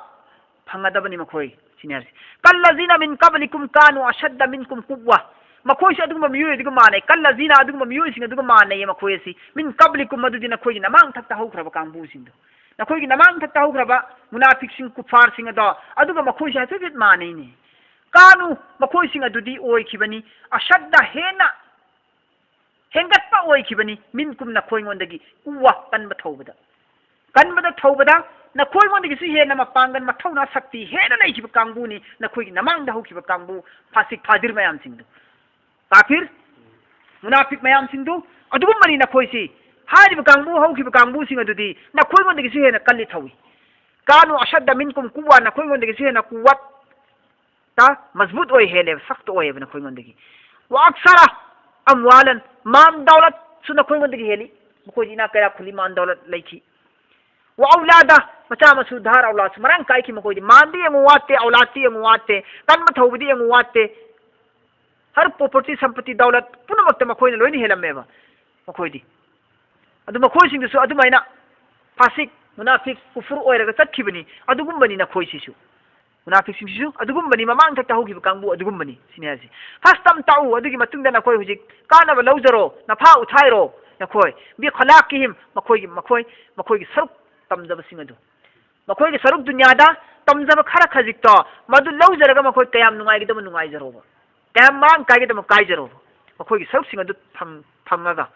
ꯐꯪꯒꯗꯕꯅꯤ ꯃꯈꯣꯏ, ꯁꯤꯅꯤ ꯍꯥꯏꯔꯤꯁꯦ꯫ كالذين من قبلكم كانوا أشد منكم قوة. ꯃꯈꯣꯏꯁꯨ ꯑꯗꯨꯒꯨꯝꯕ ꯃꯤꯑꯣꯏ ꯑꯗꯨꯒ ꯃꯥꯟꯅꯩ꯫ كالذين, ꯑꯗꯨꯒꯨꯝꯕ ꯃꯤꯑꯣꯏꯁꯤꯡ ꯑꯗꯨꯒ ꯃꯥꯟꯅꯩꯌꯦ ꯃꯈꯣꯏ ꯑꯁꯤ꯫ من قبلكم, ꯑꯗꯨꯗꯤ ꯅꯈꯣꯏꯒꯤ ꯅꯃꯥꯡꯊꯛꯇ ꯍꯧꯈ꯭ꯔꯕ ꯀꯥꯡꯕꯨꯁꯤꯡꯗꯣ꯫ ꯅꯈꯣꯏꯒꯤ ꯅꯃꯥꯡꯊꯛꯇ ꯍꯧꯈ꯭ꯔꯕ ꯃꯨꯅꯥꯐꯤꯛꯁꯤꯡ, ꯀꯨꯐꯥꯔꯁꯤꯡ ꯑꯗꯣ, ꯑꯗꯨꯒ ꯃꯈꯣꯏꯁꯦ ꯍꯥꯏꯐꯦꯠ ꯍꯥꯏꯐꯦꯠ ꯃꯥꯟꯅꯩꯅꯦ꯫ كانوا, ꯃꯈꯣꯏꯁꯤꯡ ꯑꯗꯨꯗꯤ ꯑꯣꯏꯈꯤꯕꯅꯤ꯫ أشد, ꯍꯦꯟꯅ ꯍꯦꯟꯒꯠꯄ ꯑꯣꯏꯈꯤꯕꯅꯤ꯫ منكم, ꯅꯈꯣꯏꯉꯣꯟꯗꯒꯤ꯫ قوة, ꯀꯟꯕ ꯊꯧꯕꯗ꯫ ꯀꯟꯕꯗ ꯊꯧꯕꯗ, ꯅꯈꯣꯏꯉꯣꯟꯗꯒꯤꯁꯨ ꯍꯦꯟꯅ ꯃꯄꯥꯡꯒꯜ, ꯃꯊꯧꯅꯥ, ꯁꯛꯇꯤ ꯍꯦꯟꯅ ꯂꯩꯈꯤꯕ ꯀꯥꯡꯕꯨꯅꯤ ꯅꯈꯣꯏꯒꯤ ꯅꯃꯥꯡꯗ ꯍꯧꯈꯤꯕ ꯀꯥꯡꯕꯨ, ꯐꯥꯁꯤꯛ ꯐꯥꯖꯤꯔ ꯃꯌꯥꯝꯁꯤꯡꯗꯨ꯫ ꯀꯥꯐꯤꯔ, ꯃꯨꯅꯥꯐꯤꯛ ꯃꯌꯥꯝꯁꯤꯡꯗꯨ ꯑꯗꯨꯒꯨꯝꯕꯅꯤ ꯅꯈꯣꯏꯁꯤ꯫ ꯍꯥꯏꯔꯤꯕ ꯀꯥꯡꯕꯨ, ꯍꯧꯈꯤꯕ ꯀꯥꯡꯕꯨꯁꯤꯡ ꯑꯗꯨꯗꯤ ꯅꯈꯣꯏꯉꯣꯟꯗꯒꯤꯁꯨ ꯍꯦꯟꯅ ꯀꯜꯂꯤ ꯊꯧꯏ꯫ ꯀꯥꯅꯨ ꯑꯁꯗꯗ ꯃꯤꯟꯀꯨꯝ ꯀꯨꯋꯥ, ꯅꯈꯣꯏꯉꯣꯟꯗꯒꯤꯁꯨ ꯍꯦꯟꯅ ꯀꯨꯋꯠ ꯇ ꯃꯖꯕꯨꯠ ꯑꯣꯏ ꯍꯦꯜꯂꯦꯕ, ꯁꯛꯇ ꯑꯣꯏꯌꯦꯕ ꯅꯈꯣꯏꯉꯣꯟꯗꯒꯤ꯫ ꯋꯥ ꯑꯛꯁꯥꯔꯥ ꯑꯝꯋꯥꯂꯟ, ꯃꯥꯟ ꯗꯧꯂꯠꯁꯨ ꯅꯈꯣꯏꯉꯣꯟꯗꯒꯤ ꯍꯦꯜꯂꯤ꯫ ꯃꯈꯣꯏꯗꯤ ꯏꯅꯥꯛ ꯀꯩꯔꯥꯛ ꯈꯨꯜꯂꯤ, ꯃꯥꯟ ꯗꯧꯂꯠ ꯂꯩꯈꯤ꯫ ꯋꯥ ꯑꯧꯂꯥꯗ, ꯃꯆꯥ ꯃꯁꯨ ꯙꯥꯔ ꯑꯧꯂꯥꯗꯁꯨ ꯃꯔꯥꯡ ꯀꯥꯏꯈꯤ꯫ ꯃꯈꯣꯏꯗꯤ ꯃꯥꯟꯗꯤ ꯌꯦꯡꯉꯨ ꯋꯥꯠꯇꯦ, ꯑꯧꯂꯥꯗꯇꯤ ꯌꯦꯡꯉꯨ ꯋꯥꯠꯇꯦ, ꯀꯟꯕ ꯊꯧꯕꯗꯤ ꯌꯦꯡꯉꯨ ꯋꯥꯠꯇꯦ꯫ ꯍꯔ ꯄ꯭ꯔꯣꯄꯔꯇꯤ, ꯁꯝꯄꯇꯤ, ꯗꯧꯂꯠ ꯄꯨꯝꯅꯃꯛꯇ ꯃꯈꯣꯏꯅ ꯂꯣꯏꯅ ꯍꯦꯜꯂꯝꯃꯦꯕ ꯃꯈꯣꯏꯗꯤ꯫ ꯑꯗꯨ ꯃꯈꯣꯏꯁꯤꯡꯗꯨꯁꯨ ꯑꯗꯨꯃꯥꯏꯅ ꯐꯥꯁꯤꯛ, ꯃꯨꯅꯥꯐꯤꯛ, ꯀꯨꯐꯨꯔ ꯑꯣꯏꯔꯒ ꯆꯠꯈꯤꯕꯅꯤ꯫ ꯑꯗꯨꯒꯨꯝꯕꯅꯤ ꯅꯈꯣꯏꯁꯤꯁꯨ꯫ ꯃꯨꯅꯥꯐꯤꯛꯁꯤꯡꯁꯤꯁꯨ ꯑꯗꯨꯒꯨꯝꯕꯅꯤ, ꯃꯃꯥꯡꯊꯛꯇ ꯍꯧꯈꯤꯕ ꯀꯥꯡꯕꯨ ꯑꯗꯨꯒꯨꯝꯕꯅꯤ ꯁꯤꯅꯤ ꯍꯥꯏꯁꯦ꯫ ꯐꯁꯇꯝ ꯇꯥꯎ, ꯑꯗꯨꯒꯤ ꯃꯇꯨꯡꯗ ꯅꯈꯣꯏ ꯍꯧꯖꯤꯛ ꯀꯥꯟꯅꯕ ꯂꯧꯖꯔꯣ, ꯅꯐꯥ ꯎꯊꯥꯏꯔꯣ ꯅꯈꯣꯏ꯫ ꯕꯤ ꯈꯂꯥꯛꯀꯤꯍꯤꯝ, ꯃꯈꯣꯏꯒꯤ, ꯃꯈꯣꯏ, ꯃꯈꯣꯏꯒꯤ ꯁꯔꯨꯛ ꯇꯝꯖꯕꯁꯤꯡ ꯑꯗꯨ, ꯃꯈꯣꯏꯒꯤ ꯁꯔꯨꯛ ꯗꯨꯅꯤꯌꯥꯗ ꯇꯝꯖꯕ ꯈꯔ ꯈꯖꯤꯛꯇꯣ, ꯃꯗꯨ ꯂꯧꯖꯔꯒ ꯃꯈꯣꯏ ꯀꯌꯥꯝ ꯅꯨꯡꯉꯥꯏꯒꯗꯕ ꯅꯨꯡꯉꯥꯏꯖꯔꯣꯕ, ꯀꯌꯥꯝ ꯃꯥꯡ ꯀꯥꯏꯒꯗꯕ ꯀꯥꯏꯖꯔꯣꯕ, ꯃꯈꯣꯏꯒꯤ ꯁꯔꯨꯛꯁꯤꯡ ꯑꯗꯨ ꯐꯪ-, ꯐꯪꯉꯒ꯫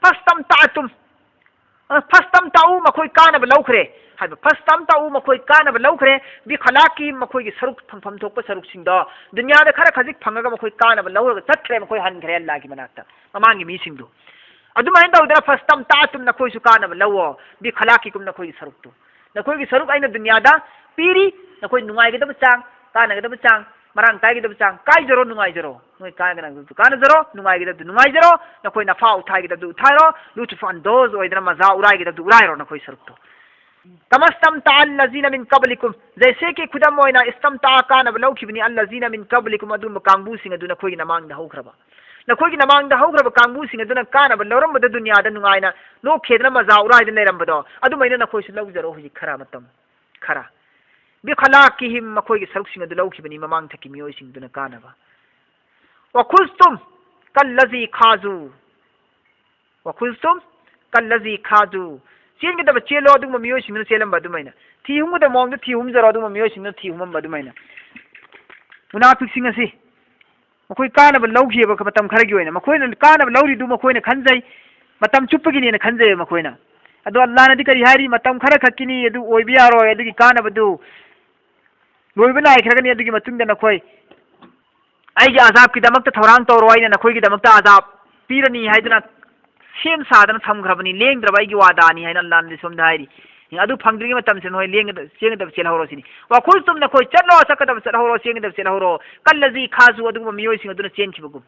ꯐꯁꯇꯝ ꯇꯥꯇꯨꯝ, ꯑ, ꯐꯁꯇꯝ ꯇꯥꯎ, ꯃꯈꯣꯏ ꯀꯥꯟꯅꯕ ꯂꯧꯈ꯭ꯔꯦ ꯍꯥꯏꯕ꯫ ꯐꯁꯇꯝ ꯇꯥꯎ, ꯃꯈꯣꯏ ꯀꯥꯟꯅꯕ ꯂꯧꯈ꯭ꯔꯦ꯫ ꯕꯤ ꯈꯂꯥꯛꯀꯤ, ꯃꯈꯣꯏꯒꯤ ꯁꯔꯨꯛ, ꯐꯪꯐꯝ ꯊꯣꯛꯄ ꯁꯔꯨꯛꯁꯤꯡꯗꯣ ꯗꯨꯅꯤꯌꯥꯗ ꯈꯔ ꯈꯖꯤꯛ ꯐꯪꯉꯒ ꯃꯈꯣꯏ ꯀꯥꯟꯅꯕ ꯂꯧꯔꯒ ꯆꯠꯈ꯭ꯔꯦ, ꯃꯈꯣꯏ ꯍꯟꯈ꯭ꯔꯦ ꯑꯜꯂꯥꯒꯤ ꯃꯅꯥꯛꯇ, ꯃꯃꯥꯡꯒꯤ ꯃꯤꯁꯤꯡꯗꯣ꯫ ꯑꯗꯨꯃꯥꯏꯅ ꯇꯧꯗꯅ ꯐꯁꯇꯝ ꯇꯥꯇꯨꯝ, ꯅꯈꯣꯏꯁꯨ ꯀꯥꯟꯅꯕ ꯂꯧꯑꯣ꯫ ꯕꯤ ꯈꯂꯥꯛꯀꯤꯀꯨꯝ, ꯅꯈꯣꯏꯒꯤ ꯁꯔꯨꯛꯇꯨ꯫ ꯅꯈꯣꯏꯒꯤ ꯁꯔꯨꯛ ꯑꯩꯅ ꯗꯨꯅꯤꯌꯥꯗ ꯄꯤꯔꯤ, ꯅꯈꯣꯏ ꯅꯨꯡꯉꯥꯏꯒꯗꯕ ꯆꯥꯡ, ꯀꯥꯟꯅꯒꯗꯕ ꯆꯥꯡ, ꯃꯔꯥꯡ ꯀꯥꯏꯒꯗꯕ ꯆꯥꯡ, ꯀꯥꯏꯖꯔꯣ, ꯅꯨꯡꯉꯥꯏꯖꯔꯣ꯫ ꯅꯣꯏ ꯀꯥꯟꯅꯒꯗꯕꯗꯨ ꯀꯥꯟꯅꯖꯔꯣ, ꯅꯨꯡꯉꯥꯏꯒꯗꯕꯗꯨ ꯅꯨꯡꯉꯥꯏꯖꯔꯣ, ꯅꯈꯣꯏ ꯅꯐꯥ ꯎꯊꯥꯏꯒꯗꯕꯗꯨ ꯎꯊꯥꯏꯔꯣ, ꯂꯨꯇꯨꯐ ꯑꯟꯗꯣꯖ ꯑꯣꯏꯗꯅ ꯃꯖꯥ ꯎꯔꯥꯏꯒꯗꯕꯗꯨ ꯎꯔꯥꯏꯔꯣ ꯅꯈꯣꯏ ꯁꯔꯨꯛꯇꯣ꯫ ꯀꯃꯁꯇꯝ ꯇꯥ ꯑꯜꯂꯖꯤꯅ ꯃꯤꯟ ꯀꯕꯂꯤꯀꯨꯝ, ꯖꯩꯁꯦ ꯀꯤ ꯈꯨꯗꯝ ꯑꯣꯏꯅ ꯏꯁꯇꯝ ꯇꯥ ꯀꯥꯟꯅꯕ ꯂꯧꯈꯤꯕꯅꯤ, ꯑꯜꯂꯖꯤꯅ ꯃꯤꯟ ꯀꯕꯂꯤꯀꯨꯝ, ꯑꯗꯨꯒꯨꯝꯕ ꯀꯥꯡꯕꯨꯁꯤꯡ ꯑꯗꯨ ꯅꯈꯣꯏꯒꯤ ꯅꯃꯥꯡꯗ ꯍꯧꯈ꯭ꯔꯕ꯫ ꯅꯈꯣꯏꯒꯤ ꯅꯃꯥꯡꯗ ꯍꯧꯈ꯭ꯔꯕ ꯀꯥꯡꯕꯨꯁꯤꯡ ꯑꯗꯨꯅ ꯀꯥꯟꯅꯕ ꯂꯧꯔꯝꯕꯗ ꯗꯨꯅꯤꯌꯥꯗ ꯅꯨꯡꯉꯥꯏꯅ ꯅꯣꯛꯈꯦꯗꯅ ꯃꯖꯥ ꯎꯔꯥꯏꯗꯅ ꯂꯩꯔꯝꯕꯗꯣ, ꯑꯗꯨꯃꯥꯏꯅ ꯅꯈꯣꯏꯁꯨ ꯂꯧꯖꯔꯣ ꯍꯧꯖꯤꯛ ꯈꯔ ꯃꯇꯝ ꯈꯔ꯫ ꯕꯤꯈꯂꯥꯛꯀꯤꯍꯤꯝ, ꯃꯈꯣꯏꯒꯤ ꯁꯔꯨꯛꯁꯤꯡ ꯑꯗꯨ ꯂꯧꯈꯤꯕꯅꯤ ꯃꯃꯥꯡꯊꯛꯀꯤ ꯃꯤꯑꯣꯏꯁꯤꯡꯗꯨꯅ ꯀꯥꯟꯅꯕ꯫ ꯋꯥꯈꯨꯁꯇꯨꯝ ꯀꯜꯂꯖꯤ ꯈꯥꯖꯨ꯫ ꯋꯥꯈꯨꯁꯇꯨꯝ ꯀꯜꯂꯖꯤ ꯈꯥꯖꯨ꯫ ꯆꯦꯟꯒꯗꯕ ꯆꯦꯜꯂꯣ, ꯑꯗꯨꯒꯨꯝꯕ ꯃꯤꯑꯣꯏꯁꯤꯡꯗꯨꯅ ꯆꯦꯜꯂꯝꯕ ꯑꯗꯨꯃꯥꯏꯅ꯫ ꯊꯤ ꯍꯨꯝꯒꯗꯕ ꯃꯑꯣꯡꯗ ꯊꯤ ꯍꯨꯝꯖꯔꯣ, ꯑꯗꯨꯒꯨꯝꯕ ꯃꯤꯑꯣꯏꯁꯤꯡꯗꯨꯅ ꯊꯤ ꯍꯨꯝꯃꯝꯕ ꯑꯗꯨꯃꯥꯏꯅ꯫ ꯃꯨꯅꯥꯐꯤꯛꯁꯤꯡ ꯑꯁꯤ ꯃꯈꯣꯏ ꯀꯥꯟꯅꯕ ꯂꯧꯈꯤꯑꯕ ꯃꯇꯝ ꯈꯔꯒꯤ ꯑꯣꯏꯅ꯫ ꯃꯈꯣꯏꯅ ꯀꯥꯟꯅꯕ ꯂꯧꯔꯤꯗꯨ ꯃꯈꯣꯏꯅ ꯈꯟꯖꯩ, ꯃꯇꯝ ꯆꯨꯞꯄꯒꯤꯅꯦꯅ ꯈꯟꯖꯩꯕ ꯃꯈꯣꯏꯅ꯫ ꯑꯗꯣ ꯑꯜꯂꯥꯅꯗꯤ ꯀꯔꯤ ꯍꯥꯏꯔꯤ? ꯃꯇꯝ ꯈꯔ ꯈꯛꯀꯤꯅꯤ, ꯑꯗꯨ ꯑꯣꯏꯕ ꯌꯥꯔꯣꯏ, ꯑꯗꯨꯒꯤ ꯀꯥꯟꯅꯕꯗꯨ ꯂꯣꯏꯕ ꯅꯥꯏꯈ꯭ꯔꯒꯅꯤ, ꯑꯗꯨꯒꯤ ꯃꯇꯨꯡꯗ ꯅꯈꯣꯏ ꯑꯩꯒꯤ ꯑꯖꯥꯕꯀꯤꯗꯃꯛꯇ ꯊꯧꯔꯥꯡ ꯇꯧꯔꯣ, ꯑꯩꯅ ꯅꯈꯣꯏꯒꯤꯗꯃꯛꯇ ꯑꯖꯥꯕ ꯄꯤꯔꯅꯤ ꯍꯥꯏꯗꯨꯅ ꯁꯦꯝ ꯁꯥꯗꯅ ꯊꯝꯈ꯭ꯔꯕꯅꯤ, ꯂꯦꯡꯗ꯭ꯔꯕ ꯑꯩꯒꯤ ꯋꯥꯗꯥꯅꯤ ꯍꯥꯏꯅ ꯑꯜꯂꯥꯅꯗꯤ ꯁꯣꯝꯗ ꯍꯥꯏꯔꯤ꯫ ꯑꯗꯨ ꯐꯪꯗ꯭ꯔꯤꯉꯩ ꯃꯇꯝꯁꯤꯗ ꯅꯈꯣꯏ ꯂꯦꯡꯒꯗ-, ꯆꯦꯟꯒꯗꯕ ꯆꯦꯜꯍꯧꯔꯣ ꯁꯤꯅꯤ꯫ وخذتم، ꯅꯈꯣꯏ ꯆꯠꯂꯣ, ꯆꯠꯀꯗꯕ ꯆꯠꯍꯧꯔꯣ, ꯆꯦꯟꯒꯗꯕ ꯆꯦꯜꯍꯧꯔꯣ. كالذي خاضوا، ꯑꯗꯨꯒꯨꯝꯕ ꯃꯤꯑꯣꯏꯁꯤꯡ ꯑꯗꯨꯅ ꯆꯦꯟꯈꯤꯕꯒꯨꯝ꯫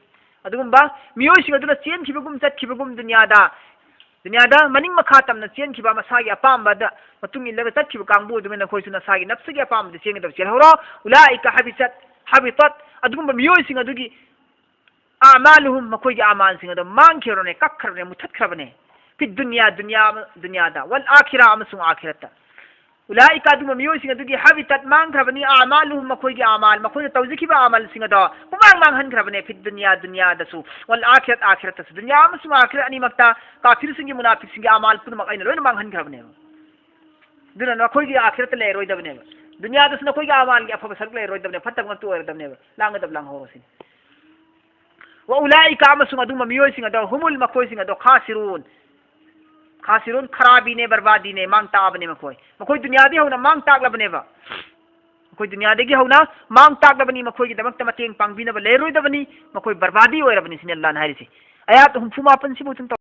ꯑꯗꯨꯒꯨꯝꯕ ꯃꯤꯑꯣꯏꯁꯤꯡ ꯑꯗꯨꯅ ꯆꯦꯟꯈꯤꯕꯒꯨꯝ ꯆꯠꯈꯤꯕꯒꯨꯝ ꯗꯨꯅꯤꯌꯥꯗ, ꯗꯨꯅꯤꯌꯥꯗ ꯃꯅꯤꯡ ꯃꯈꯥ ꯇꯝꯅ ꯆꯦꯟꯈꯤꯕ, ꯃꯁꯥꯒꯤ ꯑꯄꯥꯝꯕꯗ ꯃꯇꯨꯡ ꯏꯜꯂꯒ ꯆꯠꯈꯤꯕ ꯀꯥꯡꯕꯨ ꯑꯗꯨꯃꯥꯏꯅ ꯅꯈꯣꯏꯁꯨ ꯅꯁꯥꯒꯤ ꯅꯐꯁꯒꯤ ꯑꯄꯥꯝꯕꯗ ꯆꯦꯟꯒꯗꯕ ꯆꯦꯜꯍꯧꯔꯣ. أولئك حبطت، حبطت، ꯑꯗꯨꯒꯨꯝꯕ ꯃꯤꯑꯣꯏꯁꯤꯡ ꯑꯗꯨꯒꯤ أعمالهم، ꯃꯈꯣꯏꯒꯤ ꯑꯃꯥꯜꯁꯤꯡ ꯑꯗꯨ ꯃꯥꯡꯈ꯭ꯔꯕꯅꯦ, ꯀꯛꯈ꯭ꯔꯕꯅꯦ, ꯃꯨꯊꯠꯈ꯭ꯔꯕꯅꯦ. في الدنيا، ꯗꯨꯅꯤꯌꯥ ꯑꯃ-, ꯗꯨꯅꯤꯌꯥꯗ. والآخرة، ꯑꯃꯁꯨꯡ ꯑꯥꯈꯤꯔꯠꯇ. أولئك، ꯑꯗꯨꯒꯨꯝꯕ ꯃꯤꯑꯣꯏꯁꯤꯡ ꯑꯗꯨꯒꯤ حبطت، ꯃꯥꯡꯈ꯭ꯔꯕꯅꯤ, أعمالهم، ꯃꯈꯣꯏꯒꯤ ꯑꯃꯥꯜ, ꯃꯈꯣꯏꯅ ꯇꯧꯖꯈꯤꯕ ꯑꯃꯥꯜꯁꯤꯡ ꯑꯗꯣ ꯄꯨꯡꯃꯥꯡ ꯃꯥꯡꯍꯟꯈ꯭ꯔꯕꯅꯦ. في الدنيا، ꯗꯨꯅꯤꯌꯥꯗꯁꯨ. والآخرة، ꯑꯥꯈꯤꯔꯠꯇꯁꯨ. ꯗꯨꯅꯤꯌꯥ ꯑꯃꯁꯨꯡ ꯑꯥꯈꯤꯔꯠ ꯑꯅꯤꯃꯛꯇ ꯀꯥꯐꯤꯔꯁꯤꯡꯒꯤ, ꯃꯨꯅꯥꯐꯤꯛꯁꯤꯡꯒꯤ ꯑꯃꯥꯜ ꯄꯨꯝꯅꯃꯛ ꯑꯩꯅ ꯂꯣꯏꯅ ꯃꯥꯡꯍꯟꯈ꯭ꯔꯕꯅꯦꯕ꯫ ꯑꯗꯨꯅ ꯅꯈꯣꯏꯒꯤ ꯑꯥꯈꯤꯔꯠꯇ ꯂꯩꯔꯣꯏꯗꯕꯅꯦꯕ꯫ ꯗꯨꯅꯤꯌꯥꯗꯁꯨ ꯅꯈꯣꯏꯒꯤ ꯑꯃꯥꯜꯒꯤ ꯑꯐꯕ ꯁꯔꯨꯛ ꯂꯩꯔꯣꯏꯗꯕꯅꯦ, ꯐꯠꯇꯕ ꯉꯥꯛꯇ ꯑꯣꯏꯔꯗꯕꯅꯦꯕ꯫ ꯂꯥꯡꯒꯗꯕ ꯂꯥꯡꯍꯧꯔꯣ ꯁꯤꯅꯤ꯫ وأولئك، ꯑꯃꯁꯨꯡ ꯑꯗꯨꯒꯨꯝꯕ ꯃꯤꯑꯣꯏꯁꯤꯡ ꯑꯗꯣ, هم، ꯃꯈꯣꯏꯁꯤꯡ ꯑꯗꯣ, الخاسرون، الخاسرون، ꯈꯔꯥꯕꯤꯅꯦ, ꯕꯔꯕꯥꯗꯤꯅꯦ, ꯃꯥꯡ ꯇꯥꯛꯑꯕꯅꯦ ꯃꯈꯣꯏ꯫ ꯃꯈꯣꯏ ꯗꯨꯅꯤꯌꯥꯗꯒꯤ ꯍꯧꯅ ꯃꯥꯡ ꯇꯥꯛꯂꯕꯅꯦꯕ꯫ ꯃꯈꯣꯏ ꯗꯨꯅꯤꯌꯥꯗꯒꯤ ꯍꯧꯅ ꯃꯥꯡ ꯇꯥꯛꯂꯕꯅꯤ, ꯃꯈꯣꯏꯒꯤꯗꯃꯛꯇ ꯃꯇꯦꯡ ꯄꯥꯡꯕꯤꯅꯕ ꯂꯩꯔꯣꯏꯗꯕꯅꯤ, ꯃꯈꯣꯏ ꯕꯔꯕꯥꯗꯤ ꯑꯣꯏꯔꯕꯅꯤ ꯁꯤꯅꯤ ꯑꯜꯂꯥꯅ ꯍꯥꯏꯔꯤꯁꯤ꯫ ꯑꯥꯌꯥꯠ ꯍꯨꯝꯐꯨ ꯃꯥꯄꯟꯁꯤꯕꯨ ꯑꯗꯨꯝ ꯇꯧ꯫